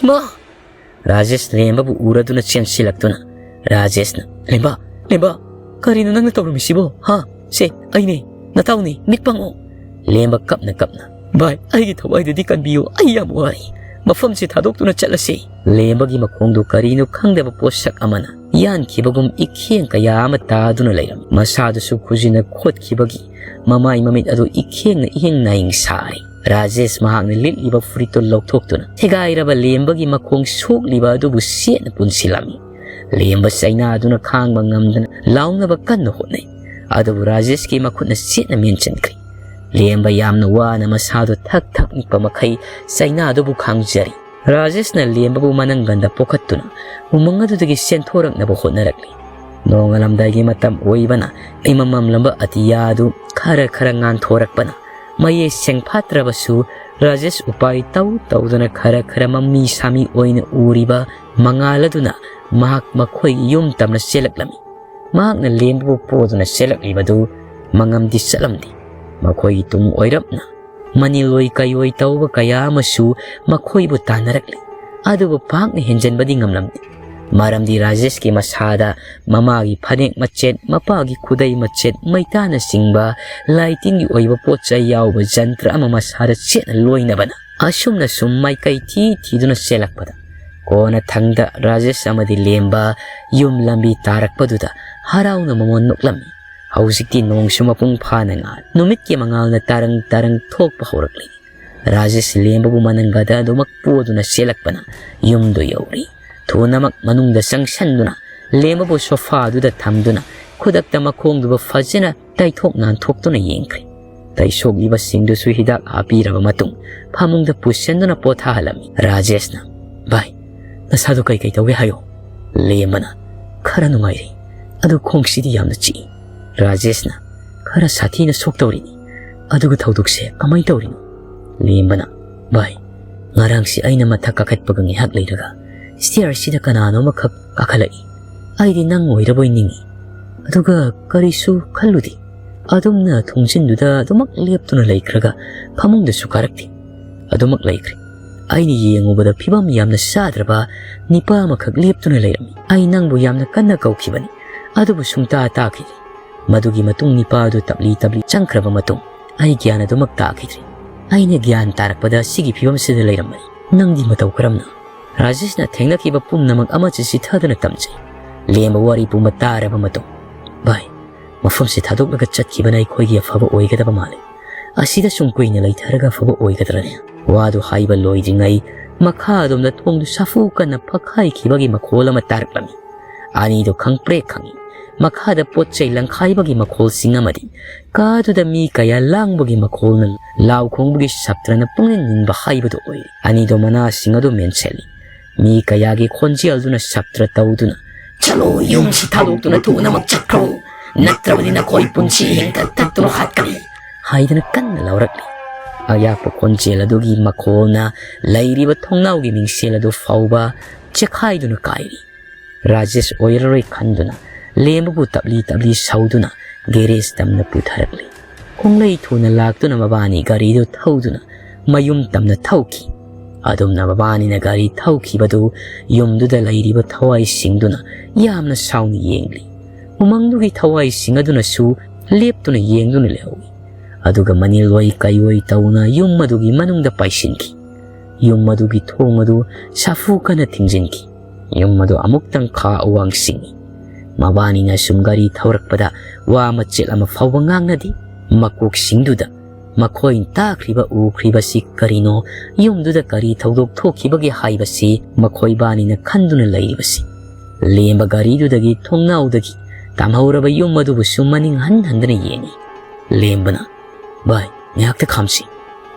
ꯏꯃꯥ!" ꯔꯥꯖꯦꯁ ꯂꯦꯝꯕꯕꯨ ꯎꯔꯗꯨꯅ ꯆꯦꯟꯁꯤꯜꯂꯛꯇꯨꯅ ꯔꯥꯖꯦꯁꯅ, "ꯂꯦꯝꯕ, ꯂꯦꯝꯕ, ꯀꯔꯤꯅꯣ ꯅꯪꯅ ꯇꯧꯔꯝꯃꯤꯁꯤꯕꯣ? ꯍꯥ? ꯁꯦ, ꯑꯩꯅꯦ, ꯅꯇꯥꯎꯅꯦ, ꯃꯤꯠ ꯄꯥꯡꯉꯣ!" ꯂꯦꯝꯕ ꯀꯞꯅ ꯀꯞꯅ, "ꯚꯥꯏ, ꯑꯩꯒꯤ ꯊꯋꯥꯏꯗꯨꯗꯤ ꯀꯟꯕꯤꯌꯨ, ꯑꯩ ꯌꯥꯝ ꯋꯥꯔꯦ꯫ ꯃꯐꯝꯁꯤ ꯊꯥꯗꯣꯛꯇꯨꯅ ꯆꯠꯂꯁꯤ꯫" ꯂꯦꯝꯕꯒꯤ ꯃꯈꯣꯡꯗꯨ ꯀꯔꯤꯅꯣ ꯈꯪꯗꯕ ꯄꯣꯠꯁꯛ ꯑꯃꯅ ꯌꯥꯟꯈꯤꯕꯒꯨꯝ ꯏꯈꯦꯡ ꯀꯌꯥ ꯑꯃ ꯇꯥꯗꯨꯅ ꯂꯩꯔꯝꯃꯤ꯫ ꯃꯁꯥꯗꯨꯁꯨ ꯈꯨꯖꯤꯅ ꯈꯣꯠꯈꯤꯕꯒꯤ ꯃꯃꯥꯏ ꯃꯃꯤꯠ ꯑꯗꯨ ꯏꯈꯦꯡꯅ ꯏꯍꯤꯡ ꯅꯥꯍꯤꯡ ꯁꯥꯔꯤ꯫ ꯔꯥꯖꯦꯁ ꯃꯍꯥꯛꯅ ꯂꯤꯠꯂꯤꯕ ꯐꯨꯔꯤꯠꯇꯨ ꯂꯧꯊꯣꯛꯇꯨꯅ ꯁꯦꯒꯥꯏꯔꯕ ꯂꯦꯝꯕꯒꯤ ꯃꯈꯣꯡ ꯁꯣꯛꯂꯤꯕ ꯑꯗꯨꯕꯨ ꯆꯦꯠꯅ ꯄꯨꯟꯁꯤꯜꯂꯝꯃꯤ꯫ ꯂꯦꯝꯕ ꯆꯩꯅꯥꯗꯨꯅ ꯈꯥꯡꯕ ꯉꯝꯗꯅ ꯂꯥꯎꯅꯕ ꯀꯟꯅ ꯍꯣꯠꯅꯩ꯫ ꯑꯗꯨꯕꯨ ꯔꯥꯖꯦꯁꯀꯤ ꯃꯈꯨꯠꯅ ꯆꯦꯠꯅ ꯃꯦꯟꯁꯤꯟꯈ꯭ꯔꯦ꯫ ꯂꯦꯝꯕ ꯌꯥꯝꯅ ꯋꯥꯅ ꯃꯁꯥꯗꯨ ꯊꯛ ꯊꯛ ꯅꯤꯛꯄ ꯃꯈꯩ ꯆꯩꯅꯥꯗꯨꯕꯨ ꯈꯥꯡꯖꯔꯤ꯫ ꯔꯥꯖꯦꯁꯅ ꯂꯦꯝꯕꯕꯨ ꯃꯅꯪꯒꯟꯗ ꯄꯣꯈꯠꯇꯨꯅ ꯎꯃꯪ ꯑꯗꯨꯗꯒꯤ ꯆꯦꯟꯊꯣꯔꯛꯅꯕ ꯍꯣꯠꯅꯔꯛꯂꯤ꯫ ꯅꯣꯡꯉꯥꯜꯂꯝꯗꯥꯏꯒꯤ ꯃꯇꯝ ꯑꯣꯏꯕꯅ ꯏꯃꯝ ꯃꯝꯂꯝꯕ ꯑꯇꯤꯌꯥ ꯑꯗꯨ ꯈꯔ ꯈꯔ ꯉꯥꯟꯊꯣꯔꯛꯄꯅ ꯃꯌꯦꯛ ꯁꯦꯡꯐꯥꯠꯇ꯭ꯔꯕꯁꯨ ꯔꯥꯖꯦꯁ ꯎꯄꯥꯏ ꯇꯧ ꯇꯧꯗꯨꯅ ꯈꯔ ꯈꯔ ꯃꯃꯤ ꯁꯥꯃꯤ ꯑꯣꯏꯅ ꯎꯔꯤꯕ ꯃꯉꯥꯜ ꯑꯗꯨꯅ ꯃꯍꯥꯛ ꯃꯈꯣꯏꯒꯤ ꯌꯨꯝ ꯇꯝꯅ ꯆꯦꯜꯂꯛꯂꯝꯃꯤ꯫ ꯃꯍꯥꯛꯅ ꯂꯦꯝꯕꯕꯨ ꯄꯣꯗꯨꯅ ꯆꯦꯜꯂꯛꯂꯤꯕꯗꯨ ꯃꯉꯝꯗꯤ ꯆꯠꯂꯝꯗꯦ꯫ ꯃꯈꯣꯏꯒꯤ ꯇꯨꯡ ꯑꯣꯏꯔꯞꯅ ꯃꯅꯤꯜꯑꯣꯏ ꯀꯩꯑꯣꯏ ꯇꯧꯕ ꯀꯌꯥ ꯑꯃꯁꯨ ꯃꯈꯣꯏꯕꯨ ꯇꯥꯟꯅꯔꯛꯂꯤ꯫ ꯑꯗꯨꯕꯨ ꯄꯥꯛꯅ ꯍꯦꯟꯖꯟꯕꯗꯤ ꯉꯝꯂꯝꯗꯦ꯫ ꯃꯔꯝꯗꯤ ꯔꯥꯖꯦꯁꯀꯤ ꯃꯁꯥꯗ ꯃꯃꯥꯒꯤ ꯐꯅꯦꯛ ꯃꯆꯦꯠ, ꯃꯄꯥꯒꯤ ꯈꯨꯗꯩ ꯃꯆꯦꯠ, ꯃꯩꯇꯥꯅꯆꯤꯡꯕ ꯂꯥꯏꯇꯤꯟꯒꯤ ꯑꯣꯏꯕ ꯄꯣꯠ ꯆꯩ ꯌꯥꯎꯕ ꯖꯟꯇ꯭ꯔ ꯑꯃ ꯃꯁꯥꯗ ꯆꯦꯠꯅ ꯂꯣꯏꯅꯕꯅ ꯑꯁꯨꯝꯅ ꯁꯨꯝ ꯃꯥꯏꯀꯩ ꯊꯤ ꯊꯤꯗꯨꯅ ꯆꯦꯜꯂꯛꯄꯗ, ꯀꯣꯟꯅ ꯊꯪꯗ ꯔꯥꯖꯦꯁ ꯑꯃꯗꯤ ꯂꯦꯝꯕ ꯌꯨꯝ ꯂꯝꯕꯤ ꯇꯥꯔꯛꯄꯗꯨꯗ ꯍꯔꯥꯎꯅ ꯃꯃꯣꯟ ꯅꯣꯛꯂꯝꯃꯤ꯫ ꯍꯧꯖꯤꯛꯇꯤ ꯅꯣꯡꯁꯨ ꯃꯄꯨꯡ ꯐꯥꯅ ꯉꯥꯜ, ꯅꯨꯃꯤꯠꯀꯤ ꯃꯉꯥꯜꯅ ꯇꯥꯔꯪ ꯇꯥꯔꯪ ꯊꯣꯛꯄ ꯍꯧꯔꯛꯂꯤ꯫ ꯔꯥꯖꯦꯁ ꯂꯦꯝꯕꯕꯨ ꯃꯅꯪꯒꯗ ꯑꯗꯨꯃꯛ ꯄꯣꯗꯨꯅ ꯆꯦꯜꯂꯛꯄꯅ ꯌꯨꯝꯗꯨ ꯌꯧꯔꯤ꯫ ꯊꯨꯅꯃꯛ ꯃꯅꯨꯡꯗ ꯆꯪꯁꯟꯗꯨꯅ ꯂꯦꯝꯕꯕꯨ ꯁꯣꯐꯥꯗꯨꯗ ꯊꯝꯗꯨꯅ ꯈꯨꯗꯛꯇ ꯃꯈꯣꯡꯗꯨꯕꯨ ꯐꯖꯅ ꯇꯩꯊꯣꯛ ꯅꯥꯟꯊꯣꯛꯇꯨꯅ ꯌꯦꯡꯈ꯭ꯔꯦ꯫ ꯇꯩꯁꯣꯛꯂꯤꯕꯁꯤꯡꯗꯨꯁꯨ ꯍꯤꯗꯥꯛ ꯍꯥꯞꯄꯤꯔꯕ ꯃꯇꯨꯡ ꯐꯃꯨꯡꯗ ꯄꯨꯁꯟꯗꯨꯅ ꯄꯣꯊꯥꯍꯜꯂꯝꯃꯤ꯫ ꯔꯥꯖꯦꯁꯅ, "ꯚꯥꯏ, ꯅꯁꯥꯗꯣ ꯀꯩꯀꯩ ꯇꯧꯏ ꯍꯥꯏꯌꯣ?" ꯂꯦꯝꯕꯅ, "ꯈꯔ ꯅꯨꯡꯉꯥꯏꯔꯦ, ꯑꯗꯨ ꯈꯣꯡꯁꯤꯗꯤ ꯌꯥꯝꯅ ꯆꯤꯛꯏ꯫" ꯔꯥꯖꯦꯁꯅ, "ꯈꯔ ꯁꯥꯊꯤꯅ ꯁꯣꯛ ꯇꯧꯔꯤꯅꯤ, ꯑꯗꯨꯒ ꯊꯧꯗꯣꯛꯁꯦ ꯀꯃꯥꯏꯅ ꯇꯧꯔꯤꯅꯣ?" ꯂꯦꯝꯕꯅ, "ꯚꯥꯏ, ꯉꯔꯥꯡꯁꯤ ꯑꯩꯅ ꯃꯊꯛ ꯀꯥꯈꯠꯄꯒ ꯉꯥꯏꯍꯥꯛ ꯂꯩꯔꯒ ꯁ꯭ꯇꯤꯌꯔꯁꯤꯗ ꯀꯅꯥꯅꯣ ꯑꯃꯈꯛ ꯀꯥꯈꯠꯂꯛꯏ꯫ ꯑꯩꯗꯤ ꯅꯪ ꯑꯣꯏꯔꯕꯣꯏ ꯅꯤꯡꯉꯤ꯫ ꯑꯗꯨꯒ ꯀꯔꯤꯁꯨ ꯈꯜꯂꯨꯗꯦ꯫ ꯑꯗꯨꯝꯅ ꯊꯣꯡꯖꯤꯟꯗꯨꯗ ꯑꯗꯨꯃꯛ ꯂꯦꯞꯇꯨꯅ ꯂꯩꯈ꯭ꯔꯒ ꯐꯃꯨꯡꯗꯁꯨ ꯀꯥꯔꯛꯇꯦ꯫ ꯑꯗꯨꯃꯛ ꯂꯩꯈ꯭ꯔꯦ꯫ ꯑꯩꯅ ꯌꯦꯡꯉꯨꯕꯗ ꯐꯤꯕꯝ ꯌꯥꯝꯅ ꯆꯥꯗ꯭ꯔꯕ ꯅꯤꯄꯥ ꯑꯃꯈꯛ ꯂꯦꯞꯇꯨꯅ ꯂꯩꯔꯝꯃꯤ꯫ ꯑꯩ ꯅꯪꯕꯨ ꯌꯥꯝꯅ ꯀꯟꯅ ꯀꯧꯈꯤꯕꯅꯤ, ꯑꯗꯨꯕꯨ ꯁꯨꯡꯇꯥ ꯇꯥꯈꯤꯗꯦ꯫ ꯃꯗꯨꯒꯤ ꯃꯇꯨꯡ ꯅꯤꯄꯥ ꯑꯗꯨ ꯇꯞꯂꯤ ꯇꯞꯂꯤ ꯆꯪꯈ꯭ꯔꯕ ꯃꯇꯨꯡ ꯑꯩ ꯒ꯭ꯌꯥꯟ ꯑꯗꯨꯃꯛ ꯇꯥꯈꯤꯗ꯭ꯔꯦ꯫ ꯑꯩꯅ ꯒ꯭ꯌꯥꯟ ꯇꯥꯔꯛꯄꯗ ꯁꯤꯒꯤ ꯐꯤꯕꯝꯁꯤꯗ ꯂꯩꯔꯝꯕꯅꯤ꯫ ꯅꯪꯗꯤ ꯃꯇꯧ ꯀꯔꯝꯅ?" ꯔꯥꯖꯦꯁꯅ ꯊꯦꯡꯅꯈꯤꯕ ꯄꯨꯝꯅꯃꯛ ꯑꯃ ꯆꯤꯠ ꯆꯤꯠꯊꯗꯨꯅ ꯇꯝꯖꯩ꯫ ꯂꯦꯝꯕ ꯋꯥꯔꯤ ꯄꯨꯝꯕ ꯇꯥꯔꯕ ꯃꯇꯨꯡ, "ꯚꯥꯏ, ꯃꯐꯝꯁꯤ ꯊꯥꯗꯣꯛꯂꯒ ꯆꯠꯈꯤꯕꯅ ꯑꯩꯈꯣꯏꯒꯤ ꯑꯐꯕ ꯑꯣꯏꯒꯗꯕ ꯃꯥꯜꯂꯤ꯫ ꯑꯁꯤꯗ ꯁꯨꯝ ꯀꯨꯏꯅ ꯂꯩꯊꯔꯒ ꯑꯐꯕ ꯑꯣꯏꯒꯗ꯭ꯔꯅꯦ?" ꯋꯥꯗꯨ ꯍꯥꯏꯕ ꯂꯣꯏꯗ꯭ꯔꯤꯉꯩ ꯃꯈꯥ ꯑꯗꯣꯝꯗ ꯊꯣꯡꯗꯨ ꯁꯥꯐꯨ ꯀꯟꯅ ꯐꯛꯈꯥꯏꯈꯤꯕꯒꯤ ꯃꯈꯣꯜ ꯑꯃ ꯇꯥꯔꯛꯂꯝꯃꯤ꯫ ꯑꯅꯤꯗꯨ ꯈꯪꯄ꯭ꯔꯦꯛ ꯈꯪꯏ꯫ ꯃꯈꯥꯗ ꯄꯣꯠ ꯆꯩ ꯂꯪꯈꯥꯏꯕꯒꯤ ꯃꯈꯣꯜꯁꯤꯡ ꯑꯃꯗꯤ ꯀꯥꯗꯨꯗ ꯃꯤ ꯀꯌꯥ ꯂꯥꯡꯕꯒꯤ ꯃꯈꯣꯜꯅ ꯂꯥꯎ ꯈꯣꯡꯕꯒꯤ ꯁꯞꯇ꯭ꯔꯅ ꯄꯨꯛꯅꯤꯡ ꯅꯤꯟꯕ ꯍꯥꯏꯕꯗꯨ ꯑꯣꯏꯔꯤ꯫ ꯑꯅꯤꯗꯨ ꯃꯅꯥꯁꯤꯡ ꯑꯗꯨ ꯃꯦꯟꯁꯤꯜꯂꯤ꯫ ꯃꯤ ꯀꯌꯥꯒꯤ ꯈꯣꯟꯖꯦꯜꯗꯨꯅ ꯁꯞꯇ꯭ꯔ ꯇꯧꯗꯨꯅ, "ꯆꯠꯂꯣ, ꯌꯨꯝꯁꯤ ꯊꯥꯗꯣꯛꯇꯨꯅ ꯊꯨꯅꯃꯛ ꯆꯠꯈ꯭ꯔꯣ, ꯅꯠꯇ꯭ꯔꯕꯗꯤ ꯅꯈꯣꯏ ꯄꯨꯟꯁꯤ ꯍꯦꯟꯒꯠ ꯊꯛꯇꯨꯅ ꯍꯥꯠꯀꯅꯤ" ꯍꯥꯏꯗꯅ ꯀꯟꯅ ꯂꯥꯎꯔꯛꯂꯤ꯫ ꯑꯌꯥꯛꯄ ꯈꯣꯟꯖꯦꯜ ꯑꯗꯨꯒꯤ ꯃꯈꯣꯜꯅ ꯂꯩꯔꯤꯕ ꯊꯣꯡꯅꯥꯎꯒꯤ ꯃꯤꯡꯁꯦꯜ ꯑꯗꯨ ꯐꯥꯎꯕ ꯆꯦꯈꯥꯏꯗꯨꯅ ꯀꯥꯏꯔꯤ꯫ ꯔꯥꯖꯦꯁ ꯑꯣꯏꯔꯔꯣꯏ ꯈꯟꯗꯨꯅ ꯂꯦꯝꯕꯕꯨ ꯇꯞꯂꯤ ꯇꯞꯂꯤ ꯁꯧꯗꯨꯅ ꯒꯦꯔꯦꯖ ꯇꯝꯅ ꯄꯨꯊꯔꯛꯂꯤ꯫ ꯈꯣꯡꯂꯩ ꯊꯨꯅ ꯂꯥꯛꯇꯨꯅ ꯃꯕꯥꯅꯤ ꯒꯥꯔꯤꯗꯨ ꯊꯧꯗꯨꯅ ꯃꯌꯨꯝ ꯇꯝꯅ ꯊꯧꯈꯤ꯫ ꯑꯗꯨꯝꯅ ꯃꯕꯥꯅꯤꯅ ꯒꯥꯔꯤ ꯊꯧꯈꯤꯕꯗꯨ ꯌꯨꯝꯗꯨꯗ ꯂꯩꯔꯤꯕ ꯊꯋꯥꯏꯁꯤꯡꯗꯨꯅ ꯌꯥꯝꯅ ꯁꯥꯎꯅ ꯌꯦꯡꯂꯤ꯫ ꯎꯃꯪꯗꯨꯒꯤ ꯊꯋꯥꯏꯁꯤꯡ ꯑꯗꯨꯅꯁꯨ ꯂꯦꯞꯇꯨꯅ ꯌꯦꯡꯗꯨꯅ ꯂꯩꯍꯧꯏ꯫ ꯑꯗꯨꯒ ꯃꯅꯤꯜ ꯑꯣꯏ ꯀꯩ ꯑꯣꯏ ꯇꯧꯅ ꯌꯨꯝ ꯑꯗꯨꯒꯤ ꯃꯅꯨꯡꯗ ꯄꯥꯏꯁꯤꯟꯈꯤ꯫ ꯌꯨꯝ ꯑꯗꯨꯒꯤ ꯊꯣꯡ ꯑꯗꯨ ꯁꯥꯐꯨ ꯀꯟꯅ ꯊꯤꯡꯖꯤꯟꯈꯤ꯫ ꯌꯨꯝ ꯑꯗꯨ ꯑꯃꯨꯛꯇꯪ ꯈꯥ ꯑꯋꯥꯡ ꯁꯤꯡꯏ꯫ ꯃꯕꯥꯅꯤꯅ ꯁꯨꯝ ꯒꯥꯔꯤ ꯊꯧꯔꯛꯄꯗ ꯋꯥ ꯃꯆꯦꯠ ꯑꯃ ꯐꯥꯎꯕ ꯉꯥꯡꯅꯗꯦ꯫ ꯃꯀꯣꯛꯁꯤꯡꯗꯨꯗ ꯃꯈꯣꯏꯅ ꯇꯥꯈ꯭ꯔꯤꯕ ꯎꯈ꯭ꯔꯤꯕꯁꯤ ꯀꯔꯤꯅꯣ, ꯌꯨꯝꯗꯨꯗ ꯀꯔꯤ ꯊꯧꯗꯣꯛ ꯊꯣꯛꯈꯤꯕꯒꯦ ꯍꯥꯏꯕꯁꯤ ꯃꯈꯣꯏ ꯕꯥꯅꯤꯅ ꯈꯟꯗꯨꯅ ꯂꯩꯔꯤꯕꯁꯤ꯫ ꯂꯦꯝꯕ ꯒꯥꯔꯤꯗꯨꯗꯒꯤ ꯊꯣꯡꯅꯥꯎꯗꯒꯤ ꯇꯝꯍꯧꯔꯕ ꯌꯨꯝ ꯑꯗꯨꯕꯨꯁꯨ ꯃꯅꯤꯡ ꯍꯟ ꯍꯟꯗꯨꯅ ꯌꯦꯡꯏ꯫ ꯂꯦꯝꯕꯅ, "ꯚꯥꯏ, ꯉꯥꯏꯍꯥꯛꯇ ꯈꯥꯝꯁꯤ꯫"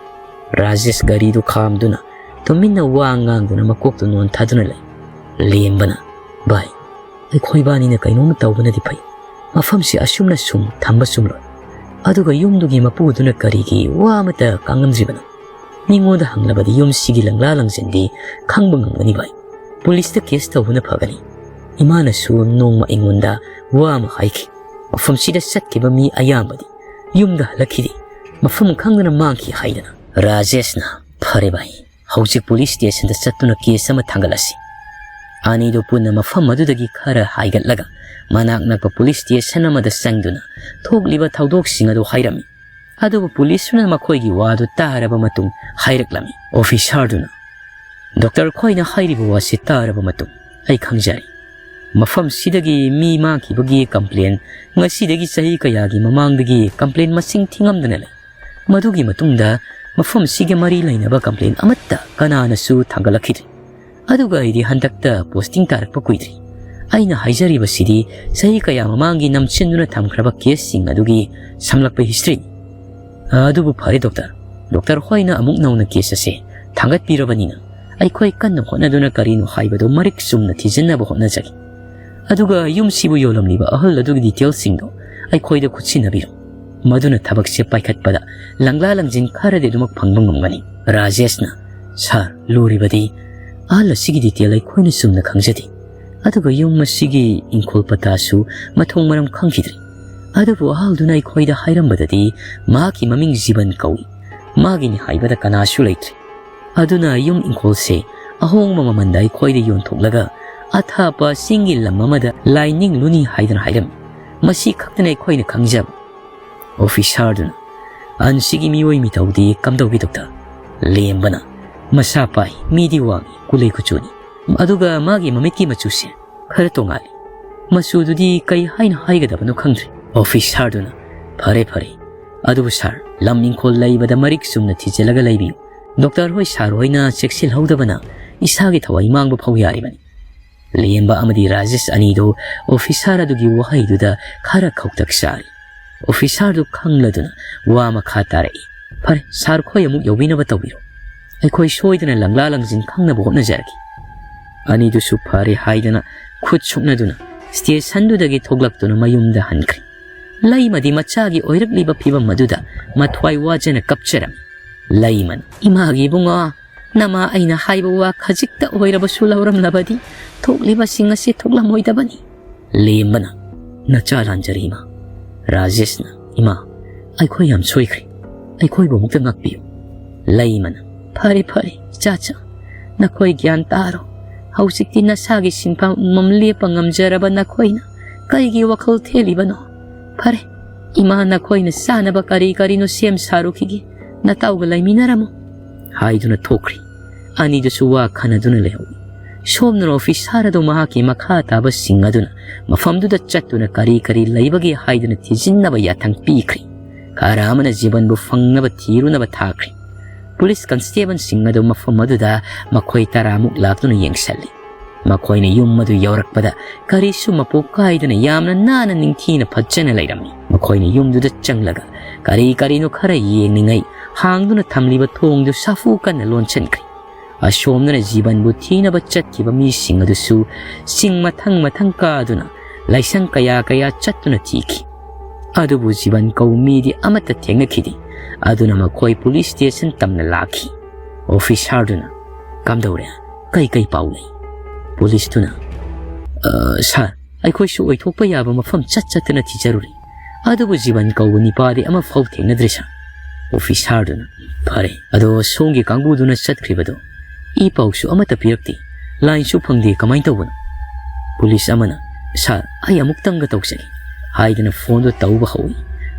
ꯔꯥꯖꯦꯁ ꯒꯥꯔꯤꯗꯨ ꯈꯥꯝꯗꯨꯅ ꯇꯨꯃꯤꯟꯅ ꯋꯥ ꯉꯥꯡꯗꯨꯅ ꯃꯀꯣꯛꯇꯨ ꯅꯣꯟꯊꯗꯨꯅ ꯂꯩ꯫ ꯂꯦꯝꯕꯅ, "ꯚꯥꯏ, ꯑꯩꯈꯣꯏꯕꯥꯅꯤꯅ ꯀꯩꯅꯣꯝꯃ ꯇꯧꯕꯅꯗꯤ ꯐꯩ꯫ ꯃꯐꯝꯁꯤ ꯑꯁꯨꯝꯅ ꯁꯨꯝ ꯊꯝꯕ ꯆꯨꯝꯂꯣꯏ꯫ ꯑꯗꯨꯒ ꯌꯨꯝꯗꯨꯒꯤ ꯃꯄꯨꯗꯨꯅ ꯀꯔꯤꯒꯤ ꯋꯥ ꯑꯃꯠꯇ ꯉꯥꯡꯉꯝꯗ꯭ꯔꯤꯕꯅꯣ? ꯃꯤꯉꯣꯟꯗ ꯍꯪꯂꯕꯗꯤ ꯌꯨꯝꯁꯤꯒꯤ ꯂꯪꯂꯥ ꯂꯪꯖꯟꯗꯤ ꯈꯪꯕ ꯉꯝꯒꯅꯤ ꯚꯥꯏ꯫ ꯄꯨꯂꯤꯁꯇ ꯀꯦꯁ ꯇꯧꯕꯅ ꯐꯒꯅꯤ꯫ ꯏꯃꯥꯅꯁꯨ ꯅꯣꯡꯃ ꯑꯩꯉꯣꯟꯗ ꯋꯥ ꯑꯃ ꯍꯥꯏꯈꯤ꯫ ꯃꯐꯝꯁꯤꯗ ꯆꯠꯈꯤꯕ ꯃꯤ ꯑꯌꯥꯝꯕꯗꯤ ꯌꯨꯝꯗ ꯍꯜꯂꯛꯈꯤꯗꯦ꯫ ꯃꯐꯝ ꯈꯪꯗꯅ ꯃꯥꯡꯈꯤ ꯍꯥꯏꯗꯅ꯫" ꯔꯥꯖꯦꯁꯅ, "ꯐꯔꯦ ꯚꯥꯏ, ꯍꯧꯖꯤꯛ ꯄꯨꯂꯤꯁ ꯁ꯭ꯇꯦꯁꯟꯗ ꯆꯠꯇꯨꯅ ꯀꯦꯁ ꯑꯃ ꯊꯥꯡꯒꯠꯂꯁꯤ꯫" ꯑꯅꯤꯗꯨ ꯄꯨꯟꯅ ꯃꯐꯝ ꯑꯗꯨꯗꯒꯤ ꯈꯔ ꯍꯥꯏꯒꯠꯂꯒ ꯃꯅꯥꯛ ꯅꯛꯄ ꯄꯨꯂꯤꯁ ꯁ꯭ꯇꯦꯁꯟ ꯑꯃꯗ ꯆꯪꯗꯨꯅ ꯊꯣꯛꯂꯤꯕ ꯊꯧꯗꯣꯛꯁꯤꯡ ꯑꯗꯨ ꯍꯥꯏꯔꯝꯃꯤ꯫ ꯑꯗꯨꯕꯨ ꯄꯨꯂꯤꯁꯇꯨꯅ ꯃꯈꯣꯏꯒꯤ ꯋꯥꯗꯨ ꯇꯥꯔꯕ ꯃꯇꯨꯡ ꯍꯥꯏꯔꯛꯂꯝꯃꯤ꯫ ꯑꯣꯐꯤꯁꯥꯔꯗꯨꯅ, "ꯗꯣꯛꯇꯔ ꯈꯣꯏꯅ ꯍꯥꯏꯔꯤꯕ ꯋꯥꯁꯤ ꯇꯥꯔꯕ ꯃꯇꯨꯡ ꯑꯩ ꯈꯪꯖꯔꯦ꯫ "ꯃꯐꯝꯁꯤꯗꯒꯤ ꯃꯤ ꯃꯥꯡꯈꯤꯕꯒꯤ complain ꯉꯁꯤꯗꯒꯤ ꯆꯍꯤ ꯀꯌꯥꯒꯤ ꯃꯃꯥꯡꯗꯒꯤ complain ꯃꯁꯤꯡ ꯊꯤꯉꯝꯗꯅ ꯂꯩ꯫ ꯃꯗꯨꯒꯤ ꯃꯇꯨꯡꯗ ꯃꯐꯝꯁꯤꯒ ꯃꯔꯤ ꯂꯩꯅꯕ complain ꯑꯃꯠꯇ ꯀꯅꯥꯅꯁꯨ ꯊꯥꯡꯒꯠꯂꯛꯈꯤꯗ꯭ꯔꯤ꯫ ꯑꯗꯨꯒ ꯑꯩꯗꯤ ꯍꯟꯗꯛꯇ posting ꯇꯥꯔꯛꯄ ꯀꯨꯏꯗ꯭ꯔꯤ꯫ ꯑꯩꯅ ꯍꯥꯏꯖꯔꯤꯕꯁꯤꯗꯤ ꯆꯍꯤ ꯀꯌꯥ ꯃꯃꯥꯡꯒꯤ ꯅꯝꯁꯤꯟꯗꯨꯅ ꯊꯝꯈ꯭ꯔꯕ caseꯁꯤꯡ ꯑꯗꯨꯒꯤ ꯁꯝꯂꯛꯄ historyꯅꯤ꯫ ꯑꯗꯨꯕꯨ ꯐꯔꯦ ꯗꯣꯛꯇꯔ, ꯗꯣꯛꯇꯔ ꯍꯣꯏꯅ ꯑꯃꯨꯛ ꯅꯧꯅ case ꯑꯁꯦ ꯊꯥꯡꯒꯠꯄꯤꯔꯕꯅꯤꯅ ꯑꯩꯈꯣꯏ ꯀꯟꯅ ꯍꯣꯠꯅꯗꯨꯅ ꯀꯔꯤꯅꯣ ꯍꯥꯏꯕꯗꯨ ꯃꯔꯤꯛ ꯆꯨꯝꯅ ꯊꯤꯖꯤꯟꯅꯕ ꯍꯣꯠꯅꯖꯒꯦ꯫ ꯑꯗꯨꯒ ꯌꯨꯝꯁꯤꯕꯨ ꯌꯣꯜꯂꯝꯂꯤꯕ ꯑꯍꯜ ꯑꯗꯨꯒꯤ detailꯁꯤꯡꯗꯣ ꯑꯩꯈꯣꯏꯗ ꯈꯨꯠꯁꯤꯟꯅꯕꯤꯔꯣ꯫ ꯃꯗꯨꯅ ꯊꯕꯛꯁꯦ ꯄꯥꯏꯈꯠꯄꯗ ꯂꯪꯂꯥ ꯂꯪꯖꯤꯟ ꯈꯔꯗꯤ ꯑꯗꯨꯃꯛ ꯐꯪꯕ ꯉꯝꯒꯅꯤ꯫" ꯔꯥꯖꯦꯁꯅ, "ꯁꯥꯔ, ꯂꯨꯔꯤꯕꯗꯤ ꯑꯍꯜ ꯑꯁꯤꯒꯤ detail ꯑꯩꯈꯣꯏꯅ ꯆꯨꯝꯅ ꯈꯪꯖꯗꯦ꯫ ꯑꯗꯨꯒ ꯌꯨꯝ ꯑꯁꯤꯒꯤ ꯏꯪꯈꯣꯜ ꯄꯇꯥꯁꯨ ꯃꯊꯣꯡ ꯃꯔꯝ ꯈꯪꯈꯤꯗ꯭ꯔꯦ꯫ ꯑꯗꯨꯕꯨ ꯑꯍꯜꯗꯨꯅ ꯑꯩꯈꯣꯏꯗ ꯍꯥꯏꯔꯝꯕꯗꯗꯤ ꯃꯍꯥꯛꯀꯤ ꯃꯃꯤꯡ ꯖꯤꯕꯟ ꯀꯧꯏ꯫ ꯃꯥꯒꯤꯅꯤ ꯍꯥꯏꯕꯗ ꯀꯅꯥꯁꯨ ꯂꯩꯇ꯭ꯔꯦ꯫ ꯑꯗꯨꯅ ꯌꯨꯝ ꯏꯪꯈꯣꯜꯁꯦ ꯑꯍꯣꯡꯕ ꯃꯃꯜꯗ ꯑꯩꯈꯣꯏꯗ ꯌꯣꯟꯊꯣꯛꯂꯒ ꯑꯊꯥꯞꯄ ꯆꯤꯡꯒꯤ ꯂꯝ ꯑꯃꯗ ꯂꯥꯏ ꯅꯤꯡꯂꯨꯅꯤ ꯍꯥꯏꯗꯨꯅ ꯍꯥꯏꯔꯝꯃꯤ꯫ ꯃꯁꯤ ꯈꯛꯇꯅꯤ ꯑꯩꯈꯣꯏꯅ ꯈꯪꯖꯕ꯫" ꯑꯣꯐꯤꯁꯥꯔꯗꯨꯅ, "ꯑꯍꯟꯁꯤꯒꯤ ꯃꯤꯑꯣꯏ ꯃꯤꯇꯧꯗꯤ ꯀꯝꯗꯧꯒꯦ ꯗꯣꯛꯇꯔ?" ꯂꯦꯝꯕꯅ, "ꯃꯁꯥ ꯄꯥꯏ, ꯃꯤꯗꯤ ꯋꯥꯡꯏ, ꯀꯨꯂꯩ ꯀꯨꯆꯨꯅꯤ꯫ ꯑꯗꯨꯒ ꯃꯥꯒꯤ ꯃꯃꯤꯠꯀꯤ ꯃꯆꯨꯁꯦ ꯈꯔ ꯇꯣꯉꯥꯜꯂꯤ꯫ ꯃꯆꯨꯗꯨꯗꯤ ꯀꯩ ꯍꯥꯏꯅ ꯍꯥꯏꯒꯗꯕꯅꯣ ꯈꯪꯗ꯭ꯔꯦ꯫" ꯑꯣꯐꯤꯁꯥꯔꯗꯨꯅ, "ꯐꯔꯦ, ꯐꯔꯦ꯫ ꯑꯗꯨꯕꯨ ꯁꯥꯔ, ꯂꯝ ꯏꯪꯈꯣꯜ ꯂꯩꯕꯗ ꯃꯔꯤꯛ ꯆꯨꯝꯅ ꯊꯤꯖꯤꯜꯂꯒ ꯂꯩꯕꯤꯌꯨ꯫ ꯗꯣꯛꯇꯔ ꯍꯣꯏ ꯁꯥꯔ ꯍꯣꯏꯅ ꯆꯦꯛꯁꯤꯜꯍꯧꯗꯕꯅ ꯏꯁꯥꯒꯤ ꯊꯋꯥꯏ ꯃꯥꯡꯕ ꯐꯥꯎ ꯌꯥꯔꯤꯕꯅꯤ꯫" ꯂꯦꯝꯕ ꯑꯃꯗꯤ ꯔꯥꯖꯦꯁ ꯑꯅꯤꯗꯨ ꯑꯣꯐꯤꯁꯥꯔ ꯑꯗꯨꯒꯤ ꯋꯥꯍꯩꯗꯨꯗ ꯈꯔ ꯈꯧꯇꯛ ꯆꯥꯔꯤ꯫ ꯑꯣꯐꯤꯁꯥꯔꯗꯨ ꯈꯪꯂꯗꯨꯅ ꯋꯥ ꯃꯈꯥ ꯇꯥꯔꯛꯏ, "ꯐꯔꯦ, ꯁꯥꯔ ꯈꯣꯏ ꯑꯃꯨꯛ ꯌꯧꯕꯤꯅꯕ ꯇꯧꯕꯤꯔꯣ꯫ ꯑꯩꯈꯣꯏ ꯁꯣꯏꯗꯅ ꯂꯪꯂꯥ ꯂꯪꯖꯤꯟ ꯈꯪꯅꯕ ꯍꯣꯠꯅꯖꯔꯒꯦ꯫" ꯑꯅꯤꯗꯨꯁꯨ ꯐꯔꯦ ꯍꯥꯏꯗꯅ ꯈꯨꯠ ꯁꯨꯛꯅꯗꯨꯅ stationꯗꯨꯗꯒꯤ ꯊꯣꯛꯂꯛꯇꯨꯅ ꯃꯌꯨꯝꯗ ꯍꯟꯈ꯭ꯔꯦ꯫ ꯂꯩꯃꯗꯤ ꯃꯆꯥꯒꯤ ꯑꯣꯏꯔꯛꯂꯤꯕ ꯐꯤꯕꯝ ꯑꯗꯨꯗ ꯃꯊ꯭ꯋꯥꯏ ꯋꯥꯖꯅ ꯀꯞꯆꯔꯝꯃꯤ꯫ ꯂꯩꯃꯅ, "ꯏꯃꯥꯒꯤ ꯏꯕꯨꯡꯉꯣ, ꯅꯃꯥ ꯑꯩꯅ ꯍꯥꯏꯕ ꯋꯥ ꯈꯖꯤꯛꯇ ꯑꯣꯏꯔꯕꯁꯨ ꯂꯧꯔꯝꯂꯕꯗꯤ ꯊꯣꯛꯂꯤꯕꯁꯤꯡ ꯑꯁꯤ ꯊꯣꯛꯂꯝꯃꯣꯏꯗꯕꯅꯤ꯫" ꯂꯦꯝꯕꯅ, "ꯅꯆꯥ ꯂꯥꯟꯖꯔꯦ ꯏꯃꯥ꯫" ꯔꯥꯖꯦꯁꯅ, "ꯏꯃꯥ, ꯑꯩꯈꯣꯏ ꯌꯥꯝ ꯁꯣꯏꯈ꯭ꯔꯦ꯫ ꯑꯩꯈꯣꯏꯕꯨ ꯑꯃꯨꯛꯇ ꯉꯥꯛꯄꯤꯌꯨ꯫" ꯂꯩꯃꯅ, "ꯐꯔꯦ, ꯐꯔꯦ, ꯏꯆꯥꯆꯥ, ꯅꯈꯣꯏ ꯒ꯭ꯌꯥꯟ ꯇꯥꯔꯣ꯫ ꯍꯧꯖꯤꯛꯇꯤ ꯅꯁꯥꯒꯤ ꯁꯤꯟꯐꯝ ꯑꯃ ꯂꯦꯞꯄ ꯉꯝꯖꯔꯕ ꯅꯈꯣꯏꯅ ꯀꯔꯤꯒꯤ ꯋꯥꯈꯜ ꯊꯦꯜꯂꯤꯕꯅꯣ? ꯐꯔꯦ, ꯏꯃꯥ ꯅꯈꯣꯏꯅ ꯆꯥꯅꯕ ꯀꯔꯤ ꯀꯔꯤꯅꯣ ꯁꯦꯝ ꯁꯥꯔꯨꯈꯤꯒꯦ, ꯅꯇꯥꯎꯒ ꯂꯩꯃꯤꯟꯅꯔꯝꯃꯨ꯫" ꯍꯥꯏꯗꯨꯅ ꯊꯣꯛꯈ꯭ꯔꯦ꯫ ꯑꯅꯤꯗꯨꯁꯨ ꯋꯥ ꯈꯟꯅꯗꯨꯅ ꯂꯩꯍꯧꯏ꯫ ꯁꯣꯝꯗꯅ ꯑꯣꯐꯤꯁꯥꯔ ꯑꯗꯨ ꯃꯍꯥꯛꯀꯤ ꯃꯈꯥ ꯇꯥꯕꯁꯤꯡ ꯑꯗꯨꯅ ꯃꯐꯝꯗꯨꯗ ꯆꯠꯇꯨꯅ ꯀꯔꯤ ꯀꯔꯤ ꯂꯩꯕꯒꯦ ꯍꯥꯏꯗꯨꯅ ꯊꯤꯖꯤꯟꯅꯕ ꯌꯥꯊꯪ ꯄꯤꯈ꯭ꯔꯦ꯫ ꯈꯔ ꯑꯃꯅ ꯖꯤꯕꯟꯕꯨ ꯐꯪꯅꯕ ꯊꯤꯔꯨꯅꯕ ꯊꯥꯈ꯭ꯔꯦ꯫ ꯄꯨꯂꯤꯁ ꯀꯟꯁꯇꯦꯕꯜꯁꯤꯡ ꯑꯗꯨ ꯃꯐꯝ ꯑꯗꯨꯗ ꯃꯈꯣꯏ ꯇꯔꯥꯃꯨꯛ ꯂꯥꯛꯇꯨꯅ ꯌꯦꯡꯁꯜꯂꯤ꯫ ꯃꯈꯣꯏꯅ ꯌꯨꯝ ꯑꯗꯨ ꯌꯧꯔꯛꯄꯗ ꯀꯔꯤꯁꯨ ꯃꯄꯣꯛ ꯀꯥꯏꯗꯅ ꯌꯥꯝꯅ ꯅꯥꯟꯅ ꯅꯤꯡꯊꯤꯅ ꯐꯖꯅ ꯂꯩꯔꯝꯃꯤ꯫ ꯃꯈꯣꯏꯅ ꯌꯨꯝꯗꯨꯗ ꯆꯪꯂꯒ ꯀꯔꯤ ꯀꯔꯤꯅꯣ ꯈꯔ ꯌꯦꯡꯂꯤꯉꯩ ꯍꯥꯡꯗꯨꯅ ꯊꯝꯂꯤꯕ ꯊꯣꯡꯗꯨ ꯁꯥꯐꯨ ꯀꯟꯅ ꯂꯣꯟꯁꯤꯟꯈ꯭ꯔꯦ꯫ ꯑꯁꯣꯝꯗꯅ ꯖꯤꯕꯟꯕꯨ ꯊꯤꯅꯕ ꯆꯠꯈꯤꯕ ꯃꯤꯁꯤꯡ ꯑꯗꯨꯁꯨ ꯆꯤꯡ ꯃꯊꯪ ꯃꯊꯪ ꯀꯥꯗꯨꯅ ꯂꯥꯏꯁꯪ ꯀꯌꯥ ꯀꯌꯥ ꯆꯠꯇꯨꯅ ꯊꯤꯈꯤ꯫ ꯑꯗꯨꯕꯨ ꯖꯤꯕꯟ ꯀꯧꯕ ꯃꯤꯗꯤ ꯑꯃꯠꯇ ꯊꯦꯡꯅꯈꯤꯗꯦ꯫ ꯑꯗꯨꯅ ꯃꯈꯣꯏ ꯄꯨꯂꯤꯁ ꯁ꯭ꯇꯦꯁꯟ ꯇꯝꯅ ꯂꯥꯛꯈꯤ꯫ ꯑꯣꯐꯤꯁꯥꯔꯗꯨꯅ, "ꯀꯝꯗꯧꯔꯦ? ꯀꯩ ꯀꯩ ꯄꯥꯎ ꯂꯩ?" ꯄꯨꯂꯤꯁꯇꯨꯅ, "ꯑ, ꯁꯥꯔ, ꯑꯩꯈꯣꯏꯁꯨ ꯑꯣꯏꯊꯣꯛꯄ ꯌꯥꯕ ꯃꯐꯝ ꯆꯠ ꯆꯠꯇꯨꯅ ꯊꯤꯖꯔꯨꯔꯦ꯫ ꯑꯗꯨꯕꯨ ꯖꯤꯕꯟ ꯀꯧꯕ ꯅꯤꯄꯥꯗꯤ ꯑꯃꯐꯥꯎ ꯊꯦꯡꯅꯗ꯭ꯔꯦ, ꯁꯥꯔ꯫" ꯑꯣꯐꯤꯁꯥꯔꯗꯨꯅ, "ꯐꯔꯦ, ꯑꯗꯣ ꯁꯣꯝꯒꯤ ꯀꯥꯡꯕꯨꯗꯨꯅ ꯆꯠꯈ꯭ꯔꯤꯕꯗꯣ ꯏ ꯄꯥꯎꯁꯨ ꯑꯃꯠꯇ ꯄꯤꯔꯛꯇꯦ, ꯂꯥꯏꯟꯁꯨ ꯐꯪꯗꯦ, ꯀꯃꯥꯏꯅ ꯇꯧꯕꯅꯣ?" ꯄꯨꯂꯤꯁ ꯑꯃꯅ, "ꯁꯥꯔ, ꯑꯩ ꯑꯃꯨꯛꯇꯪꯒ ꯇꯧꯖꯒꯦ" ꯍꯥꯏꯗꯨꯅ ꯐꯣꯟꯗꯨ ꯇꯧꯕ ꯍꯧꯏ꯫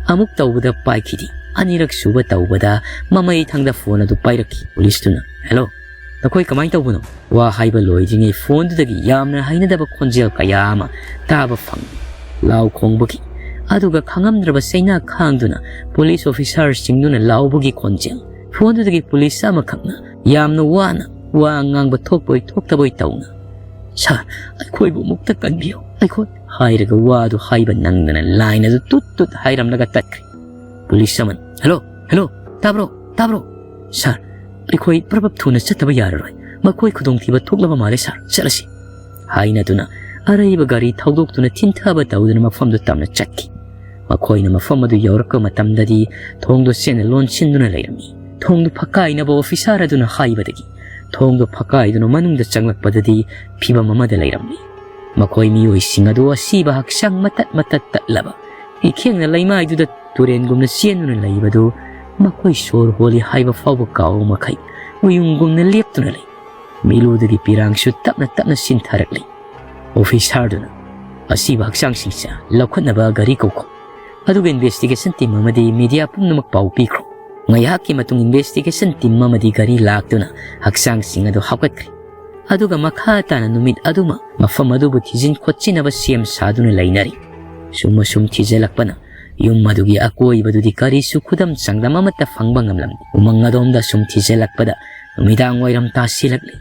ꯑꯃꯨꯛ ꯇꯧꯕꯗ ꯄꯥꯏꯈꯤꯗꯦ꯫ ꯑꯅꯤꯔꯛ ꯁꯨꯕ ꯇꯧꯕꯗ ꯃꯃꯩ ꯊꯪꯗ ꯐꯣꯟ ꯑꯗꯨ ꯄꯥꯏꯔꯛꯈꯤ꯫ ꯄꯨꯂꯤꯁꯇꯨꯅ, "ꯍꯦꯜꯂꯣ, ꯅꯈꯣꯏ ꯀꯃꯥꯏꯅ ꯇꯧꯕꯅꯣ?" ꯋꯥ ꯍꯥꯏꯕ ꯂꯣꯏꯗ꯭ꯔꯤꯉꯩ ꯐꯣꯟꯗꯨꯗꯒꯤ ꯌꯥꯝꯅ ꯍꯩꯅꯗꯕ ꯈꯣꯟꯖꯦꯜ ꯀꯌꯥ ꯑꯃ ꯇꯥꯕ ꯐꯪꯏ꯫ ꯂꯥꯎ ꯈꯣꯡꯕꯒꯤ, ꯑꯗꯨꯒ ꯈꯪꯉꯝꯗ꯭ꯔꯕ ꯆꯩꯅꯥ ꯈꯥꯡꯗꯨꯅ ꯄꯨꯂꯤꯁ ꯑꯣꯐꯤꯁꯥꯔꯁꯤꯡꯗꯨꯅ ꯂꯥꯎꯕꯒꯤ ꯈꯣꯟꯖꯦꯜ꯫ ꯐꯣꯟꯗꯨꯗꯒꯤ ꯄꯨꯂꯤꯁ ꯑꯃꯈꯛꯅ ꯌꯥꯝꯅ ꯋꯥꯅ ꯋꯥ ꯉꯥꯡꯕ ꯊꯣꯛꯄꯣꯏ ꯊꯣꯛꯇꯕꯣꯏ ꯇꯧꯅ, "ꯁꯥꯔ, ꯑꯩꯈꯣꯏꯕꯨ ꯑꯃꯨꯛꯇ ꯀꯟꯕꯤꯌꯨ, ꯑꯩꯈꯣꯏ" ꯍꯥꯏꯔꯒ ꯋꯥꯗꯨ ꯍꯥꯏꯕ ꯅꯪꯗꯅ ꯂꯥꯏꯟ ꯑꯗꯨ ꯇꯨꯠ ꯇꯨꯠ ꯍꯥꯏꯔꯝꯂꯒ ꯇꯠꯈ꯭ꯔꯦ꯫ ꯄꯨꯂꯤꯁ ꯑꯃꯅ, "ꯍꯦꯜꯂꯣ, ꯍꯦꯜꯂꯣ, ꯇꯥꯕ꯭ꯔꯣ, ꯇꯥꯕ꯭ꯔꯣ? ꯁꯥꯔ, ꯑꯩꯈꯣꯏ ꯄ꯭ꯔꯕꯞ ꯊꯨꯅ ꯆꯠꯇꯕ ꯌꯥꯔꯔꯣꯏ꯫ ꯃꯈꯣꯏ ꯈꯨꯗꯣꯡꯊꯤꯕ ꯊꯣꯛꯂꯕ ꯃꯥꯜꯂꯦ, ꯁꯥꯔ꯫ ꯆꯠꯂꯁꯤ" ꯍꯥꯏꯅꯗꯨꯅ ꯑꯔꯩꯕ ꯒꯥꯔꯤ ꯊꯧꯗꯣꯛꯇꯨꯅ ꯊꯤꯟꯊꯕ ꯇꯧꯗꯨꯅ ꯃꯐꯝꯗꯨ ꯇꯝꯅ ꯆꯠꯈꯤ꯫ ꯃꯈꯣꯏꯅ ꯃꯐꯝ ꯑꯗꯨ ꯌꯧꯔꯛꯄ ꯃꯇꯝꯗꯗꯤ ꯊꯣꯡꯗꯨ ꯆꯦꯟꯅ ꯂꯣꯟꯁꯤꯟꯗꯨꯅ ꯂꯩꯔꯝꯃꯤ꯫ ꯊꯣꯡꯗꯨ ꯐꯛꯀꯥꯏꯅꯕ ꯑꯣꯐꯤꯁꯥꯔ ꯑꯗꯨꯅ ꯍꯥꯏꯕꯗꯒꯤ ꯊꯣꯡꯗꯨ ꯐꯛꯀꯥꯏꯗꯨꯅ ꯃꯅꯨꯡꯗ ꯆꯪꯂꯛꯄꯗꯗꯤ ꯐꯤꯚꯝ ꯑꯃꯗ ꯂꯩꯔꯝꯂꯤ꯫ ꯃꯈꯣꯏ ꯃꯤꯑꯣꯏꯁꯤꯡ ꯑꯗꯨ ꯑꯁꯤꯕ ꯍꯛꯆꯥꯡ ꯃꯇꯠ ꯃꯇꯠ ꯇꯠꯂꯕ ꯏꯈꯦꯡꯅ ꯂꯩꯃꯥꯏꯗꯨꯗ ꯇꯨꯔꯦꯟꯒꯨꯝꯅ ꯆꯦꯟꯗꯨꯅ ꯂꯩꯕꯗꯨ ꯃꯈꯣꯏ ꯁꯣꯔ ꯍꯣꯜꯂꯤ ꯍꯥꯏꯕ ꯐꯥꯎꯕ ꯀꯥꯎ ꯃꯈꯩ ꯎꯌꯨꯡꯒꯨꯝꯅ ꯂꯦꯞꯇꯨꯅ ꯂꯩ꯫ ꯃꯤꯂꯨꯗꯒꯤ ꯄꯤꯔꯥꯡꯁꯨ ꯇꯞꯅ ꯇꯞꯅ ꯆꯤꯟꯊꯔꯛꯂꯤ꯫ ꯑꯣꯐꯤꯁꯥꯔꯗꯨꯅ ꯑꯁꯤꯕ ꯍꯛꯆꯥꯡꯁꯤꯡꯁꯦ ꯂꯧꯈꯠꯅꯕ ꯒꯥꯔꯤ ꯀꯧꯈꯣ꯫ ꯑꯗꯨꯒ ꯏꯟꯚꯦꯁꯇꯤꯒꯦꯁꯟ ꯇꯤꯝ ꯑꯃꯗꯤ ꯃꯤꯗꯤꯌꯥ ꯄꯨꯝꯅꯃꯛ ꯄꯥꯎ ꯄꯤꯈ꯭ꯔꯣ꯫ ꯉꯥꯏꯍꯥꯛꯀꯤ ꯃꯇꯨꯡ ꯏꯟꯚꯦꯁꯇꯤꯒꯦꯁꯟ ꯇꯤꯝ ꯑꯃꯗꯤ ꯒꯥꯔꯤ ꯂꯥꯛꯇꯨꯅ ꯍꯛꯆꯥꯡꯁꯤꯡ ꯑꯗꯨ ꯍꯥꯞꯀꯠꯈ꯭ꯔꯦ꯫ ꯑꯗꯨꯒ ꯃꯈꯥ ꯇꯥꯅ ꯅꯨꯃꯤꯠ ꯑꯗꯨꯃ ꯃꯐꯝ ꯑꯗꯨꯕꯨ ꯊꯤꯖꯤꯟ ꯈꯣꯠꯆꯤꯟꯅꯕ ꯁꯦꯝ ꯁꯥꯗꯨꯅ ꯂꯩꯅꯔꯤ꯫ ꯁꯨꯝ ꯑꯁꯨꯝ ꯊꯤꯖꯤꯜꯂꯛꯄꯅ ꯌꯨꯝ ꯑꯗꯨꯒꯤ ꯑꯀꯣꯏꯕꯗꯨꯗꯤ ꯀꯔꯤꯁꯨ ꯈꯨꯗꯝ ꯆꯥꯡꯗꯝ ꯑꯃꯠꯇ ꯐꯪꯕ ꯉꯝꯂꯝꯗꯦ꯫ ꯎꯃꯪ ꯑꯗꯣꯝꯗ ꯁꯨꯝ ꯊꯤꯖꯤꯜꯂꯛꯄꯗ ꯅꯨꯃꯤꯗꯥꯡ ꯋꯥꯏꯔꯝ ꯇꯥꯁꯤꯜꯂꯛꯂꯤ꯫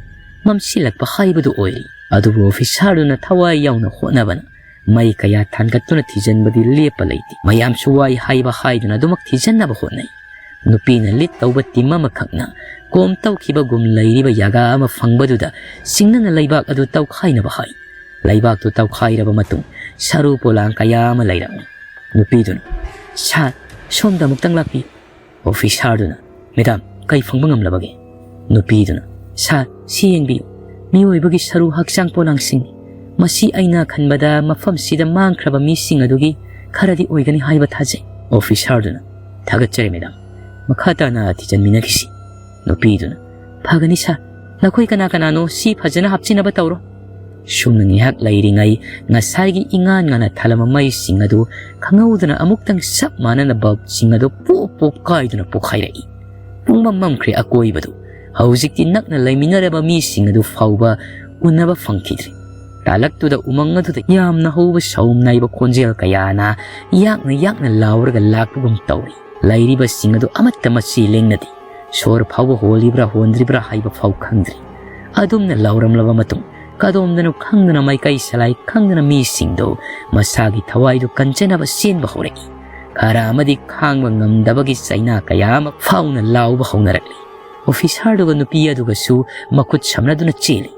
ꯃꯝꯁꯤꯜꯂꯛꯄ ꯍꯥꯏꯕꯗꯨ ꯑꯣꯏꯔꯤ꯫ ꯑꯗꯨꯕꯨ ꯑꯣꯐꯤꯁꯥꯔꯗꯨꯅ ꯊꯋꯥꯏ ꯌꯥꯎꯅ ꯍꯣꯠꯅꯕꯅ ꯃꯩ ꯀꯌꯥ ꯊꯥꯟꯒꯠꯇꯨꯅ ꯊꯤꯖꯤꯟꯕꯗꯤ ꯂꯦꯞꯄ ꯂꯩꯇꯦ꯫ ꯃꯌꯥꯝꯁꯨ ꯋꯥꯏ ꯍꯥꯏꯕ ꯍꯥꯏꯗꯨꯅ ꯑꯗꯨꯃꯛ ꯊꯤꯖꯤꯟꯅꯕ ꯍꯣꯠꯅꯩ꯫ ꯅꯨꯄꯤꯅ ꯂꯤꯠ ꯇꯧꯕ ꯇꯤꯝ ꯑꯃꯈꯛꯅ ꯀꯣꯝ ꯇꯧꯈꯤꯕꯒꯨꯝ ꯂꯩꯔꯤꯕ ꯌꯥꯒꯥ ꯑꯃ ꯐꯪꯕꯗꯨꯗ ꯁꯤꯡꯅꯅ ꯂꯩꯕꯥꯛ ꯑꯗꯨ ꯇꯧꯈꯥꯏꯅꯕ ꯍꯥꯏ꯫ ꯂꯩꯕꯥꯛꯇꯨ ꯇꯧꯈꯥꯏꯔꯕ ꯃꯇꯨꯡ ꯁꯔꯨ ꯄꯣꯂꯥꯡ ꯀꯌꯥ ꯑꯃ ꯂꯩꯔꯝꯃꯤ꯫ ꯅꯨꯄꯤꯗꯨꯅ, "ꯁꯥꯔ, ꯁꯣꯝꯗ ꯑꯃꯨꯛꯇꯪ ꯂꯥꯛꯄꯤꯌꯨ꯫" ꯑꯣꯐꯤꯁꯥꯔꯗꯨꯅ, "ꯃꯦꯗꯥꯝ, ꯀꯩ ꯐꯪꯕ ꯉꯝꯂꯕꯒꯦ?" ꯅꯨꯄꯤꯗꯨꯅ, "ꯁꯥꯔ, ꯁꯤ ꯌꯦꯡꯕꯤꯌꯨ꯫ ꯃꯤꯑꯣꯏꯕꯒꯤ ꯁꯔꯨ ꯍꯛꯆꯥꯡ ꯄꯣꯂꯥꯡꯁꯤꯡꯅꯤ꯫ ꯃꯁꯤ ꯑꯩꯅ ꯈꯟꯕꯗ ꯃꯐꯝꯁꯤꯗ ꯃꯥꯡꯈ꯭ꯔꯕ ꯃꯤꯁꯤꯡ ꯑꯗꯨꯒꯤ ꯈꯔꯗꯤ ꯑꯣꯏꯒꯅꯤ ꯍꯥꯏꯕ ꯊꯥꯖꯩ꯫" ꯑꯣꯐꯤꯁꯥꯔꯗꯨꯅ, "ꯊꯥꯒꯠꯆꯔꯤ ꯃꯦꯗꯥꯝ꯫ ꯃꯈꯥ ꯇꯥꯅ ꯊꯤꯖꯤꯟꯃꯤꯟꯅꯈꯤꯁꯤ꯫" ꯅꯨꯄꯤꯗꯨꯅ, "ꯐꯒꯅꯤ ꯁꯥꯔ꯫ ꯅꯈꯣꯏ ꯀꯅꯥ ꯀꯅꯥꯅꯣ ꯁꯤ ꯐꯖꯅ ꯍꯥꯞꯆꯤꯟꯅꯕ ꯇꯧꯔꯣ꯫" ꯁꯨꯝꯅ ꯉꯥꯏꯍꯥꯛ ꯂꯩꯔꯤꯉꯩ ꯉꯁꯥꯏꯒꯤ ꯏꯉꯥꯟ ꯉꯥꯅ ꯊꯥꯜꯂꯝꯕ ꯃꯩꯁꯤꯡ ꯑꯗꯨ ꯈꯪꯍꯧꯗꯅ ꯑꯃꯨꯛꯇꯪ ꯆꯞ ꯃꯥꯟꯅꯅ ꯕꯜꯕꯁꯤꯡ ꯑꯗꯨ ꯄꯣꯞ ꯄꯣꯞ ꯀꯥꯏꯗꯨꯅ ꯄꯣꯛꯈꯥꯏꯔꯛꯏ꯫ ꯄꯨꯡꯃꯝ ꯃꯝꯈ꯭ꯔꯦ ꯑꯀꯣꯏꯕꯗꯨ꯫ ꯍꯧꯖꯤꯛꯇꯤ ꯅꯛꯅ ꯂꯩꯃꯤꯟꯅꯔꯕ ꯃꯤꯁꯤꯡ ꯑꯗꯨ ꯐꯥꯎꯕ ꯎꯅꯕ ꯐꯪꯈꯤꯗ꯭ꯔꯦ꯫ ꯇꯥꯂꯛꯇꯨꯗ ꯎꯃꯪ ꯑꯗꯨꯗ ꯌꯥꯝꯅ ꯍꯧꯕ ꯁꯥꯎꯝ ꯅꯥꯏꯕ ꯈꯣꯟꯖꯦꯜ ꯀꯌꯥꯅ ꯌꯥꯛꯅ ꯌꯥꯛꯅ ꯂꯥꯎꯔꯒ ꯂꯥꯛꯄꯒꯨꯝ ꯇꯧꯔꯤ꯫ ꯂꯩꯔꯤꯕꯁꯤꯡ ꯑꯗꯨ ꯑꯃꯠꯇ ꯃꯆꯤ ꯂꯦꯡꯅꯗꯦ꯫ ꯁꯣꯔ ꯐꯥꯎꯕ ꯍꯣꯜꯂꯤꯕ꯭ꯔꯥ ꯍꯣꯟꯗ꯭ꯔꯤꯕ꯭ꯔꯥ ꯍꯥꯏꯕ ꯐꯥꯎ ꯈꯪꯗ꯭ꯔꯤ꯫ ꯑꯗꯨꯝꯅ ꯂꯥꯎꯔꯝꯂꯕ ꯃꯇꯨꯡ ꯀꯗꯣꯝꯗꯅꯣ ꯈꯪꯗꯅ ꯃꯥꯏꯀꯩ ꯁꯂꯥꯏ ꯈꯪꯗꯅ ꯃꯤꯁꯤꯡꯗꯨ ꯃꯁꯥꯒꯤ ꯊꯋꯥꯏꯗꯨ ꯀꯟꯖꯅꯕ ꯆꯦꯟꯕ ꯍꯧꯔꯛꯏ꯫ ꯈꯔ ꯑꯃꯗꯤ ꯈꯥꯡꯕ ꯉꯝꯗꯕꯒꯤ ꯆꯩꯅꯥ ꯀꯌꯥ ꯑꯃ ꯐꯥꯎꯅ ꯂꯥꯎꯕ ꯍꯧꯅꯔꯛꯂꯤ꯫ ꯑꯣꯐꯤꯁꯥꯔꯗꯨꯒ ꯅꯨꯄꯤ ꯑꯗꯨꯒꯁꯨ ꯃꯈꯨꯠ ꯁꯝꯅꯗꯨꯅ ꯆꯦꯜꯂꯤ꯫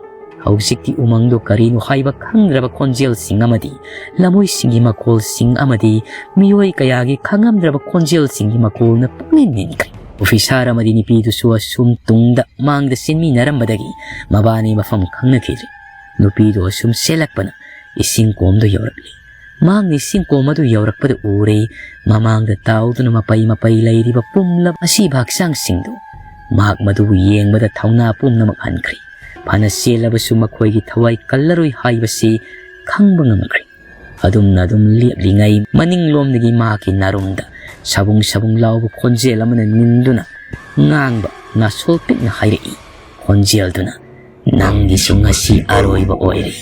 ꯍꯧꯖꯤꯛꯇꯤ ꯎꯃꯪꯗꯣ ꯀꯔꯤꯅꯣ ꯍꯥꯏꯕ ꯈꯪꯗ꯭ꯔꯕ ꯈꯣꯟꯖꯦꯜꯁꯤꯡ ꯑꯃꯗꯤ ꯂꯃꯣꯏꯁꯤꯡꯒꯤ ꯃꯈꯣꯜꯁꯤꯡ ꯑꯃꯗꯤ ꯃꯤꯑꯣꯏ ꯀꯌꯥꯒꯤ ꯈꯪꯉꯝꯗ꯭ꯔꯕ ꯈꯣꯟꯖꯦꯜꯁꯤꯡꯒꯤ ꯃꯈꯣꯜꯅ ꯄꯨꯡꯅꯤꯟ ꯅꯤꯟꯈ꯭ꯔꯦ꯫ ꯑꯣꯐꯤꯁꯥꯔ ꯑꯃꯗꯤ ꯅꯨꯄꯤꯗꯨꯁꯨ ꯑꯁꯨꯝ ꯇꯨꯡꯗ ꯃꯥꯡꯗ ꯆꯦꯟꯃꯤꯟꯅꯔꯝꯕꯗꯒꯤ ꯃꯕꯥꯅꯤ ꯃꯐꯝ ꯈꯪꯅꯈꯤꯗ꯭ꯔꯦ꯫ ꯅꯨꯄꯤꯗꯨ ꯑꯁꯨꯝ ꯆꯦꯜꯂꯛꯄꯅ ꯏꯁꯤꯡ ꯀꯣꯝꯗ ꯌꯧꯔꯛꯂꯤ꯫ ꯃꯍꯥꯛꯅ ꯏꯁꯤꯡ ꯀꯣꯝ ꯑꯗꯨ ꯌꯧꯔꯛꯄꯗ ꯎꯔꯦ, ꯃꯃꯥꯡꯗ ꯇꯥꯎꯗꯨꯅ ꯃꯄꯩ ꯃꯄꯩ ꯂꯩꯔꯤꯕ ꯄꯨꯝꯂꯕ ꯑꯁꯤꯕ ꯍꯛꯆꯥꯡꯁꯤꯡꯗꯨ꯫ ꯃꯍꯥꯛ ꯃꯗꯨꯕꯨ ꯌꯦꯡꯕꯗ ꯊꯧꯅꯥ ꯄꯨꯝꯅꯃꯛ ꯍꯟꯈ꯭ꯔꯦ꯫ ꯐꯅ ꯆꯦꯜꯂꯕꯁꯨ ꯃꯈꯣꯏꯒꯤ ꯊꯋꯥꯏ ꯀꯜꯂꯔꯣꯏ ꯍꯥꯏꯕꯁꯤ ꯈꯪꯕ ꯉꯝꯈ꯭ꯔꯦ꯫ ꯑꯗꯨꯝꯅ ꯑꯗꯨꯝ ꯂꯦꯞꯂꯤꯉꯩ ꯃꯅꯤꯡꯂꯣꯝꯗꯒꯤ ꯃꯍꯥꯛꯀꯤ ꯅꯥꯔꯨꯡꯗ ꯁꯕꯨꯡ ꯁꯕꯨꯡ ꯂꯥꯎꯕ ꯈꯣꯟꯖꯦꯜ ꯑꯃꯅ ꯅꯤꯟꯗꯨꯅ ꯉꯥꯡꯕ ꯅꯥꯁꯣꯜ ꯄꯤꯛꯅ ꯍꯥꯏꯔꯛꯏ꯫ ꯈꯣꯟꯖꯦꯜꯗꯨꯅ, ꯅꯪꯒꯤꯁꯨ ꯉꯁꯤ ꯑꯔꯣꯏꯕ ꯑꯣꯏꯔꯦ꯫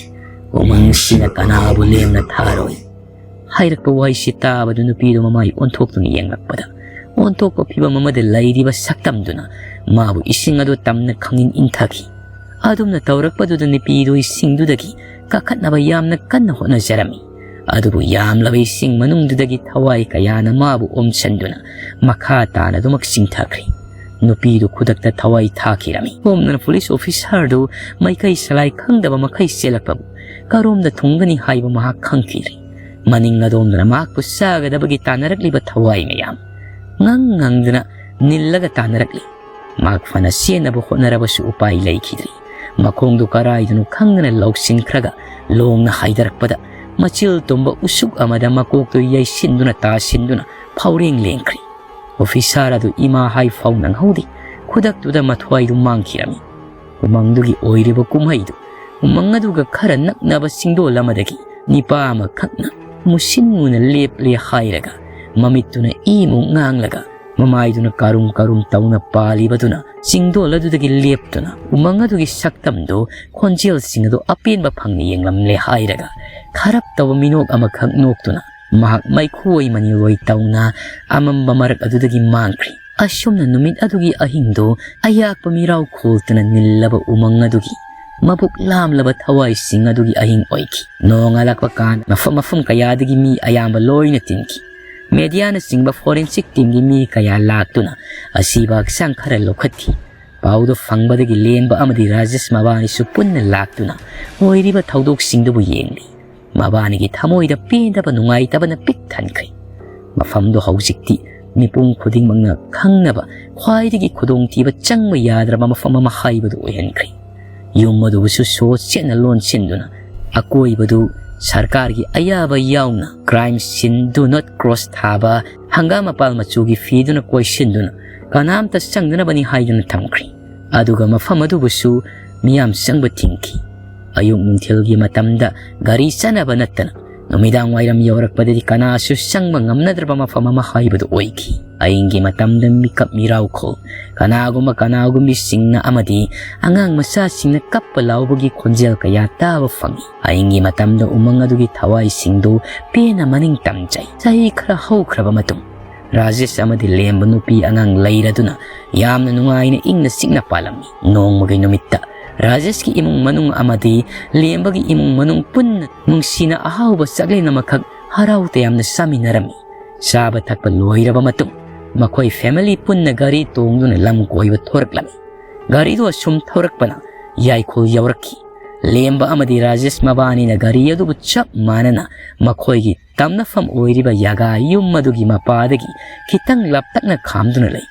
ꯎꯃꯪꯁꯤꯅ ꯀꯅꯥꯕꯨ ꯂꯦꯝꯅ ꯊꯥꯔꯣꯏ꯫ ꯍꯥꯏꯔꯛꯄ ꯋꯥꯍꯩꯁꯤ ꯇꯥꯕꯗ ꯅꯨꯄꯤꯗꯨ ꯃꯃꯥꯏ ꯑꯣꯟꯊꯣꯛꯇꯨꯅ ꯌꯦꯡꯂꯛꯄꯗ, ꯑꯣꯟꯊꯣꯛꯄ ꯐꯤꯚꯝ ꯑꯃꯗ ꯂꯩꯔꯤꯕ ꯁꯛꯇꯝꯗꯨꯅ ꯃꯥꯕꯨ ꯏꯁꯤꯡ ꯑꯗꯨ ꯇꯝꯅ ꯈꯪꯏꯟ ꯏꯟꯊꯈꯤ꯫ ꯑꯗꯨꯝꯅ ꯇꯧꯔꯛꯄꯗꯨꯗ ꯅꯨꯄꯤꯗꯨ ꯏꯁꯤꯡꯗꯨꯗꯒꯤ ꯀꯥꯈꯠꯅꯕ ꯌꯥꯝꯅ ꯀꯟꯅ ꯍꯣꯠꯅꯖꯔꯝꯃꯤ꯫ ꯑꯗꯨꯕꯨ ꯌꯥꯝꯂꯕ ꯏꯁꯤꯡ ꯃꯅꯨꯡꯗꯨꯗꯒꯤ ꯊꯋꯥꯏ ꯀꯌꯥꯅ ꯃꯥꯕꯨ ꯑꯣꯝꯁꯤꯟꯗꯨꯅ ꯃꯈꯥ ꯇꯥꯅ ꯑꯗꯨꯃꯛ ꯆꯤꯡꯊꯈ꯭ꯔꯤ꯫ ꯅꯨꯄꯤꯗꯨ ꯈꯨꯗꯛꯇ ꯊꯋꯥꯏ ꯊꯥꯈꯤꯔꯝꯃꯤ꯫ ꯁꯣꯝꯗꯅ ꯄꯨꯂꯤꯁ ꯑꯣꯐꯤꯁꯥꯔꯗꯨ ꯃꯥꯏꯀꯩ ꯁꯂꯥꯏ ꯈꯪꯗꯕ ꯃꯈꯩ ꯆꯦꯜꯂꯛꯄꯕꯨ ꯀꯔꯣꯝꯗ ꯊꯨꯡꯒꯅꯤ ꯍꯥꯏꯕ ꯃꯍꯥꯛ ꯈꯪꯈꯤꯗ꯭ꯔꯤ꯫ ꯃꯅꯤꯡ ꯑꯗꯣꯝꯗꯅ ꯃꯍꯥꯛꯄꯨ ꯆꯥꯒꯗꯕꯒꯤ ꯇꯥꯟꯅꯔꯛꯂꯤꯕ ꯊꯋꯥꯏ ꯃꯌꯥꯝ ꯉꯪ ꯉꯪꯗꯨꯅ ꯅꯤꯜꯂꯒ ꯇꯥꯟꯅꯔꯛꯂꯤ꯫ ꯃꯍꯥꯛ ꯐꯅ ꯆꯦꯟꯅꯕ ꯍꯣꯠꯅꯔꯕꯁꯨ ꯎꯄꯥꯏ ꯂꯩꯈꯤꯗ꯭ꯔꯤ꯫ ꯃꯈꯣꯡꯗꯨ ꯀꯔꯥꯏꯗꯅꯣ ꯈꯪꯗꯅ ꯂꯧꯁꯤꯟꯈ꯭ꯔꯒ ꯂꯣꯡꯅ ꯍꯥꯏꯊꯔꯛꯄꯗ ꯃꯆꯤꯜ ꯇꯨꯝꯕ ꯎꯁꯨꯛ ꯑꯃꯗ ꯃꯀꯣꯛꯇꯨ ꯌꯩꯁꯤꯟꯗꯨꯅ ꯇꯥꯁꯤꯟꯗꯨꯅ ꯐꯥꯎꯔꯦꯡ ꯂꯦꯡꯈ꯭ꯔꯤ꯫ ꯑꯣꯐꯤꯁꯥꯔ ꯑꯗꯨ ꯏꯃꯥ ꯍꯥꯏ ꯐꯥꯎ ꯅꯪꯍꯧꯗꯦ꯫ ꯈꯨꯗꯛꯇꯨꯗ ꯃꯊ꯭ꯋꯥꯏꯗꯨ ꯃꯥꯡꯈꯤꯔꯝꯃꯤ꯫ ꯎꯃꯪꯗꯨꯒꯤ ꯑꯣꯏꯔꯤꯕ ꯀꯨꯝꯍꯩꯗꯨ ꯎꯃꯪ ꯑꯗꯨꯒ ꯈꯔ ꯅꯛꯅꯕ ꯆꯤꯡꯗꯣꯜ ꯑꯃꯗꯒꯤ ꯅꯤꯄꯥ ꯑꯃꯈꯛꯅ ꯃꯨꯁꯤꯟ ꯃꯨꯅ ꯂꯦꯞꯂꯦ ꯍꯥꯏꯔꯒ, ꯃꯃꯤꯠꯇꯨꯅ ꯏꯃꯨꯛ ꯉꯥꯡꯂꯒ, ꯃꯃꯥꯏꯗꯨꯅ ꯀꯥꯔꯨꯝ ꯀꯥꯔꯨꯝ ꯇꯧꯅ ꯄꯥꯜꯂꯤꯕꯗꯨꯅ ꯆꯤꯡꯗꯣꯜ ꯑꯗꯨꯗꯒꯤ ꯂꯦꯞꯇꯨꯅ ꯎꯃꯪ ꯑꯗꯨꯒꯤ ꯁꯛꯇꯝꯗꯨ, ꯈꯣꯟꯖꯦꯜꯁꯤꯡ ꯑꯗꯨ ꯑꯄꯦꯟꯕ ꯐꯪꯅ ꯌꯦꯡꯂꯝꯂꯦ ꯍꯥꯏꯔꯒ, ꯈꯔꯞ ꯇꯧꯕ ꯃꯤꯅꯣꯛ ꯑꯃꯈꯛ ꯅꯣꯛꯇꯨꯅ ꯃꯍꯥꯛ ꯃꯩꯈꯨ ꯑꯣꯏ ꯃꯅꯤꯜ ꯑꯣꯏ ꯇꯧꯅ ꯑꯃꯝꯕ ꯃꯔꯛ ꯑꯗꯨꯗꯒꯤ ꯃꯥꯡꯈ꯭ꯔꯤ꯫ ꯑꯁꯨꯝꯅ ꯅꯨꯃꯤꯠ ꯑꯗꯨꯒꯤ ꯑꯍꯤꯡꯗꯨ ꯑꯌꯥꯛꯄ ꯃꯤꯔꯥꯎ ꯈꯣꯜꯇꯅ ꯅꯤꯜꯂꯕ ꯎꯃꯪ ꯑꯗꯨꯒꯤ ꯃꯕꯨꯛ ꯂꯥꯝꯂꯕ ꯊꯋꯥꯏꯁꯤꯡ ꯑꯗꯨꯒꯤ ꯑꯍꯤꯡ ꯑꯣꯏꯈꯤ꯫ ꯅꯣꯡꯉꯥꯜꯂꯛꯄ ꯀꯥꯟꯗ ꯃꯐꯝ ꯃꯐꯝ ꯀꯌꯥꯗꯒꯤ ꯃꯤ ꯑꯌꯥꯝꯕ ꯂꯣꯏꯅ ꯇꯤꯟꯈꯤ꯫ ꯃꯦꯗꯤꯌꯥꯅꯆꯤꯡꯕ ꯐꯣꯔꯦꯟꯁꯤꯛ ꯇꯤꯝꯒꯤ ꯃꯤ ꯀꯌꯥ ꯂꯥꯛꯇꯨꯅ ꯑꯁꯤꯕ ꯍꯛꯆꯥꯡ ꯈꯔ ꯂꯧꯈꯠꯈꯤ꯫ ꯄꯥꯎꯗꯨ ꯐꯪꯕꯗꯒꯤ ꯂꯦꯝꯕ ꯑꯃꯗꯤ ꯔꯥꯖꯦꯁ ꯃꯕꯥꯅꯤꯁꯨ ꯄꯨꯟꯅ ꯂꯥꯛꯇꯨꯅ ꯑꯣꯏꯔꯤꯕ ꯊꯧꯗꯣꯛꯁꯤꯡꯗꯨꯕꯨ ꯌꯦꯡꯂꯤ꯫ ꯃꯕꯥꯅꯤꯒꯤ ꯊꯃꯣꯏꯗ ꯄꯦꯟꯗꯕ ꯅꯨꯡꯉꯥꯏꯇꯕꯅ ꯄꯤꯛ ꯊꯟꯈ꯭ꯔꯦ꯫ ꯃꯐꯝꯗꯨ ꯍꯧꯖꯤꯛꯇꯤ ꯃꯤꯄꯨꯝ ꯈꯨꯗꯤꯡꯃꯛꯅ ꯈꯪꯅꯕ ꯈ꯭ꯋꯥꯏꯗꯒꯤ ꯈꯨꯗꯣꯡꯊꯤꯕ ꯆꯪꯕ ꯌꯥꯗ꯭ꯔꯕ ꯃꯐꯝ ꯑꯃ ꯍꯥꯏꯕꯗꯨ ꯑꯣꯏꯍꯟꯈ꯭ꯔꯦ꯫ ꯌꯨꯝ ꯑꯗꯨꯕꯨꯁꯨ ꯁꯣ ꯆꯦꯠꯅ ꯂꯣꯟꯁꯤꯟꯗꯨꯅ ꯑꯀꯣꯏꯕꯗꯨ ꯁꯔꯀꯥꯔꯒꯤ ꯑꯌꯥꯕ ꯌꯥꯎꯅ crime scene do not cross ꯊꯥꯕ ꯍꯪꯒꯥꯝ ꯃꯄꯥꯜ ꯃꯆꯨꯒꯤ ꯐꯤꯗꯨꯅ ꯀꯣꯏꯁꯤꯟꯗꯨꯅ ꯀꯅꯥꯝꯇ ꯆꯪꯗꯅꯕꯅꯤ ꯍꯥꯏꯗꯨꯅ ꯊꯝꯈ꯭ꯔꯤ꯫ ꯑꯗꯨꯒ ꯃꯐꯝ ꯑꯗꯨꯕꯨꯁꯨ ꯃꯤꯌꯥꯝ ꯆꯪꯕ ꯊꯤꯡꯈꯤ꯫ ꯑꯌꯨꯛ ꯅꯨꯡꯊꯤꯜꯒꯤ ꯃꯇꯝꯗ ꯒꯥꯔꯤ ꯆꯠꯅꯕ ꯅꯠꯇꯅ ꯅꯨꯃꯤꯗꯥꯡ ꯋꯥꯏꯔꯝ ꯌꯧꯔꯛꯄꯗꯗꯤ ꯀꯅꯥꯁꯨ ꯆꯪꯕ ꯉꯝꯅꯗ꯭ꯔꯕ ꯃꯐꯝ ꯑꯃ ꯍꯥꯏꯕꯗꯨ ꯑꯣꯏꯈꯤ꯫ ꯑꯍꯤꯡꯒꯤ ꯃꯇꯝꯗ ꯃꯤꯀꯞ ꯃꯤꯔꯥꯎꯈꯣꯜ, ꯀꯅꯥꯒꯨꯝꯕ ꯀꯅꯥꯒꯨꯝꯕꯤꯁꯤꯡꯅ ꯑꯃꯗꯤ ꯑꯉꯥꯡ ꯃꯆꯥꯁꯤꯡꯅ ꯀꯞꯄ ꯂꯥꯎꯕꯒꯤ ꯈꯣꯟꯖꯦꯜ ꯀꯌꯥ ꯇꯥꯕ ꯐꯪꯏ꯫ ꯑꯍꯤꯡꯒꯤ ꯃꯇꯝꯗ ꯎꯃꯪ ꯑꯗꯨꯒꯤ ꯊꯋꯥꯏꯁꯤꯡꯗꯨ ꯄꯦꯟꯅ ꯃꯅꯤꯡ ꯇꯝꯖꯩ꯫ ꯆꯍꯤ ꯈꯔ ꯍꯧꯈ꯭ꯔꯕ ꯃꯇꯨꯡ, ꯔꯥꯖꯦꯁ ꯑꯃꯗꯤ ꯂꯦꯝꯕ ꯅꯨꯄꯤ ꯑꯉꯥꯡ ꯂꯩꯔꯗꯨꯅ ꯌꯥꯝꯅ ꯅꯨꯡꯉꯥꯏꯅ ꯏꯪꯅ ꯆꯤꯛꯅ ꯄꯥꯜꯂꯝꯃꯤ꯫ ꯅꯣꯡꯃꯒꯤ ꯅꯨꯃꯤꯠꯇ ꯔꯥꯖꯦꯁꯀꯤ ꯏꯃꯨꯡ ꯃꯅꯨꯡ ꯑꯃꯗꯤ ꯂꯦꯝꯕꯒꯤ ꯏꯃꯨꯡ ꯃꯅꯨꯡ ꯄꯨꯟꯅ ꯅꯨꯡꯁꯤꯅ ꯑꯍꯥꯎꯕ ꯆꯥꯛꯂꯦꯟ ꯑꯃꯈꯛ ꯍꯔꯥꯎ ꯇꯌꯥꯝꯅ ꯆꯥꯃꯤꯟꯅꯔꯝꯃꯤ꯫ ꯆꯥꯕ ꯊꯛꯄ ꯂꯣꯏꯔꯕ ꯃꯇꯨꯡ, ꯃꯈꯣꯏ ꯐꯦꯃꯤꯂꯤ ꯄꯨꯟꯅ ꯒꯥꯔꯤ ꯇꯣꯡꯗꯨꯅ ꯂꯝ ꯀꯣꯏꯕ ꯊꯣꯔꯛꯂꯝꯃꯤ꯫ ꯒꯥꯔꯤꯗꯨ ꯑꯁꯨꯝ ꯊꯧꯔꯛꯄꯅ ꯌꯥꯏꯈꯣꯜ ꯌꯧꯔꯛꯈꯤ꯫ ꯂꯦꯝꯕ ꯑꯃꯗꯤ ꯔꯥꯖꯦꯁ ꯃꯕꯥꯅꯤꯅ ꯒꯥꯔꯤ ꯑꯗꯨꯕꯨ ꯆꯞ ꯃꯥꯟꯅꯅ ꯃꯈꯣꯏꯒꯤ ꯇꯝꯅꯐꯝ ꯑꯣꯏꯔꯤꯕ ꯌꯥꯒꯥ ꯌꯨꯝ ꯑꯗꯨꯒꯤ ꯃꯄꯥꯗꯒꯤ ꯈꯤꯇꯪ ꯂꯥꯞꯇꯛꯅ ꯈꯥꯝꯗꯨꯅ ꯂꯩ꯫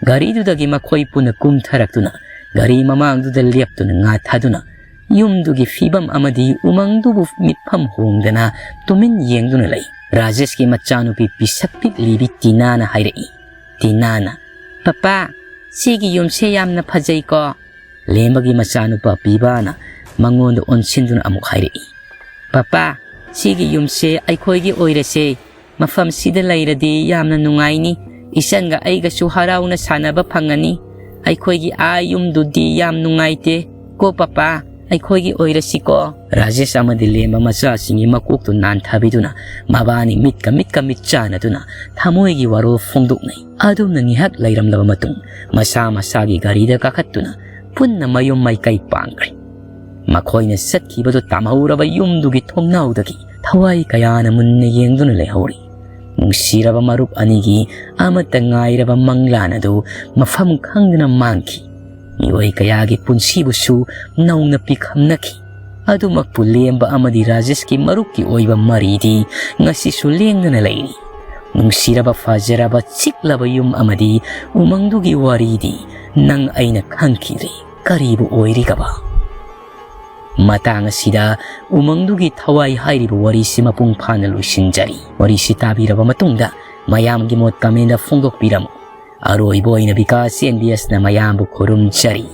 ꯒꯥꯔꯤꯗꯨꯗꯒꯤ ꯃꯈꯣꯏ ꯄꯨꯟꯅ ꯀꯨꯝꯊꯔꯛꯇꯨꯅ ꯒꯥꯔꯤ ꯃꯃꯥꯡꯗꯨꯗ ꯂꯦꯞꯇꯨꯅ ꯉꯥꯊꯗꯨꯅ ꯌꯨꯝꯗꯨꯒꯤ ꯐꯤꯕꯝ ꯑꯃꯗꯤ ꯎꯃꯪꯗꯨꯕꯨ ꯃꯤꯠꯐꯝ ꯍꯣꯡꯗꯅ ꯇꯨꯃꯤꯟ ꯌꯦꯡꯗꯨꯅ ꯂꯩ꯫ ꯔꯥꯖꯦꯁꯀꯤ ꯃꯆꯥꯅꯨꯄꯤ ꯄꯤꯁꯛ ꯄꯤꯛꯂꯤꯕꯤ ꯇꯤꯅꯥꯅ ꯍꯥꯏꯔꯛꯏ꯫ ꯇꯤꯅꯥꯅ, "ꯄꯄꯥ, ꯁꯤꯒꯤ ꯌꯨꯝꯁꯦ ꯌꯥꯝꯅ ꯐꯖꯩꯀꯣ?" ꯂꯦꯝꯕꯒꯤ ꯃꯆꯥꯅꯨꯄꯥ ꯄꯤꯕꯥꯅ ꯃꯉꯣꯟꯗ ꯑꯣꯟꯁꯤꯟꯗꯨꯅ ꯑꯃꯨꯛ ꯍꯥꯏꯔꯛꯏ, "ꯄꯄꯥ, ꯁꯤꯒꯤ ꯌꯨꯝꯁꯦ ꯑꯩꯈꯣꯏꯒꯤ ꯑꯣꯏꯔꯁꯦ꯫ ꯃꯐꯝꯁꯤꯗ ꯂꯩꯔꯗꯤ ꯌꯥꯝꯅ ꯅꯨꯡꯉꯥꯏꯅꯤ꯫ ꯏꯆꯟꯒ ꯑꯩꯒꯁꯨ ꯍꯔꯥꯎꯅ ꯁꯥꯟꯅꯕ ꯐꯪꯉꯅꯤ꯫ ꯑꯩꯈꯣꯏꯒꯤ ꯑꯥ ꯌꯨꯝꯗꯨꯗꯤ ꯌꯥꯝ ꯅꯨꯡꯉꯥꯏꯇꯦ꯫ ꯀꯣ ꯄꯄꯥ, ꯑꯩꯈꯣꯏꯒꯤ ꯑꯣꯏꯔꯁꯤꯀꯣ?" ꯔꯥꯖꯦꯁ ꯑꯃꯗꯤ ꯂꯦꯝꯕ ꯃꯆꯥꯁꯤꯡꯒꯤ ꯃꯀꯣꯛꯇꯨ ꯅꯥꯟꯊꯕꯤꯗꯨꯅ ꯃꯕꯥꯅꯤ ꯃꯤꯠꯀ ꯃꯤꯠꯀ ꯃꯤꯠ ꯆꯥꯟꯅꯗꯨꯅ ꯊꯃꯣꯏꯒꯤ ꯋꯥꯔꯣꯜ ꯐꯣꯡꯗꯣꯛꯅꯩ꯫ ꯑꯗꯨꯝꯅ ꯉꯥꯏꯍꯥꯛ ꯂꯩꯔꯝꯂꯕ ꯃꯇꯨꯡ ꯃꯁꯥ ꯃꯁꯥꯒꯤ ꯒꯥꯔꯤꯗ ꯀꯥꯈꯠꯇꯨꯅ ꯄꯨꯟꯅ ꯃꯌꯨꯝ ꯃꯥꯏꯀꯩ ꯄꯥꯡꯈ꯭ꯔꯦ꯫ ꯃꯈꯣꯏꯅ ꯆꯠꯈꯤꯕꯗꯨ ꯇꯥꯝꯍꯧꯔꯕ ꯌꯨꯝꯗꯨꯒꯤ ꯊꯣꯡꯅꯥꯎꯗꯒꯤ ꯊꯋꯥꯏ ꯀꯌꯥꯅ ꯃꯨꯟꯅ ꯌꯦꯡꯗꯨꯅ ꯂꯩꯍꯧꯔꯤ꯫ ꯅꯨꯡꯁꯤꯔꯕ ꯃꯔꯨꯞ ꯑꯅꯤꯒꯤ ꯑꯃꯠꯇ ꯉꯥꯏꯔꯕ ꯃꯪꯂꯥꯟ ꯑꯗꯨ ꯃꯐꯝ ꯈꯪꯗꯅ ꯃꯥꯡꯈꯤ꯫ ꯃꯤꯑꯣꯏ ꯀꯌꯥꯒꯤ ꯄꯨꯟꯁꯤꯕꯨꯁꯨ ꯅꯧꯅ ꯄꯤꯈꯝꯅꯈꯤ꯫ ꯑꯗꯨꯃꯛꯄꯨ ꯂꯦꯝꯕ ꯑꯃꯗꯤ ꯔꯥꯖꯦꯁꯀꯤ ꯃꯔꯨꯞꯀꯤ ꯑꯣꯏꯕ ꯃꯔꯤꯗꯤ ꯉꯁꯤꯁꯨ ꯂꯦꯡꯗꯅ ꯂꯩꯔꯤ꯫ ꯅꯨꯡꯁꯤꯔꯕ, ꯐꯖꯔꯕ, ꯆꯤꯛꯂꯕ ꯌꯨꯝ ꯑꯃꯗꯤ ꯎꯃꯪꯗꯨꯒꯤ ꯋꯥꯔꯤꯗꯤ ꯅꯪ ꯑꯩꯅ ꯈꯪꯈꯤꯗ꯭ꯔꯤ꯫ ꯀꯔꯤꯕꯨ ꯑꯣꯏꯔꯤꯒꯕ? ꯃꯇꯥꯡ ꯑꯁꯤꯗ ꯎꯃꯪꯗꯨꯒꯤ ꯊꯋꯥꯏ ꯍꯥꯏꯔꯤꯕ ꯋꯥꯔꯤꯁꯤ ꯃꯄꯨꯡ ꯐꯥꯅ ꯂꯣꯏꯁꯤꯟꯖꯔꯤ꯫ ꯋꯥꯔꯤꯁꯤ ꯇꯥꯕꯤꯔꯕ ꯃꯇꯨꯡꯗ ꯃꯌꯥꯝꯒꯤ ꯃꯣꯠ ꯀꯃꯦꯟꯗ ꯐꯣꯡꯗꯣꯛꯄꯤꯔꯝꯃꯨ꯫ ꯑꯔꯣꯏꯕ ꯑꯣꯏꯅ ꯕꯤꯀꯥꯁ ꯑꯦꯟ ꯕꯤ ꯑꯦꯁꯅ ꯃꯌꯥꯝꯕꯨ ꯈꯨꯔꯨꯝꯖꯔꯤ꯫